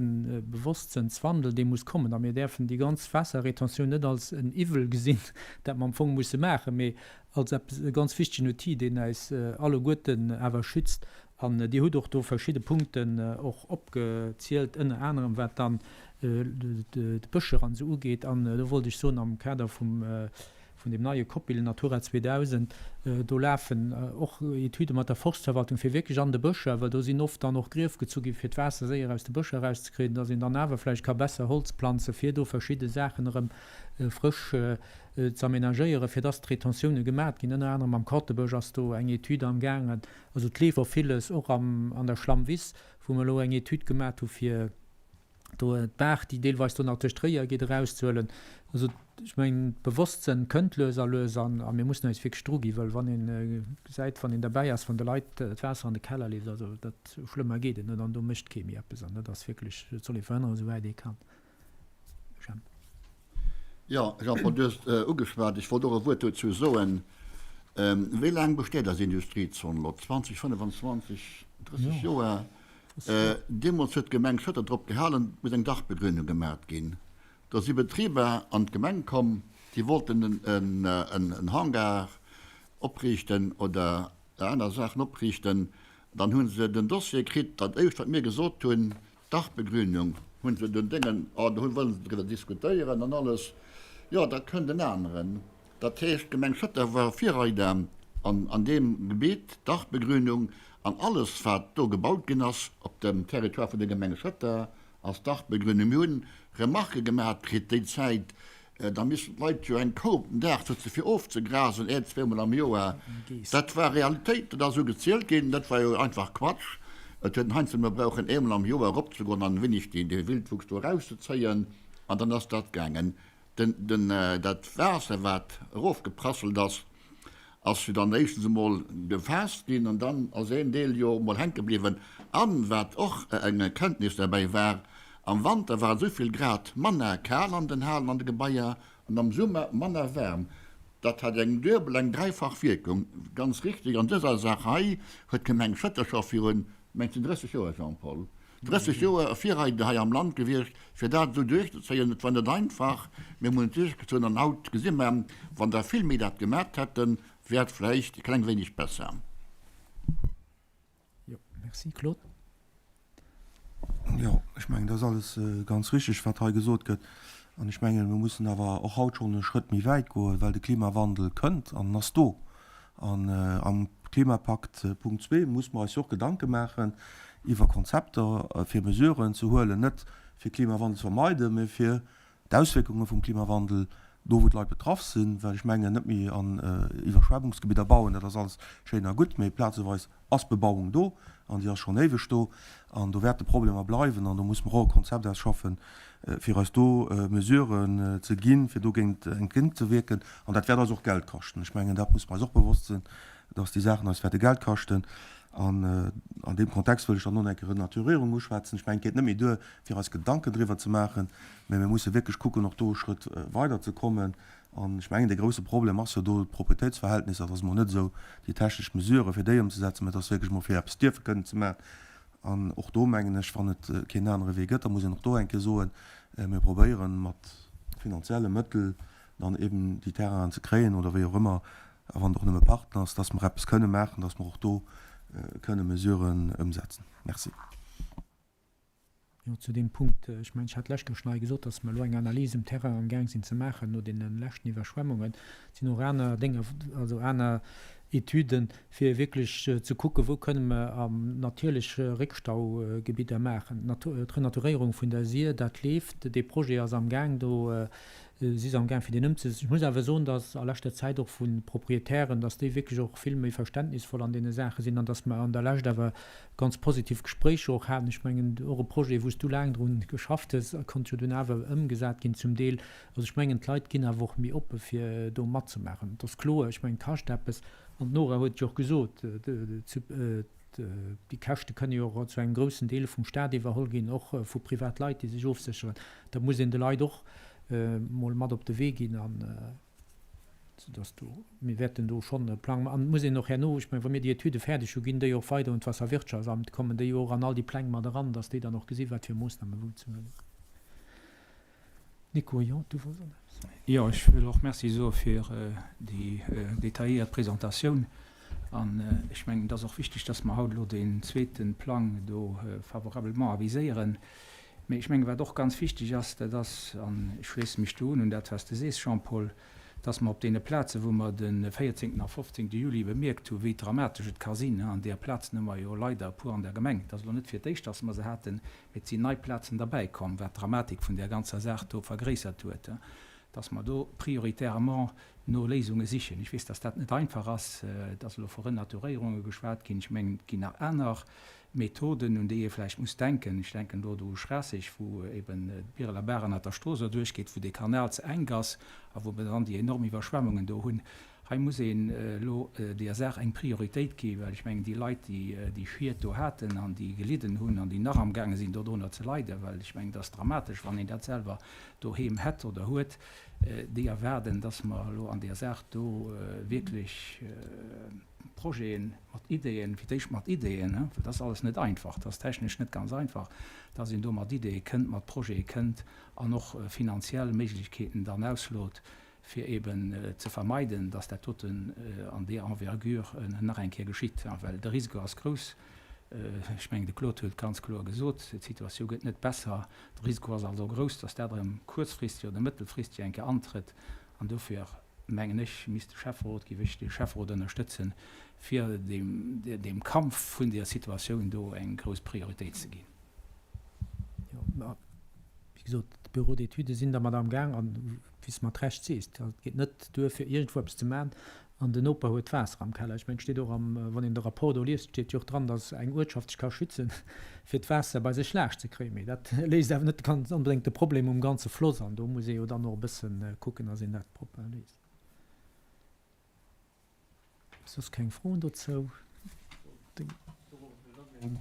Bewosstsënnswandel, dee muss kommen. A mir däerfen déi ganz Waasserretentioun net als en Iwwel gesinn, dat mer am Fong musse maachen, mee als eppes, e ganz wichtegen Outil, deen äis alleguerten awer schützt. An Dir hutt och do verschidde Punkten och opgezielt, ënner anerem wat dann d'Bëscher an esou ugeet. An do wollt ech soen, am Kader vum vun deem neie Copil Natura 2000, do lafen och Etüde mat der Forstverwaltung, fir wierklech an de Bëscher, well do sinn oft dann och Grief gezu gi fir d'Waasser séier aus de Bëscher erauszekriegen, dass een dann awer vläicht ka besser Holz planzen, fir do verschidde Saachen erëm frësch ze amenagéieren, fir dass d'Retentioune gemat ginn. Ënner anerem am Kortebësch ass do eng Etüd amgaangen. Also et leeft och villes, och am an der Schlammwiss, wou mer elo eng Etüd gemat hu fir, do d'Baach, déi deelweis do nach duerch d'Réier geet, erauszehuelen. Also ech mengen, d'Bewosstsënn kënnt lues a lues an a mir mussen eis wierklech dru ginn, well wann ee gesäit, wann een derbäi ass, wann de Leit d'Waasser an de Keller leeft, also dat, schlëmmer geet et net an do mécht kee méi eppes an dat ass wierklech, dat soll ee verhënneren, esouwäit ee kann. Jemp. Jo, Jean-Paul, du hues ugeschwat, ech wollt och e Wuert dozou soen. Wéi laang besteet eis Industriezon elo? 20, 25, 30 Joer? Deemools huet d'Gemeng Schëtter drop gehalen, et muss eng Dachbegrünung gemat ginn. Do si Betriber an d'Gemeng komm, déi wollten en Hangar opriichten oder aner Saachen opriichten. Dann hu se den Dossier kritt. Dat éischt, wat mir gesot hunn, Dachbegrünung, hu se den Déngen, oh, do wëlle se driwwer diskutéieren an alles. Jo, dat kënnt en aneren. Dat heescht, d'Gemeng Schëtter war Virreider an deem Gebitt, Dachbegrünung an alles wat do gebaut ginn ass op dem Territoire vun der Gemeng Schëtter ass Dachbegrünung. Mir hunn Remarquë gemat kritt déi Zäit, da missten d'Leit jo eng Kou op den Daach sëtzen fir ofzegrasen, een, zweemol am Joer. Dat war Realitéit, dat ass esou gezielt ginn, dat war jo einfach Quatsch. Et huet een heiansdo nëmme brauchen eemol am Joer eropzegoen an e wéineg dee Wildwuchs do erauszezéien an dann ass dat gaangen. Den, den, dat Waasser, wat erofgeprasselt ass, ass jo dann éischtens emol gefaasst ginn an dann ass een Deel jo emol hänke bliwwen. An, wat och eng Erkenntnis derbäi war, Am Wanter war et esou vill Grad manner kal an den Halen an de Gebaier an am Summer manner waarm. Dat hat eng duebel, eng dräifach Wierkung. Ganz richtig, an dëser Saach hei huet d'Gemeng Schëtter scho virun, mengt se 30 Joer, Jean-Paul? 30 Joer e Virreider hei am Land gewiescht, fir dat esou duerchzezéien. Et war net einfach, mee mir hunn et duerchgezunn an haut gesi mer, wann der vill méi dat gemat hätten, wär et vläicht e kleng wéineg besser. Jo, merci. Claude? Jo, ech mengen, dat ass alles ganz richtig, wat hei gesot gëtt. An ech mengen, mir mussen awer och haut schonn e Schrëtt méi wäit goen, well de Klimawandel kënnt an en ass do. An am Klimapakt Punkt zwee muss mer eis jo och Gedanke maachen iwwer Konzepter, fir Mesuren ze huelen, net fir Klimawandel ze vermeiden, mä fir d'Auswierkunge vum Klimawandel do, wou d'Leit betraff sinn, well ech mengen, net méi an Iwwerschwemmungsgebidder bauen, dat ass alles schéin a gutt, mä plazeweis ass Bebauung do an déi ass schonn éiweg do an do wäerte Problemer bleiwen an do muss mer och e Konzept ausschaffen, fir eis do Mesuren ze ginn, fir dogéint entgéintzewierken. An dat wäert eis och Geld kaschten. Ech mengen, dat muss mer eis och bewosst sinn, dass déi Saachen eis wäerte Geld kaschten. An an deem Kontext wëll ech dann och nach eng Kéier Renaturierung uschwätzen. Ech mengen, et geet net méi duer, fir eis Gedanken driwwer ze maachen, mä mir musse wierklech kucken, och do e Schrëtt weiderzekommen. An ech mengen, dee grouse Problem ass jo do d'Proprietéitsverhältnisser. Et ass emol net esou déi technesch Mesurë fir déi ëmzesetzen, mä et ass wierklech emol fir eppes dierfe kënnen ze maachen. An och do mengen ech, wann et keen anere Wee gëtt, da muss een och do eng Kéier soen, mir probéieren mat finanzielle Mëttel dann eben déi Terrainen ze kréien oder wéi och ëmmer, a wann et och nëmme Partner ass, dass mer eppes kënne maachen, dass mer och do kënne Mesuren ëmsetzen. Merci. Jo, zu deem Punkt, ech mengen, ech hat d'lescht Kéier schonn hei gesot, dass mer elo eng Analys um Terrain amgaang sinn ze maachen no deene leschten Iwwerschwemmungen. Et sinn och aner Dénger, also aner Etüden, fir wierklech ze kucken, wou kënne mer am natierlech Réckstaugebidder maachen. D'Renaturéierung vun der Sir, dat leeft, dee Projet ass amgaang do. Si se amgaang fir deen ëmzesetzen. Ech muss awer soen, dass a leschter Zäit och vu Proprietären, dass déi wierklech och vill méi verständnisvoll an deene Saache sinn an dass mer an der Lescht awer ganz positiv Gespréicher och haten. Ech mengen, och e Projet, wou s du laang drun geschafft hues, konnt jo dunn awer ëmgesat ginn zum Deel. Also ech mengen, d'Leit ginn awer och méi oppe fir do matzemaachen. Et ass kloer, ech mengen, et kascht eppes an d'Nora huet et jo och gesot, Déi Käschte kënne jo och zu engem groussen Deel vum Staat iwwerholl ginn, och vu Privatleit, déi sech ofsécheren. Dat muss een de Leit och mol mat op de Wee ginn, an soudass do, mir wäerten do schonn e Plang maachen. An et muss een och herno, ech mengen, wa mir déi Etüde fäerdeg hu ginn déi och weider un d'Wasserwirtschaftsamt, kommen déi jo och an all déi Pläng mat eran, dass déi dann och gesi wat fir Moossname wou ze huelen sinn. Nico, jo, du wolls och nach eppes soen? Jo, ech wëll och Merci soe fir déi detailléiert Presentatioun. An ech mengen, et ass och wichteg, dass mer haut elo deen zweete Plang do favorablement aviséieren. Mee ech mengen, wat och ganz wichteg ass, dat ass, an ech schléisse mech do un un dat, wat s de sees, Jean-Paul, dass mer op deene Plazen, wou mer de 14. a 15. Juli bemierkt hu wéi dramatesch et ka sinn, an deer Plazen hu mer jo leider e puer an der Gemeng, et ass elo net fir d'éischt, dass mer se haten, mee et sinn nei Plazen derbäikomm, wat d'Dramatik vun där ganzer Saach do vergréissert huet, dass mer do prioritairement no Léisunge sichen. Ech weess, dass dat net einfach ass. Et ass elo vu Renaturéierunge geschwat ginn. Ech mengen, et ginn nach aner Methoden, un déi ee vläicht muss denken. Ech denken elo do u Schraasseg, wou eben d'Bireler Baach ënnert der Strooss erduerch geet, wou dee Kanal ze enk ass a wou mer dann déi enorm Iwwerschwemmungen do hunn. Hei muss een elo deer Saach eng Prioritéit gi, well ech mengen, déi Leit, déi déi Schied do haten an déi gelidden hunn an déi nach amgaange sinn dodrunner ze leiden, well ech mengen, et ass dramatesch, wann een dat selwer doheem hätt oder huet, déi erwaarden, dass mer elo an deer Saach do wierklech Projeten mat Ideeën, fir d'éischt mat Ideeën, well dat ass alles net einfach, dat ass technesch net ganz einfach, dass een do mat Ideeë kënnt, mat Projete kënnt an och finanziell Méiglechkeeten dann auslot, fir eben ze vermeiden, dass dat doten an deer Envergure nach eng Kéier geschitt, well de Risiko ass grouss. Ech mengen, de Claude huet et ganz kloer gesot, d'Situatioun gëtt net besser. De Risiko ass also grouss, dass dat erëm kuerzfristeg oder mëttelfristeg eng Kéier antrëtt. An dofir, mengen ech, misst de Schäfferot, géif ech de Schäfferot ënnerstëtzen, fir deem Kampf vun deer Situatioun do eng grouss Prioritéit ze ginn. Jo, wéi gesot, d'Bureaux d'études sinn dermat amgaang an, wéi s de mat Recht sees, et geet net duer fir iergendwou eppes ze maachen an den Noper huet d'Waasser am Keller. Ech mengen, et steet och am, wann een de Rapport do liest, steet jo och dran, datt eng Uertschaft sech ka schützen, fir d'Waasser bei sech laascht ze kréien. Mee dat léist awer net ganz onbedéngt de Problem um ganze Floss an do muss ee jo dann och e bësse kucken, datt een dat propper léist. Soss keng Froen dozou?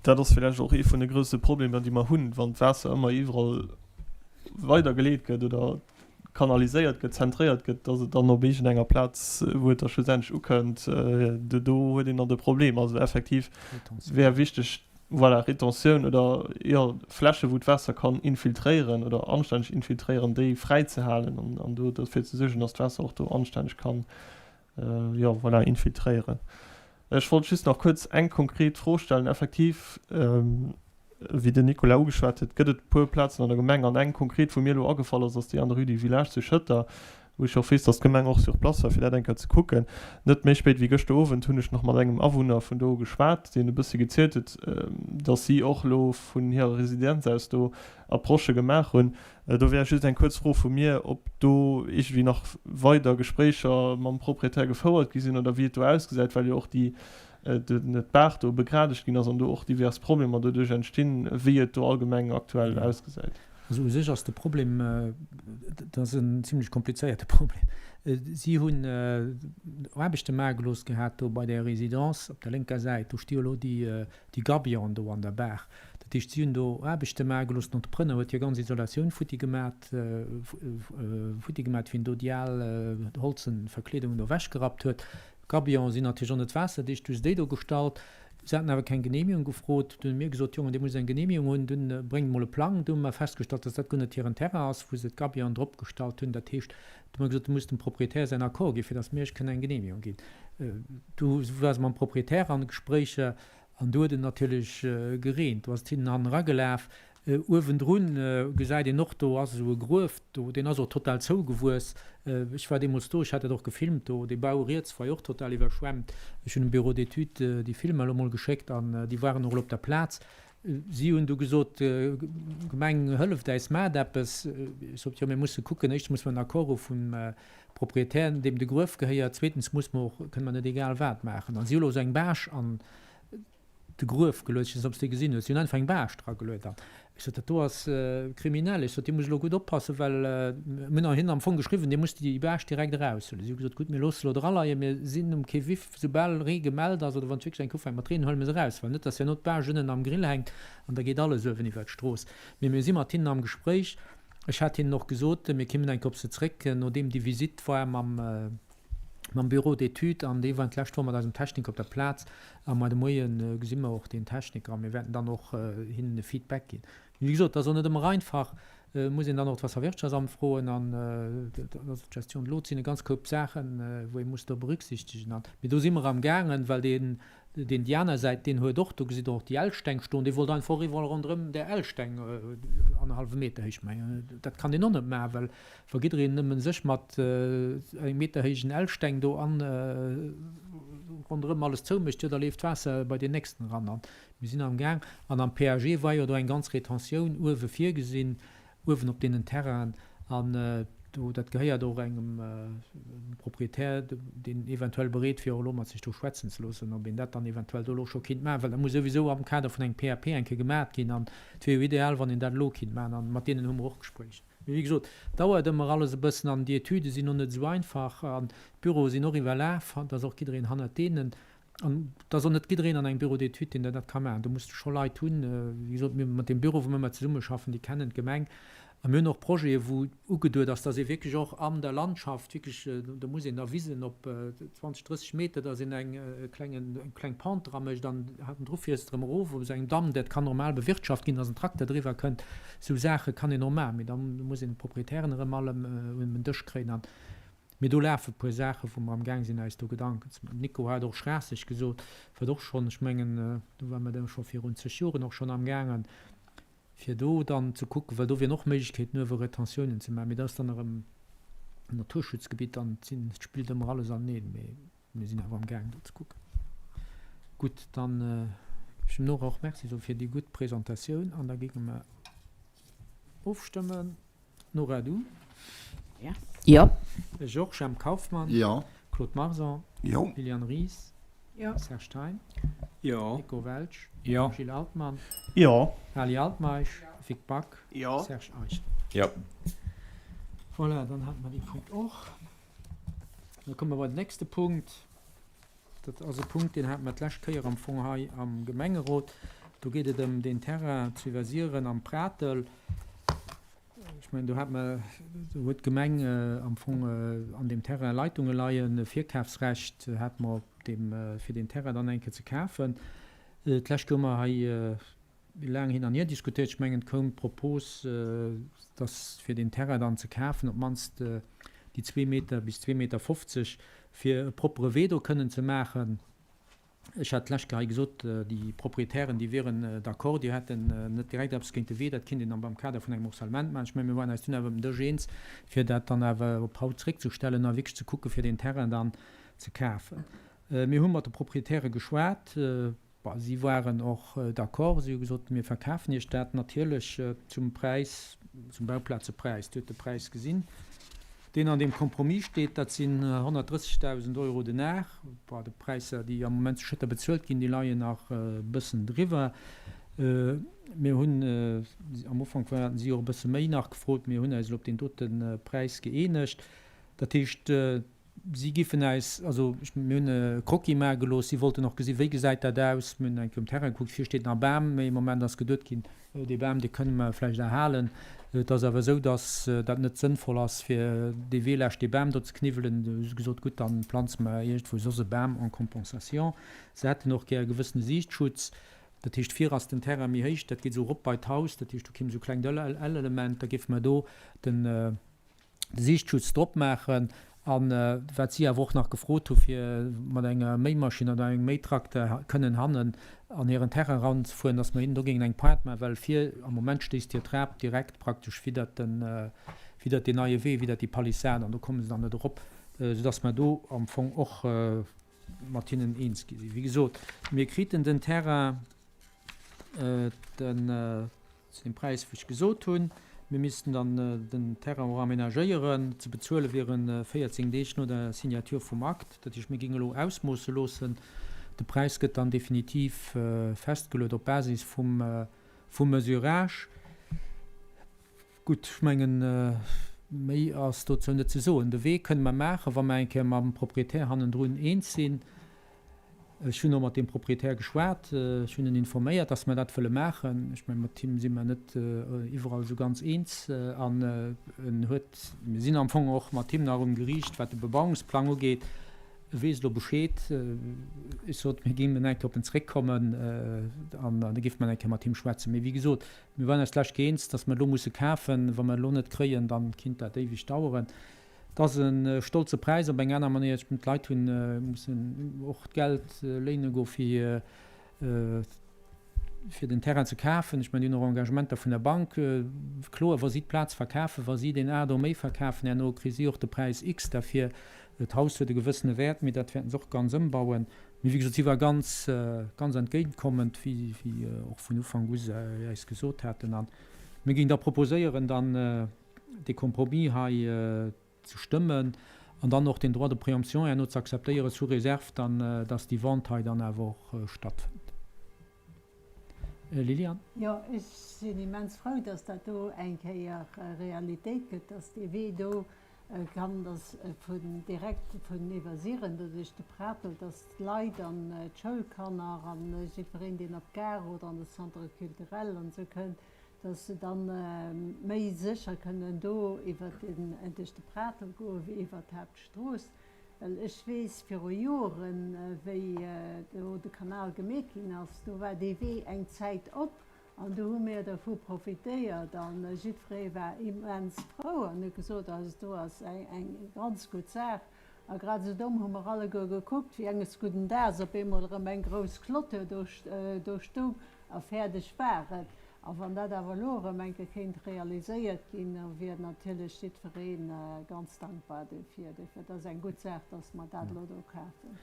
Dat ass villäicht och ee vun de grousse Problemer, déi mer hunn, wann d'Waasser ëmmer iwwerall weidergeleet gëtt oder kanaliséiert gëtt, zentréiert gëtt, dass et dann op iergendenger Plaz, wou et da schlussendlech ukënnt, do huet een dann de Problem. Also effektiv wär wichteg, voilà, Retentioun oder, jo, Fläche wou d'Waasser kann infiltréieren oder anstänneg infiltréieren, déi fräizehalen an do derfir ze suergen, dass d'Waasser och do anstänneg kann jo, voilà, infiltréieren. Ech wollt just nach kuerz eng konkret Fro stellen. Effektiv. Wéi den Nicolas ugeschwat huet, gëtt et e puer Plazen an der Gemeng, an eng konkret, wou mir elo agefall ass, ass déi an der Rue du Village zu Schëtter, wou ech och weess, dass d'Gemeng och sur place war, fir dat eng Kéier ze kucken. Net méi spéit wéi gëschter Owend hunn ech nach mat engem Awunner vun do geschwat, deen e bësse gezielt huet, dass si och elo vun hirer Residenz aus do Approchë gemaach hunn. Do wär just eng kuerz Fro vu mir, ob do iergendwéi nach weider Gespréicher mam Proprietär gefouert gi sinn oder wéi et do ausgesäit, well jo och déi, d'Baach do begradegt ginn ass an do och divers Problemer doduerch entstinn, wéi et do allgemeng aktuell ausgesäit. Also u sech ass de Problem, dat ass en zimlech komplizéierte Problem, si hunn Aarbechte maache gelooss gehat do bei där Résidence op der lénker Säit, do sti jo elo déi Gabionen do an der Baach. Dat heescht, si hunn do Aarbechte maache gelooss, den Entrepreneur huet hir ganz Isolatioun futti gemat, futti gemat, wéi en do déi al holzen Verkleedungen do ewechgerappt huet. D'Gabionen sinn natierlech och net waasserdicht, du hues déi do gestallt. Se haten awer keng Genehmigung gefrot. Dunn hu mir gesot, Jongen, dir musst eng Genehmigung hunn, dunn bréngt mol e Plang. Du hu mer festgestallt, dass dat guer net hiren Terrain ass, wou se d'Gabionen drop gestallt hunn. Dat heescht, du hu mer gesot, du muss dem Proprietär säin Accord ginn, fir dass mir iech kënnen eng Genehmigung ginn. Du war se mam Proprietär an Gespréicher an du huet et natierlech gereent. Du ass et hinnen hannen eragelaf. Uewendrun gesäit een och, do ass esou e Gruef, do, deen ass och total zougewuess. Ech war deemools do, ech hat dat och gefilmt do. Dee Bau riets war jo och total iwwerschwemmt. Ech hunn dem Bureau d'études déi Filmer elo mol geschéckt an déi waren och elo op der Plaz. Si hunn du gesot, Gemeng hëlleft äis, maacht eppes. Ech sot, jo, mir musse kucken, éischtens musse mer en Accord hu vum Proprietär, deem de Gruef gehéiert, zweetens musse mer och, kënne mer net egal wat maachen. An si hu elo esou eng Bâche an de Gruef geluet, ech weess net, ob s de déi gesinn hues, si hunn einfach eng Bâche drageluet an ech sot, dat do ass kriminell, ech sot, Dir musst elo gutt oppassen, well mir hunn hinnen am Fong geschriwwen, Dir musst déi Bâche direkt eraushuelen. Si hu gesot, gutt, mir loosse se elo draleien, mir sinn um Quai-Vif, soubal Ree gemellt ass oder wann et wierklech eng Kéier ufänkt mat reenen, huele mir se eraus, well net, dass herno d'Bâche ënnen am Grill hänkt an da geet alles uewen iwwert d'Strooss. Mee mir si mat hinnen am Gespréich. Ech hat hinnen och gesot, mir kéimen eng Kéier op se zréck, nodeem déi Visitt war mam. mam Bureau d'études an dee war d'lescht Woch mat eisem Techniker op der Plaz a muer de Moie gesi mer och deen Techniker a mir wäerten dann och hinnen e Feedback ginn. Wéi gesot, et ass och net ëmmer einfach, et muss een dann och d'Wasserwirtschaftsamt froen an d'Gestion de l'eau, et sinn e ganz Koup Saachen, wou ee muss do berücksichtegen an, mee do si mer am gaangen, well deen Deen déi aner Säit, deen huet och, do gesitt Der och déi Ellsteng stoen, dee wollt einfach och iwwerall ronderëm där Ellsteng annerhallwe Meter héich maachen. Dat kann een och net maachen, well wa jiddereen nëmme sech mat engem Meter héijen Ellsteng do an ronderëm alles zoumécht, jo da leeft d'Waasser bei deen nächsten eran. An mir sinn am Gaang, an am PAG war jo do eng ganz Retentioun uewe virgesinn, uewen op deenen Terrainen, an do, dat gehéiert och engem Proprietär, deen eventuell bereet wier, och elo mat sech do schwätzen ze loossen, ob een dat dann eventuell do elo scho kinnt maachen, well dat muss souwisou am Kader vun engem PAP eng Kéier gemat ginn, an et wier jo ideal, wann een dat elo kinnt maachen, an mat deenen hu mer och Gespréicher. Mee wéi gesot, dauert ëmmer alles e bëssen, an déi Etüde sinn och net esou einfach, an d'Büroe sinn och iwwerlaf, et ass och jiddereen hannert deenen. An et ass och net jiddereen an engem Bureau d'études, deen dat ka maachen. Do muss de scho Leit hunn. Wéi gesot, mir mat deem Büro, wou mir ëmmer zesummeschaffen, déi kennen d'Gemeng. A mir hunn och Projete wou ugeduet ass, dass ee wierklech och an der Landschaft wierklech, do muss een da Wisen op 20, 30 Meter, dass een eng klengen, eng kleng Pente dra mécht an hannendru fiers de erëm erof op esou engem Damm. Dat kann normal bewirtschaft ginn, dass en Trakter driwwer kënnt. Esou Saache kann een och maachen, mee da muss een d'Proprietären erëm all un den Dësch kréien. An Mee do lafe puer Saachen, wou mer amgaang sinn, eis do Gedanken ze maachen. Den Nico hat och Schraasseg gesot, wat och schonn, ech mengen, do ware mer da scho virun zeg Joren och schonn amgaangen, fir do dann ze kucken, well do wieren och Méiglechkeeten, uewe Retentiounen ze maachen. Mee dat ass dann erëm en Naturschutzgebitt an et sinn, et spillt ëmmer alles aneneen. Mee mir sinn awer amgaangen, do ze kucken. Gutt, dann géif ech dem Nora och Merci soe fir déi gutt Presentatioun an da géinge mer ofstëmmen. Nora, du? Jo. Georges Jemp Kauffmann? Jo. Claude Marson? Jo. Liliane Ries? Jo. Serge Thein? Jo. Nico Welsch? Jo. Gilles Altmann? Jo. Ali Altmeisch? Jo. Vic Back? Jo. Serge Eicher? Jo. Voilà, dann hate mer dee Punkt och. Da komme mer bei den nächste Punkt. Dat ass e Punkt, deen hate mer d'lescht Kéier am Fong hei am Gemengerot. Do geet et ëm deen Terrain zu Iwwersiren am Pratel. Ech mengen, do hat mer, do huet d'Gemeng am Fong an deem Terrain Leitunge leien, e Virkafsrecht hat mer op deem, fir deen Terrain dann eng Kéier ze kafen. D'lescht Kéier hu mer hei laang hin an hier diskutéiert. Ech mengen, et koum d'Propos, dass fir deen Terrain dann ze kafen, op d'mannst déi zwee Meter bis zwee Meter 50, fir e proppere Wee do kënnen ze maachen. Ech hat d'lescht Kéier hei gesot, déi Proprietären, déi wieren d'accord, déi hätten net direkt eppes géint de Wee, dat kinnt een dann beim Kader vun engem Morcellement maachen. Ech mengen, mir waren eis dunn awer um Dësch eens, fir dat dann awer op haut zréckzestellen a wierklech ze kucken, fir deen Terrain dann ze kafen. Mir hu mat de Proprietäre geschwat. Bon, si waren och d'accord. Si hu gesot, Mir verkafen Iech dat natierlech zum Präis, zum Bauplazepräis. Dir hutt de Präis gesinn, deen an deem Compromis steet. Dat sinn 130.000 Euro den Ar. Bon, déi Präisser, déi am Moment zu Schëtter bezuelt ginn, déi leien nach e bëssen driwwer. Mir hunn, am Ufank haten si och e bësse méi nach gefrot, mir hunn eis elo op deen dote Präis gëeenegt. Dat heescht, Si giffen äis, also mir hunn e Croquis maache gelooss, si wollten och gesi wéi gesäit dat aus. Mir hunn eng Kéier um Terrain gekuckt, vir steet nach e Bam, mee am Moment ass geduet ginn, dee Bam dee kënne mer vläicht erhalen. Et ass awer esou, datt dat net sënnvoll ass fir dee Wee laascht dee Bam do ze kniwwelen. Du hu se gesot, gutt, dann planze mer iergendwou soss e Bam en compensation. Se hätten och gär e gewëssene Siichtschutz. Dat heescht, vir ass den Terrain méi héich, dat geet esou erop bei d'Haus, dat heescht do kéim esou e klengt L-Element, da géife mer do den, de Siichtschutz drop maachen an wat si awer och nach gefrot hu fir mat enger Méimaschinn oder engem Méitrakter kënnen hannen an hiren Terrain eranzefueren, dass mer hinnen do géingen eng Pointe maachen, well vir am Moment stéisst hir Trap direkt praktesch widdert den, widdert deen neie Wee, widdert déi Palissade an do komme se dann net erop, soudass mer do am Fong och mat hinnen eens gi sinn. Wéi gesot, mir kriten den Terrain den, Zu deem Präis, wou ech gesot hunn, mir missten dann den Terrain och aménagéieren. Ze bezuele wiere 14 Deeg no der Signature vum Akt. Dat heescht, mir géinge elo ausmoosse loossen. De Präis gëtt dann definitiv festgeluet op Basis vum Mesurage. Gutt, ech mengen, méi ass dozou net ze soen. De Wee kënne mer maachen, wa mer eng Kéier mam Proprietär hannendrun eens sinn. Ech hunn och mat deem Proprietär geschwat. Ech hunn en informéiert, dass mer dat wëlle maachen. Ech mengen, mat him si mer net iwwerall esou ganz eens. An en huet, mir sinn am Fong och mat him nach um Geriicht, wat de Bebauungsplang ugeet. E weess elo Bescheed. Ech sot, mir géingen eng Kéier op en zréckkommen an da géife mer eng Kéier mat him schwätzen. Mee wéi gesot, mir waren eis d'lescht Kéier eens, dass mer elo musse kafen. Wa mer elo net kréien, da kinnt dat éiweg daueren. Et ass e stolze Präis op eng aner Manéier. Ech mengen, d'Leit hu mussen och d'Geld léine goe fir fir den Terrain ze kafen. Ech mengen, déi hunn och Engagementer vun der Bank. Kloer, wa si d'Plaz verkafen, wa si deen Ar do méi verkafen herno, kréie si och de Präis X derfir. D'Haus huet e gewëssene Wäert, mee dat wäerten se och ganz ëmbauen. Mee wéi gesot, si war ganz, ganz entgéintkommend, wéi wéi och vun Ufank u se eis gesot haten. A mir géingen da proposéieren, dann, dee Compromis hei ze stëmmen an dann och den Droit de préemption herno ze akzeptéieren, sous réserve dann, dass déi Vente hei dann awer och stattfënnt. Liliane. Jo, ech sinn immens frou, dass dat do eng Kéier Realitéit gëtt, dass dee Wee do kann, dass vun direkt vun iwwer Siren do duerch de Pratel, dass d'Leit an d'Schoulkanner a jiddwereen, deen op d'Gare oder an de Centre culturel an esou kënnt, dass se dann méi sécher kënnen do iwwert den, duerch de Pratel goe wéi iwwert d'Haaptstrooss. Well ech weess, viru Joren, wéi do de Kanal gemeet ginn ass, do war dee Wee eng Zäit op an do hu mir dervu profitéiert a jiddweree war immens frou an huet gesot, also do ass eng ganz gutt Saach. A grad esou domm hu mer alleguer gekuckt, wéi enges gudden Daags op eemol erëm eng grouss Clôture do stoung a fäerdeg war et. A wann dat awer elo erëm eng Kéier kéint realiséiert ginn, da wier natierlech jiddweree ganz dankbar dofir. Dofir, et ass eng gutt Saach, dass mer dat elo do kafen.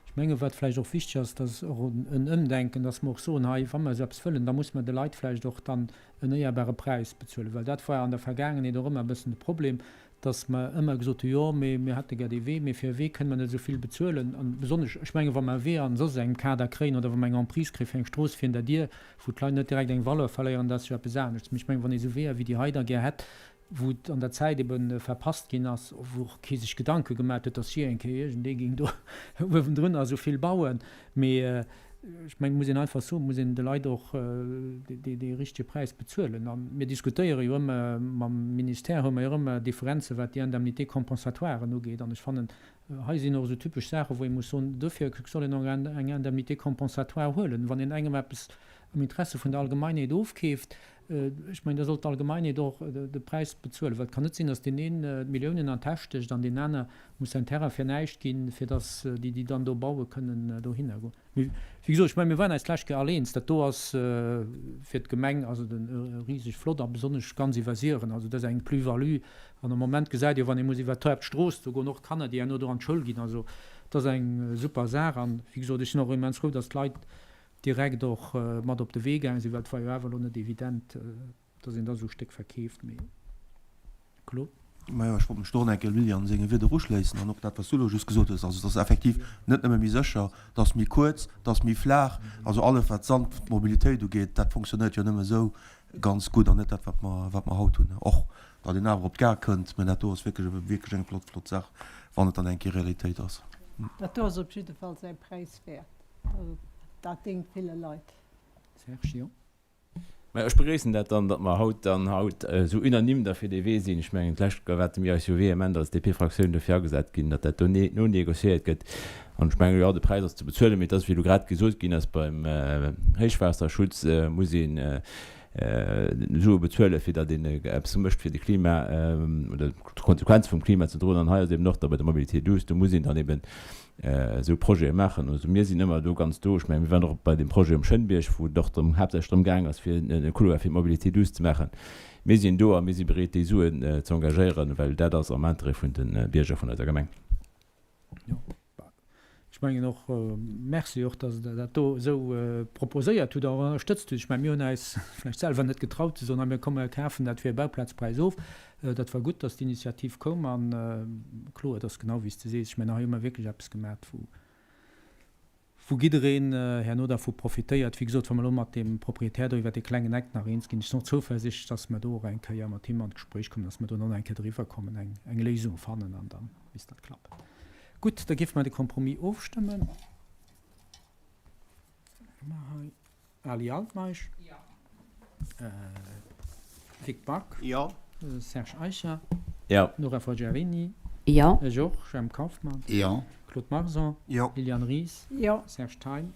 Ech menge wat vläicht och wichteg ass, dat ass och en Ëmdenken, dass mer och soen, hei, wa mer esou eppes wëllen, da muss mer de Leit vläicht och dann en éierbare Präis bezuelen, well dat war an der Vergaangenheet och ëmmer e bëssen de Problem, dass mer ëmmer gesot hu jo, mee mir hätte gär dee Wee, mee fir e Wee kënne mer net esou vill bezuelen. A besonnesch, ech menge wa mer e Wee a soss engem Kader kréien oder wa mer eng Emprise kréie fir eng Strooss virun der Dier, wou d'Leit net direkt eng Valeur verléieren, dat ass jo eppes aneschts. Mee ech menge wann ee esou Weeër wéi déi hei da gär hätt, wou et an der Zäit ebe verpasst ginn ass, wou och kee sech Gedanke gemaat huet, dass jee eng Kéier iergendee géing do uewendrunner esou vill bauen, mee ech mengen, muss een einfach soen, muss een de Leit och dee richtege Präis bezuelen. A mir diskutéiere jo ëmmer, mam Ministère hu mer jo ëmmer Differenzen, wat déi Indemnité compensatoiren ugeet. An ech fannen, hei sinn och esou typesch Saachen, wou ee muss soen, dofir soll een och eng Indemnité compensatoire huelen. Wann een engem eppes. am Interesse vun der Allgemeinheet ofkeeft, ech mengen, da soll d'Allgemeinheet och de Präis bezuelen, well et kann net sinn, datt deen een d'Milliounen an d'Täsch stécht an deen aner muss säin Terrain fir näischt ginn, fir datt déi, déi dann do bauen, kënnen dohinner goen. Mee wéi gesot, ech mengen, mir waren eis d'lescht Kéier all eens, dat do ass fir d'Gemeng also riseg flott a besonnesch ganz iwwersieren. Also dat ass eng Plus-value an am Moment gesäit ee jo, wann ee muss iwwert d'Haaptstrooss, do goen och d'Kanner, déi herno do an d'Schoul ginn. Also dat ass eng super Saach an, wéi gesot, ech sinn och immens frou, datt d'Leit direkt och mat op de Wee gaange sinn, well et war jo awer elo net evident, dass een da esou e Stéck verkeeft. Mee Claude? Majo, ech wollt mech do och nach eng Kéier dem Liliane senge Wieder uschléissen an och dat, wat s du elo just gesot hues. Also et ass effektiv net nëmme méi sécher, et ass méi kuerz, et ass méi flaach. Also alles, wat sanft Mobilitéit ugeet, dat fonctionnéiert jo nëmme esou ganz gutt an net dat, wat mer, wat mer haut hunn. Och datt een awer op d'Gare kënnt, mä dat do ass wierklech, wierklech eng flott, flott Saach, wann et dann eng Kéier Realitéit ass. Dat do ass op jidde Fall säi Präis wäert. Dat déngt ville Leit. Serge, jo. Mä ech begréissen dat dann, datt mer haut dann haut esou unanime da fir dee Wee sinn. Ech mengen, d'lescht Joer hate mir eis jo vehement als DP-Fraktioun dofir agesat ginn, datt dat do nonegociéiert gëtt. An ech mengen, jo, de Präis ass ze bezuelen, mee et ass, wéi elo grad gesot ginn ass, beim Héichwaasserschutz muss een Sue bezuelen, fir datt een eppes mécht fir de Klima oder d'Konsequenze vum Klima ze droen. An hei ass eben och da bei der Mobilité douce, do muss een dann eben esou Projete maachen. Also mir sinn ëmmer do ganz do. Ech mengen, mir waren och bei deem Projet um Schënnbierg, wou et och drëm, haaptsächlech drëm gaang ass, fir e Couloir fir d'Mobilité douce ze maachen. Mir sinn do a mir si bereet, déi Suen ze engagéieren, well dat ass am Interêt vun de Bierger vun eiser Gemeng. Jo, ech mengen och, Merci och, dass Der dat do esou proposéiert hutt a och ënnerstëtzt hutt. Ech mengen, mir hunn eis vläicht selwer net getraut ze soen, hei mir kommen, mir kafen dat fir e Bauplazpräis of. Dat war gutt, dass d'Initiativ koum. A kloer, et ass genau wéi s de sees, ech mengen, hei hu mer wierklech eppes gemaat, wou, wou jiddereen herno dervu profitéiert. Wéi gesot, wa mer elo mat deem Proprietär do iwwer dee klengen Eck nach eens ginn, ech sinn och zouversichtlech, dass mer do och eng Kéier mat him an d'Gespréich kommen, dass mer do nach eng Kéier driwwer kommen, eng, eng Léisung fannen an da misst dat klappen. Gutt, da géife mer de Compromis ofstëmmen. Hu mer hei. Ali Altmeisch. Jo. Vic Back. Jo. Serge Eicher. Jo. Nora Forgiarini. Jo. Ech och. Jemp Kauffmann. Jo. Claude Marson. Jo. Liliane Ries. Jo. Serge Thein.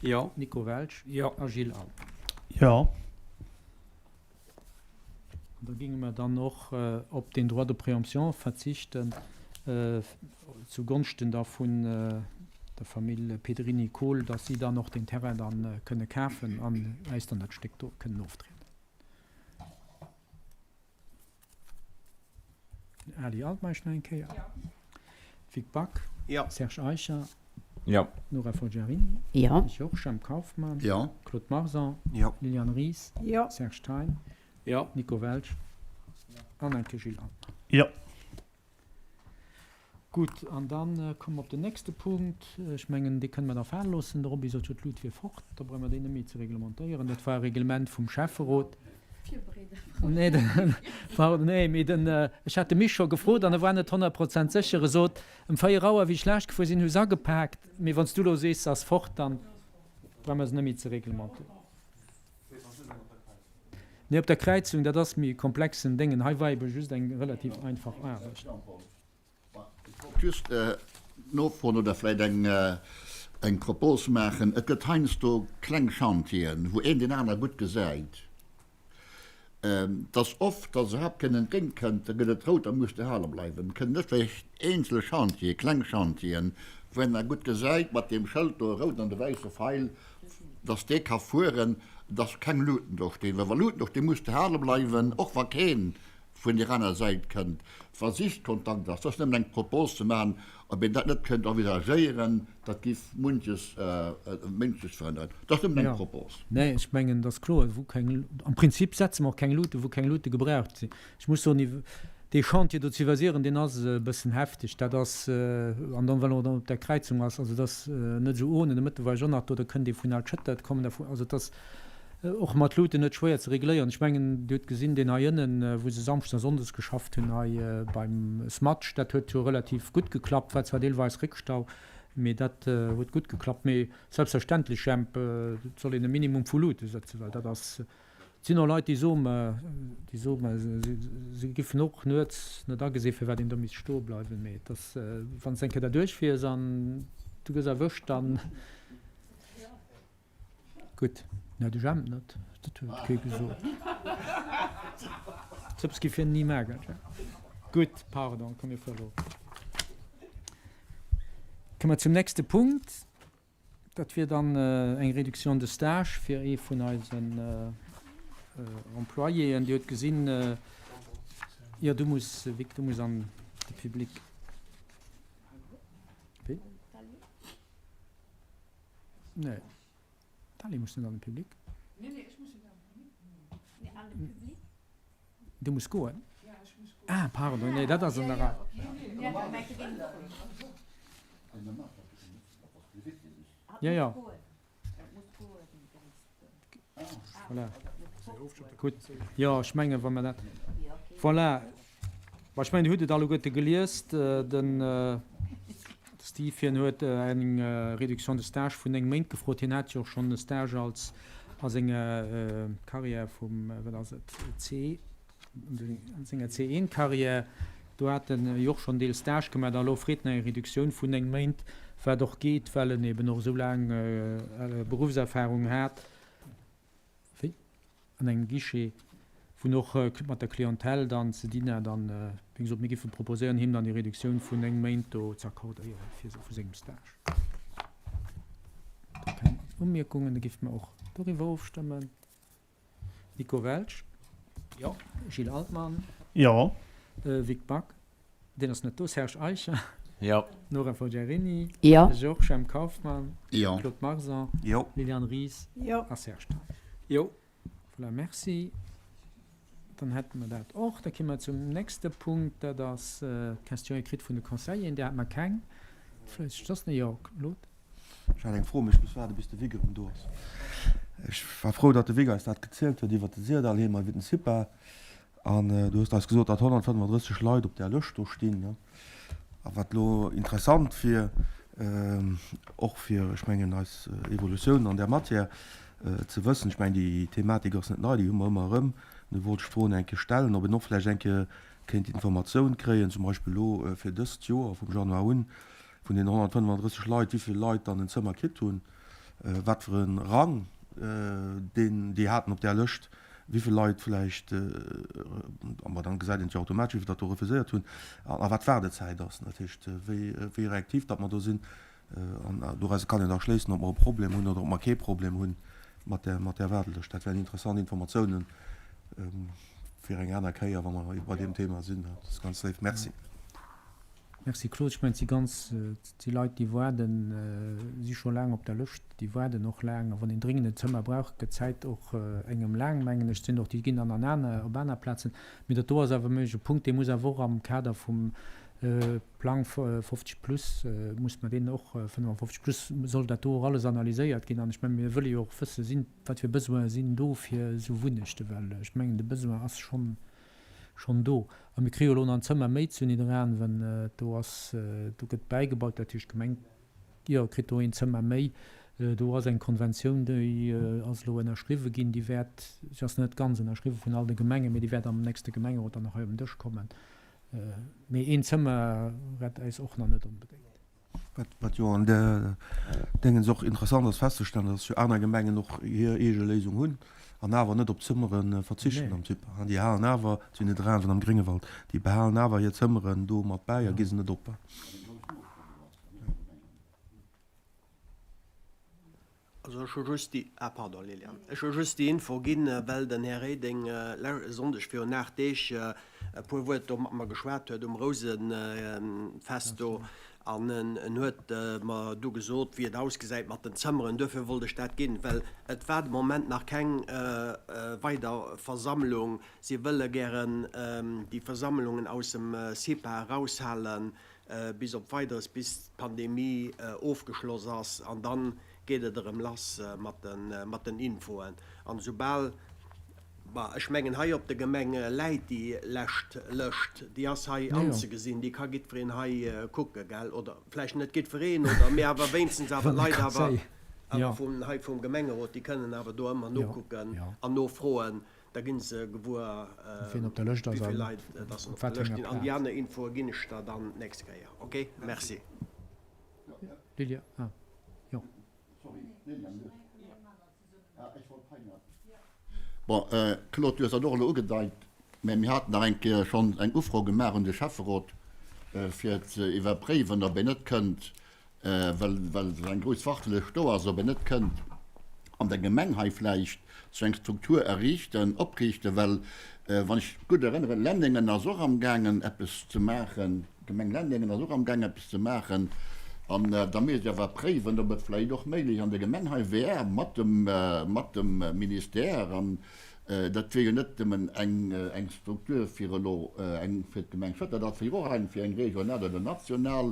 Jo. Nico Welsch. Jo. A Gilles Altmeisch. Jo. An da géinge mer dann och op deen Droit de préemption verzichten zu Gonschten da vun der Famill Pedrini-Kohl, dass si dann och deen Terrain da kënne kafen an äis dann dat Stéck do kënnen oftrieden. Den Ali Altmeisch nach eng Kéier. Vic Back. Jo. Serge Eicher. Jo. Nora Forgiarini. Jo. Ech och. Jemp Kauffmann. Jo. Claude Marson. Jo. Liliane Ries. Jo. Serge Thein. Jo. Nico Welsch. An eng Kéier Gilles Altmann. Jo. Gutt, an da komme mer op den nächste Punkt. Ech mengen, dee kënne mer da fale loossen. De Roby sot jo, d'Lut wier fort. Da brauche mer déi net méi ze reglementéieren. Dat war e Reglement vum Schäfferot. Nee, pardon, nee, mee den, ech hat de Misch scho gefrot an e war net 100 Prozent sécher. E sot, ëm 4 Auer, wéi ech laanscht gefuer sinn, hu se agepaakt. Mee wann s du elo sees, se ass fort, dann brauche mer se net méi ze reglementéieren. Nee, op der Kräizung, dat ass méi e komplexen Déngen. Hei war ebe just eng relativ einfach Aarbecht. Ech wollt just nofroen oder vläicht eng Propos maachen. Et gëtt heiansdo kleng Chantieren, wou een deen aner gutt gesäit. Et ass oft, datt iwwerhaapt keen entgéint kënnt, da gëtt et rout, da muss de hale bleiwen. Kënnen net vläicht eenzel Chantieren, kleng Chantieren, wou een da gutt gesäit mat deem Schëld do, rout an de wäisse Feil, datt dee ka fueren, datt keng Luuten do stinn. Well wa Luuten do stinn, muss de hale bleiwen, och wa keen vun där aner Säit kënnt, wa Sichtkontakt ass. Dat ass nëmmen eng Propos ze maachen, ob een dat net kënnt envisagéieren, dat giff munches mënschlech veränneren. Dat ass nëmmen eng Propos. Nee, ech mengen, et ass kloer, wou keng, am Prinzip setze mer och keng Luuten, wou keng Luute gebraucht sinn. Ech muss soen, dee Chantier do ze iwwersieren, deen ass e bëssen hefteg. Dat ass, an dann, well och dann op där Kräizung ass, also et ass net esou ohne. De Mëtte war ech och nach do, da kënnt ee vun Altschëttert kommen, da vu, also et ass och mat Luuten net schwéier ze regléieren. Ech mengen, Dir hutt gesinn, deen hei ënnen, wou se samschdes a sonndes geschafft hunn, hei beim Smatch, dat huet jo relativ gutt geklappt, war zwar deelweis Réckstau, mee dat huet gutt geklappt. Mee selbstverständlech, Jemp, et soll een e Minimum vu Luute sëtzen, well dat ass, et sinn och Leit, déi soe mer, déi soe mer, se giffen och nuets net agesinn, firwat een do misst stoe bleiwen. Mee et ass, wann s de eng Kéier derduerch fiers an du gëss erwëscht, dann. Gutt. Nee, de Jemp net. Dat huet kee gesot. Sëps gi fir ni mager, Jemp. Gutt, pardon, komm mir fuere elo. Komme mer zum nächste Punkt. Dat wier dann eng Réduction de stage fir ee vun eisen Employéen. Dir hutt gesinn, jo, du muss, Vic, du muss an de Public. Wéi? Nee, d'Tali muss net an de Public. Du muss goen? Ah, pardon, nee, dat ass an der Rei. Ja, ja. Voilà. Gutt. Jo, ech mengen, wa mer dat. Voilà. Bon, ech mengen, Dir hutt et alleguerte gelies. Den Steve, hien huet eng Réduction de stage vun 9 Méint gefrot. Hien hat jo och schonn e Stage als a senger Carrière vum, wat ass et, C, an senger C1-Carrière. Do hat en jo och schonn Deel Stage gemaach. A lo freet en eng Reduktioun vun 9 Méint, wat och geet, well en eben och esou laang Beruffserfarung hat wéi an engem Guichet, wou en och mat der Clientèle dann ze dinn hat. An, wéi gesot, mir géife proposéieren, him dann déi Reduktioun vun 9 Méint do ze accordéieren fir vu sengem Stage. Do keng Umierkungen, da géife mer och doriwwer ofstëmmen. Nico Welsch? Jo. Gilles Altmann? Jo. Vic Back? Deen ass net do. Serge Eicher? Jo. Nora Forgiarini? Jo. Georges M. Kauffmann? Jo. Claude Marson? Jo. Liliane Ries? Jo. A Serge Thamm? Jo. Voilà, merci. Dann hätte mer dat och. Da komme mer zum nächste Punkt. Dat ass d'Question écrite vun de Conseilleren. Där hat mer keng. Vläicht soss net? Jo, Claude. Ech hat eng Fro, mee ech muss waarde bis de Vic erëm do ass. Ech war frou, datt de Vic eis dat gezielt huet iwwert de Syrdall-Heem a iwwert den CIPA. An du hues eis gesot, datt 135 Leit op där Lëscht do stinn. A wat elo interessant wier, och fir, ech mengen, eis Evolutioun an där Matière ze wëssen, ech mengen, déi Thematik ass net nei, déi hu mer ëmmer erëm, do wollt ech d'Fro eng Kéier stellen, ob een och vläicht eng Kéier kéint Informatioun kréien, zum Beispill elo fir dëst Joer vum Januar un, Vun deenen 135 Leit, wéi vill Leit dann en Zëmmer kritt hunn, wat fir e Rang deen déi haten op där Lëscht, wéi vill Leit vläicht, ma dann gesäit een et jo automatesch, wéi vill datt do refuséiert hunn a wat d'Waardezäit ass. Dat heescht, wéi wéi reaktiv datt mer do sinn. An doraus kann een da schléissen, ob mer e Problem hunn oder ob mer kee Problem hunn mat där mat där Waardelëscht. Dat wären interessant Informatiounen fir eng aner Kéier, wa mer bei deem Thema sinn. Dat ass ganz léif. Merci. Merci Claude. Ech mengen, et si ganz, et si Leit, déi waarden, si scho laang op der Lëscht, déi waarden och laang. A wann een dringend en Zëmmer brauch, gëtt d'Zäit och engem laang, mengen ech. Et sinn och, déi ginn dann an aner, op aner Plazen. Mee dat do ass awer, mengen ech, e Punkt, dee muss awer och am Kader vum Plang 50 plus, muss mer deen och, 55 plus, soll dat do och alles analyséiert ginn. An ech mengen, mir wëlle jo och wëssen, sinn, wat fir Besoine sinn do fir esou Wunnechten, well ech mengen, de Besoin ass schonn, schonn do. A mir kréie jo elo nach en Zëmmer méi zu Nidderaanwen. Do ass, do gëtt bäigebaut, dat heescht d'Gemeng, jo, kritt do een Zëmmer méi. Do ass eng Konventioun, déi ass elo ënnerschriwwe ginn, déi wäert, se ass net ganz ënnerschriwwe vun all de Gemengen, mee déi wäert am nächste Gemengerot dann nach hei op den Dësch kommen. Mee een Zëmmer rett äis och nach net onbedéngt. Wat jo an där Déngens och interessant ass festzestellen, dass jo aner Gemengen och hir eege Léisung hunn an awer net op Zëmmere verzichten am Typ. Déi halen awer, zu Nidderaanwen am Gréngewald, déi behalen awer hir Zëmmeren do mat bäi a gi se net op. Also ech hu just déi, ah pardon Liliane, ech hu just déi Info ginn, well den Här Reding e Sonndeg virun 8 Deeg e puer Wuert do mat mer geschwat huet um Rousefest do an en huet mer du gesot, wéi et ausgesäit mat den Zëmmeren. Duerfir wollt ech dat ginn, well et war de Moment nach keng weider Versammlung. Si wëlle gären déi Versammlungen aus dem CIPA eraushalen, bis op Weideres, bis d'Pandemie ofgeschloss ass, an dann geet et erëm lass mat den Infoen. An esoubal, bah, ech mengen hei op der Gemeng läit déi lescht Lëscht, déi ass hei anzegesinn, déi ka giddwereen hei kucken, gell, oder vläicht net giddwereen, oder, mee awer wéinstens awer d'Leit awer vun hei vum Gemengerot, déi kënnen awer do ëmmer nokucken an nofroen. Da ginn se gewuer, wéi vill Leit dass op der Lëscht sinn. An déi aner Infoe ginn ech der dann d'nächst Kéier. Ok, merci. Bon, Claude, du hues dat och elo ugedeit, mä mir haten nach eng Kéier schonn eng Ufro gemaach un de Schäfferot, fir ze iwwerpréiwen, ob een net kënnt, well well eng grouss Wartelëscht do ass, ob een net kënnt an der Gemeng hei vläicht sou eng Struktur erriichten, opriichten, well wann ech gutt erënneren, Lenningen ass och amgaangen eppes ze maachen, d'Gemeng Lenningen ass och amgaangen eppes ze maachen an da misst ee awer préiwen, ob et vläicht och méiglech an der Gemeng hei wär mat dem mat dem Ministère an Dat wier jo net nëmmen eng Struktur fir elo eng fir d'Gemeng Schëtter, dat wier och eng fir eng regional oder national.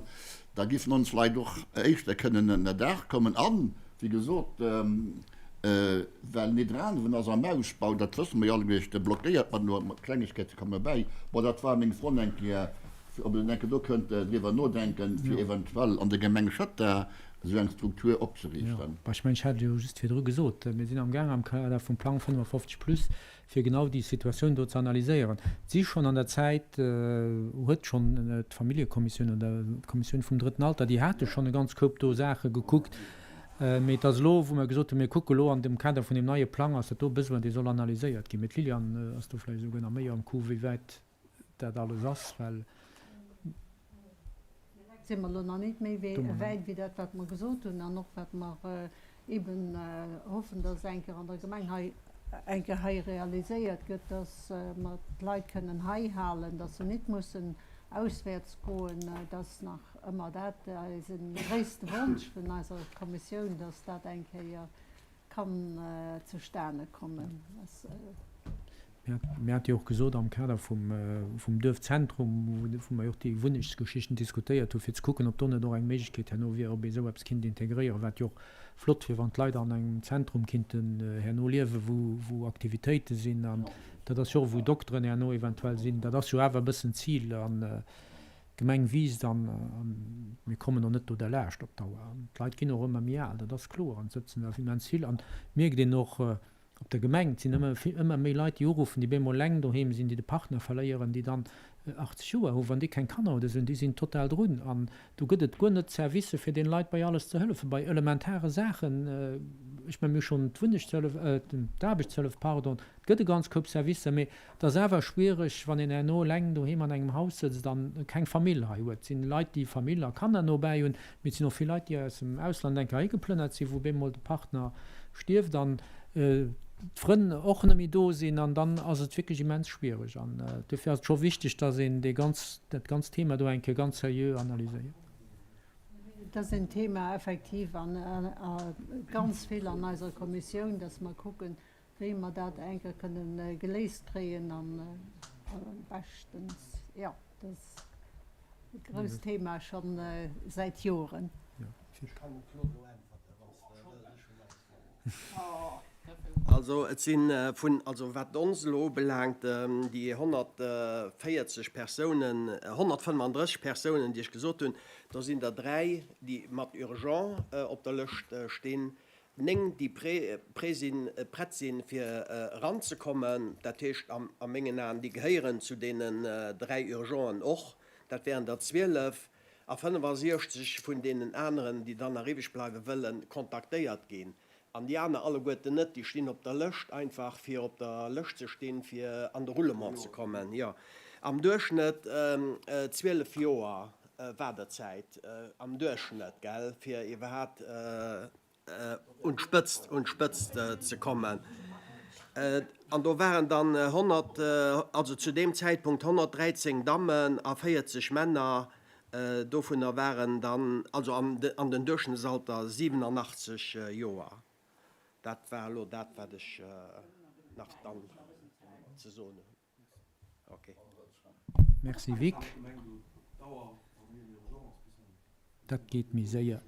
Da giffen ons Leit och éischter kënnen ënnerdaach kommen. An, wéi gesot, well Nidderaanwen ass am Ausbau, dat wësse mer jo alleguerten, blockéiert mat elo Klengegkeete komme bäi. Bon, dat war meng Fro eng Kéier, ob een eng Kéier do kënnt driwwer nodenken, fir eventuell an der Gemeng Schëtter esou eng Struktur opzeriichten. Jo, ech mengen, ech hat et jo just virdru gesot, mir sinn amgaang am Kader vum Plang 55 plus, fir genau déi Situatioun do ze analyséieren. Et si schonn an der Zäit, huet schonn d'Familljekommissioun oder d'Kommissioun vum Drëtten Alter, déi hate schonn e ganz Koup do Saache gekuckt. Mee et ass elo, wou mer gesot hunn, mir kucke elo an dem Kader vun deem neie Plang ass dat do e Besoin, dee soll analyséiert ginn. Mee d'Liliane ass do vläicht esouguer nach méi am Coup, wéi wäit dat alles ass, well. Direkt si mer elo nach nit méi wäit wéi dat, wat mer gesot hunn an och wat mer eeben hoffen, dass eng Kéier an der Gemeng hei, eng Kéier hei realiséiert gëtt, dass mer d'Leit kënnen hei halen, dass se nit mussen auswäerts goen. Et ass nach ëmmer dat eise gréisste Wonsch vun eiser Kommissioun, dass dat eng Kéier kann zustane kommen. Mir hate jo och gesot am Kader vum Duerfzentrum, wou mer jo och déi Wunnechtsgeschichten diskutéiert hu fir ze kucken, ob do net och eng Méiglechkeet herno wier, ob ee esou eppes kinnt integréieren, wat jo och flott wier, wann d'Leit an engem Zentrum kinnten herno liewen, wou Aktivitéite sinn. An dat ass jo och, wou Dokteren herno eventuell sinn. Dat ass jo awer e bëssen d'Zil. An d'Gemeng wiisst an mir kommen och net do derlaascht op Dauer. An d'Leit ginn och ëmmer méi al, dat ass kloer, an et sëtzen der immens vill. An mierkt een och op der Gemeng, et sinn ëmmer ëmmer méi Leit, déi uruffen, déi bemol eleng doheem sinn, déi de Partner verléieren, déi dann 80 Joer hunn, wann déi keng Kanner oder esou hunn, déi sinn total drun. An do gëtt et guer net Servicë fir deene Leit bei alles ze hëllefen, bei elementare Saachen. Ech mengen, mir hu schonn d'Wunnechtshëllef, d'Aarbechtshëllef, pardon, et gëtt e ganz Koup Servicer, mee Et ass awer schwiereg, wann een herno eleng doheem an engem Haus sëtzt an keng Famill hei huet. Et sinn Leit, déi Famill a Kanner nobäi hunn, mee et sinn och vill Leit, déi aus dem Ausland eng Kéier higeplënnert sinn, wou bemol de Partner stierft an d'Frënn och net méi do sinn. An dann ass et wierklech immens schwiereg. An duerfir ass et scho wichteg, dass een dee ganz, dat ganzt Thema do eng Kéier ganz seriö analyséiert. Et ass en Thema effektiv a ganz vill an eiser Kommissioun, dass mer kucken, wéi mer dat eng Kéier kënnen geléist kréien an beschtens, jo, dat ass e grousst Thema scho säit Joren. Ech kann dem Claude elo äntwerten, wann s de wëlls, ech hunn näischt dogéint. Also et si vun, also wat ons elo ubelaangt, déi 140 Persounen, 135 Persounen, déi ech gesot hunn, do sinn der 3, déi mat urgent op der Lëscht stinn, 9, déi prêt sinn, prett sinn, fir eranzekommen, dat heescht a mengen Aen, déi gehéieren zu deenen 3 Urgenten och, dat wären der 12, a 65 vun deenen aneren, déi dann nach iwweg bleiwe wëllen, kontaktéiert ginn. An déi aner alleguerten net, déi stinn op der Lëscht, einfach fir op der Lëscht ze stinn, fir an de Roulement ze kommen. Jo, am Duerchschnëtt 12 Joer Waardezäit, am Duerchschnëtt, gell, fir iwwerhaapt un d'Spëtzt, un d'Spëtzt ze kommen. An do waren dann 100, also zu deem Zäitpunkt 113 Dammen a 40 Männer, dovunner waren dann, also an den Duerchschnëttsalter 87 Joer. Dat war elo dat, wat ech nach dann ze soen hunn. Ok. Merci Vic. Dat geet méi séier.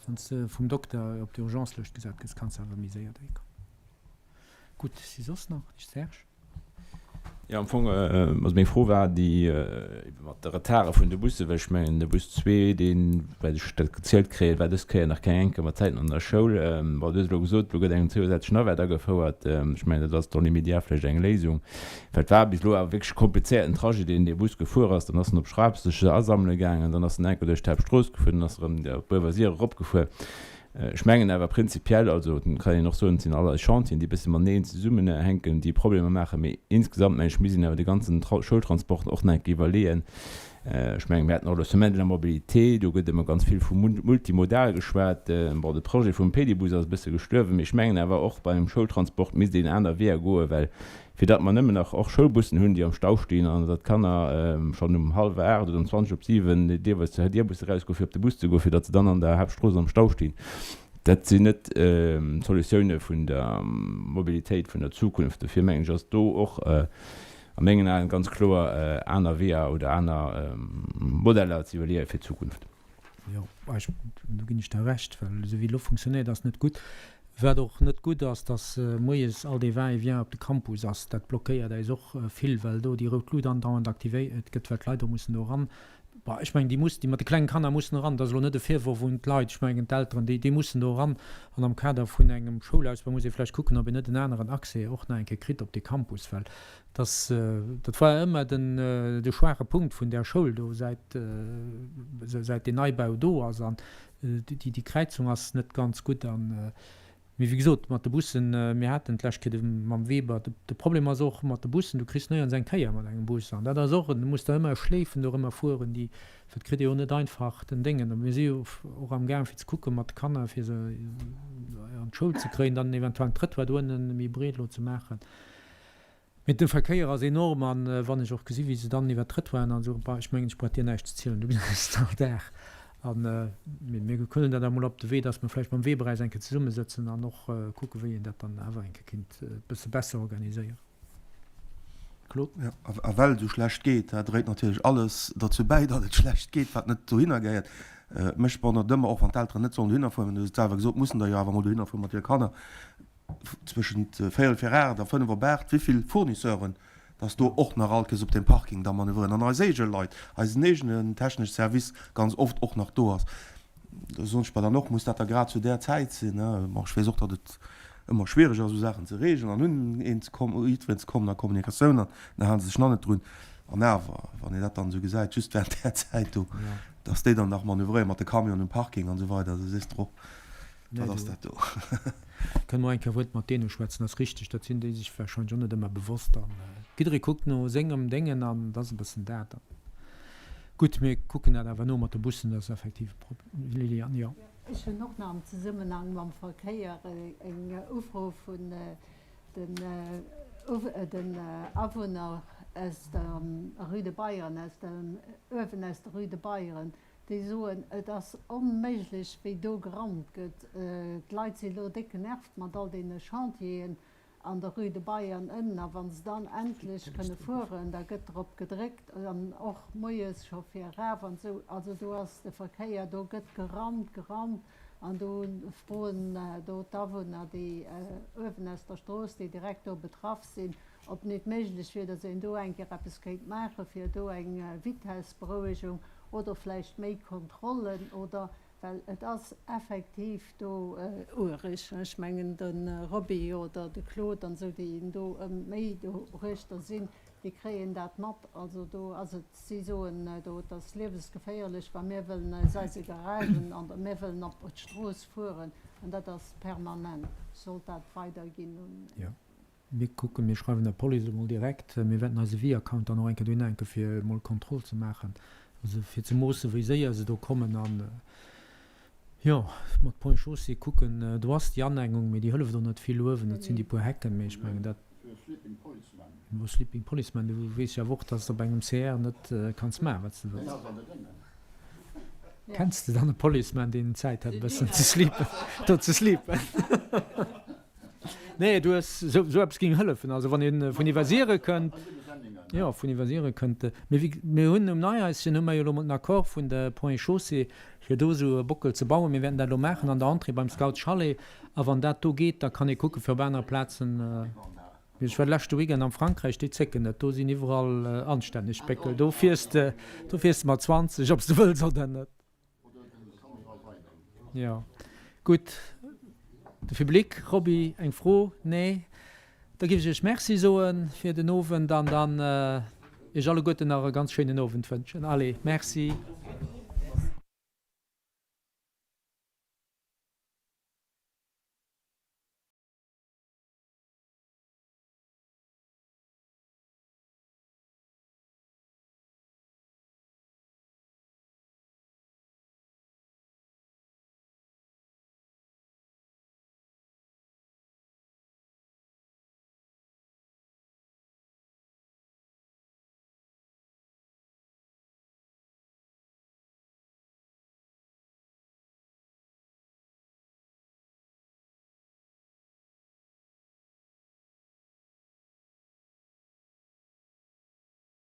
Wann s de vum Dokter op d'Urgence-Lëscht gesat gëss, kanns de awer méi séier dohi kommen. Gutt, si soss nach? Serge? Jo, am Fong, also meng Fro war déi ebe mat de Retarde vun de Bussen, well ech mengen, de Bus 2, deen, well ech dat gezielt kréien, war dës Kéier nach keng enke mat Zäiten an der Schoul. Bon, du hues elo gesot, elo gëtt eng zousätzlech Navette agefouert. Ech mengen, dat ass dans l'immédiat vläicht eng Léisung, well et war bis elo awer wierklech e komplizéierten Trajet, deen dee Bus gefuer ass. Dann ass en op Schraasseg se asammele gaangen, dann ass en enke duerch d'Haaptstrooss gefuer, dann ass e rëm op Uewersier eropgefuer. Ech mengen awer prinzipiell, also et kann een och soen, et sinn all eis Chantieren, déi e bësse mateneen zesummenhänken, déi Problemer maachen, mee insgesamt meng ech, misst een awer de ganzen Schoultransport och nach eng Kéier iwwerleeën. Ech mengen, mir haten och elo Semaine de la mobilité, do gëtt ëmmer ganz vill vu multimodal geschwat. Bon, de Projet vum Pedibus ass e bësse gestuerwen, mee ech mengen awer och beim Schoultransport misst een aner Weeër goen, well fir datt mer nëmmen nach och Schoulbussen hunn, déi am Stau stinn an datt d'Kanner schonn um hallwer 8 oder um 20 op 7 deelweis zur Dirbus erausgoen, fir op de Bus ze goen, fir datt se dann an der Haaptstrooss am Stau stinn. Dat sinn net d'Solutioune vun der Mobilitéit vun der Zukunft. Dofir mengen ech, ass do och a mengen Aen ganz kloer aner Weeër oder aner Modeller ze iwwerleeë fir d'Zukunft. Jo, ech, do ginn ech der Recht, well esou wéi et elo funktionéiert, ass net gutt. Wat och net gutt ass, dass moies all dee Va-et-vient op de Campus ass. Dat blockéiert äis och vill, well do déi rout Lut andauernd aktivéiert gëtt, well d'Leit och mussen do eran. Bon, ech mengen, déi muss, déi mat de klengen Kanner mussen eran. Dat ass elo net e Virworf un d'Leit. Ech mengen, d'Elteren, déi, déi mussen do eran. An am Kader vun engem Schoulausbau muss ee vläicht kucken, ob een net en aneren Accès och nach eng Kéier kritt op dee Campus, well Dass, dat war ëmmer den, de schwaache Punkt vun där Schoul do, säit, säit deen Neibau do ass. An déi, déi Kräizung ass net ganz gutt. An, mee wéi gesot, mat de Bussen, mir haten d'lescht Kéier de, mam Weber, de, de Problem ass och mat de Bussen, du kriss néierens eng Kéier mat engem Bus. An dat ass och, du muss der ëmmer Schleefen dorëmmer fueren, déi, dat kritt ee jo net einfach den Déngen. A mir si jo och amgaang fir ze kucke mat de Kanner, fir se an d'Schoul ze kréien, dann eventuell en Trëttoir do ënnen méi breet elo ze maachen. Mee de Verkéier ass enorm an wann ech och gesi wéi se dann iwwer d'Trëttoiren an esou, bah, ech mengen ech brauch dir näischt ze zielen, du gesäis et all Dag. An mee mir huelen dat emol op de Wee, datt mer vläicht mam Weber eis eng Kéier zesummesëtzen an och kucke wéi een dat dann awer eng Kéier kinnt e bësse besser organiséieren. Claude? Jo, a well et esou schlecht geet, dat dréit natierlech alles derzou bäi, datt et schlecht geet, wat net dohinner gehéiert. Mech wonnert ëmmer, och wann d'Elteren net sollen dohinner fueren, mä du hues et selwer gesot, mussen der jo awer emol dohinner fuere mat hire Kanner, zwëschent véierel fir 8 a 5 op 8, wéi vill Fournisseuren dass do och nach all Kéiers op deem Parking da manövrieren an eis eege Leit, eisen eegenen technesche Service ganz oft och nach do ass. Do soen ech mer dann och, muss dat da grad zu där Zäit sinn? Bon, ech weess och, datt et ëmmer schwiereg ass, esou Saachen ze regeln an un een ze kommen, u jiddwereen ze kommen a Kommunikatioun an da hale se sech nach net drun. An awer, wann een dat dann esou gesäit, just während där Zäit do, dass déi dann nach manövréieren mat de Camionen um Parking an esou weider, da sees de och, Wat ass dat do? Kënne mer eng Kéier Wuert mat deene schwätzen, ass richteg, dat sinn déi sech warscheinlech och net ëmmer bewosst an jidderee kuckt no sengem Déngen an et ass e bëssen dat. Gutt, mir kucken dat awer no mat de Bussen, dat ass effektiv e Problem. Liliane, jo. Ech hunn och nach am Zesummenhang mam Verkéier eng Ufro vun den Awunner aus der Rue de Bayern, aus dem uewen aus der Rue de Bayern. Déi soen, et ass onméiglech, wéi do gerannt gëtt. D'Leit si lo déck genervt mat all deene Chantieren an der Rue de Bayern ënnen. A wa se dann endlech kënne fueren, da gëtt drop gedréckt an och moies scho fir eraf an esou. Also do ass de Verkéier, do gëtt gerannt, gerannt. An do froen do d'Awunner, déi uewen aus der Strooss, déi direkt do betraff sinn, ob nit méiglech wier, datt een do eng Kéier eppes kéint maachen, fir do eng Vitessberouegung oder vläicht méi Kontrollen oder, well et ass effektiv do uereg. Ech mengen, de Roby oder de Claude an esou, déi do ëm méi doruechter sinn, déi kréien dat mat. Also do ass et, si soen do, et ass liewesgeféierlech, wa mir wëllen aus eise Garagen an mir wëllen op d'Strooss fueren an dat ass permanent. Sollt dat weiderginn un. Mir kucken, mir schreiwen der Police emol direkt, mir wäerten eise Via-Account dann och eng Kéier dohinner hänken, fir emol Kontroll ze maachen, also fir ze moossen, wéi séier se do kommen an, jo, mat Ponts et Chaussées kucken. Do ass déi Anengung, mee déi hëlleft och net vill uewen, dat sinn déi puer Hecken, mee ech mengen dat. Sleeping Policeman, du weess jo awer och, dass de op engem CR net kanns maachen, wat s de wëlls. Kenns de dann e Policeman, deen Zäit hätt e bëssen ze sleepen, do ze sleepen? Nee, du hues, sou, sou eppes géing hëllefen. Also wann ee vun Iwwersiere kënnt, jo, vun Iwwersiere kënnt. Mee wéi, mir hunn um Neihaischen hu mer jo elo mol den Accord vun de Ponts et Chaussées, fir do esou e Bockel ze bauen. Mir wäerten dat elo maachen an der Entrée beim Scouts Chalet. A wann dat do geet, da kann ee kucke fir op anere Plazen. Ech war de leschte Weekend am Frankräich, déi zécken net, do sinn iwwerall anstänneg Béckel. Do fiers de, do fiers de mat 20, ob s de wëlls oder net. Jo, gutt. De Public, Roby, eng Fro? Nee? Da géif ech Iech Merci soe fir den Owend an dann Iech alleguerten nach e ganz schéinen Owend wënschen. Allez, Merci.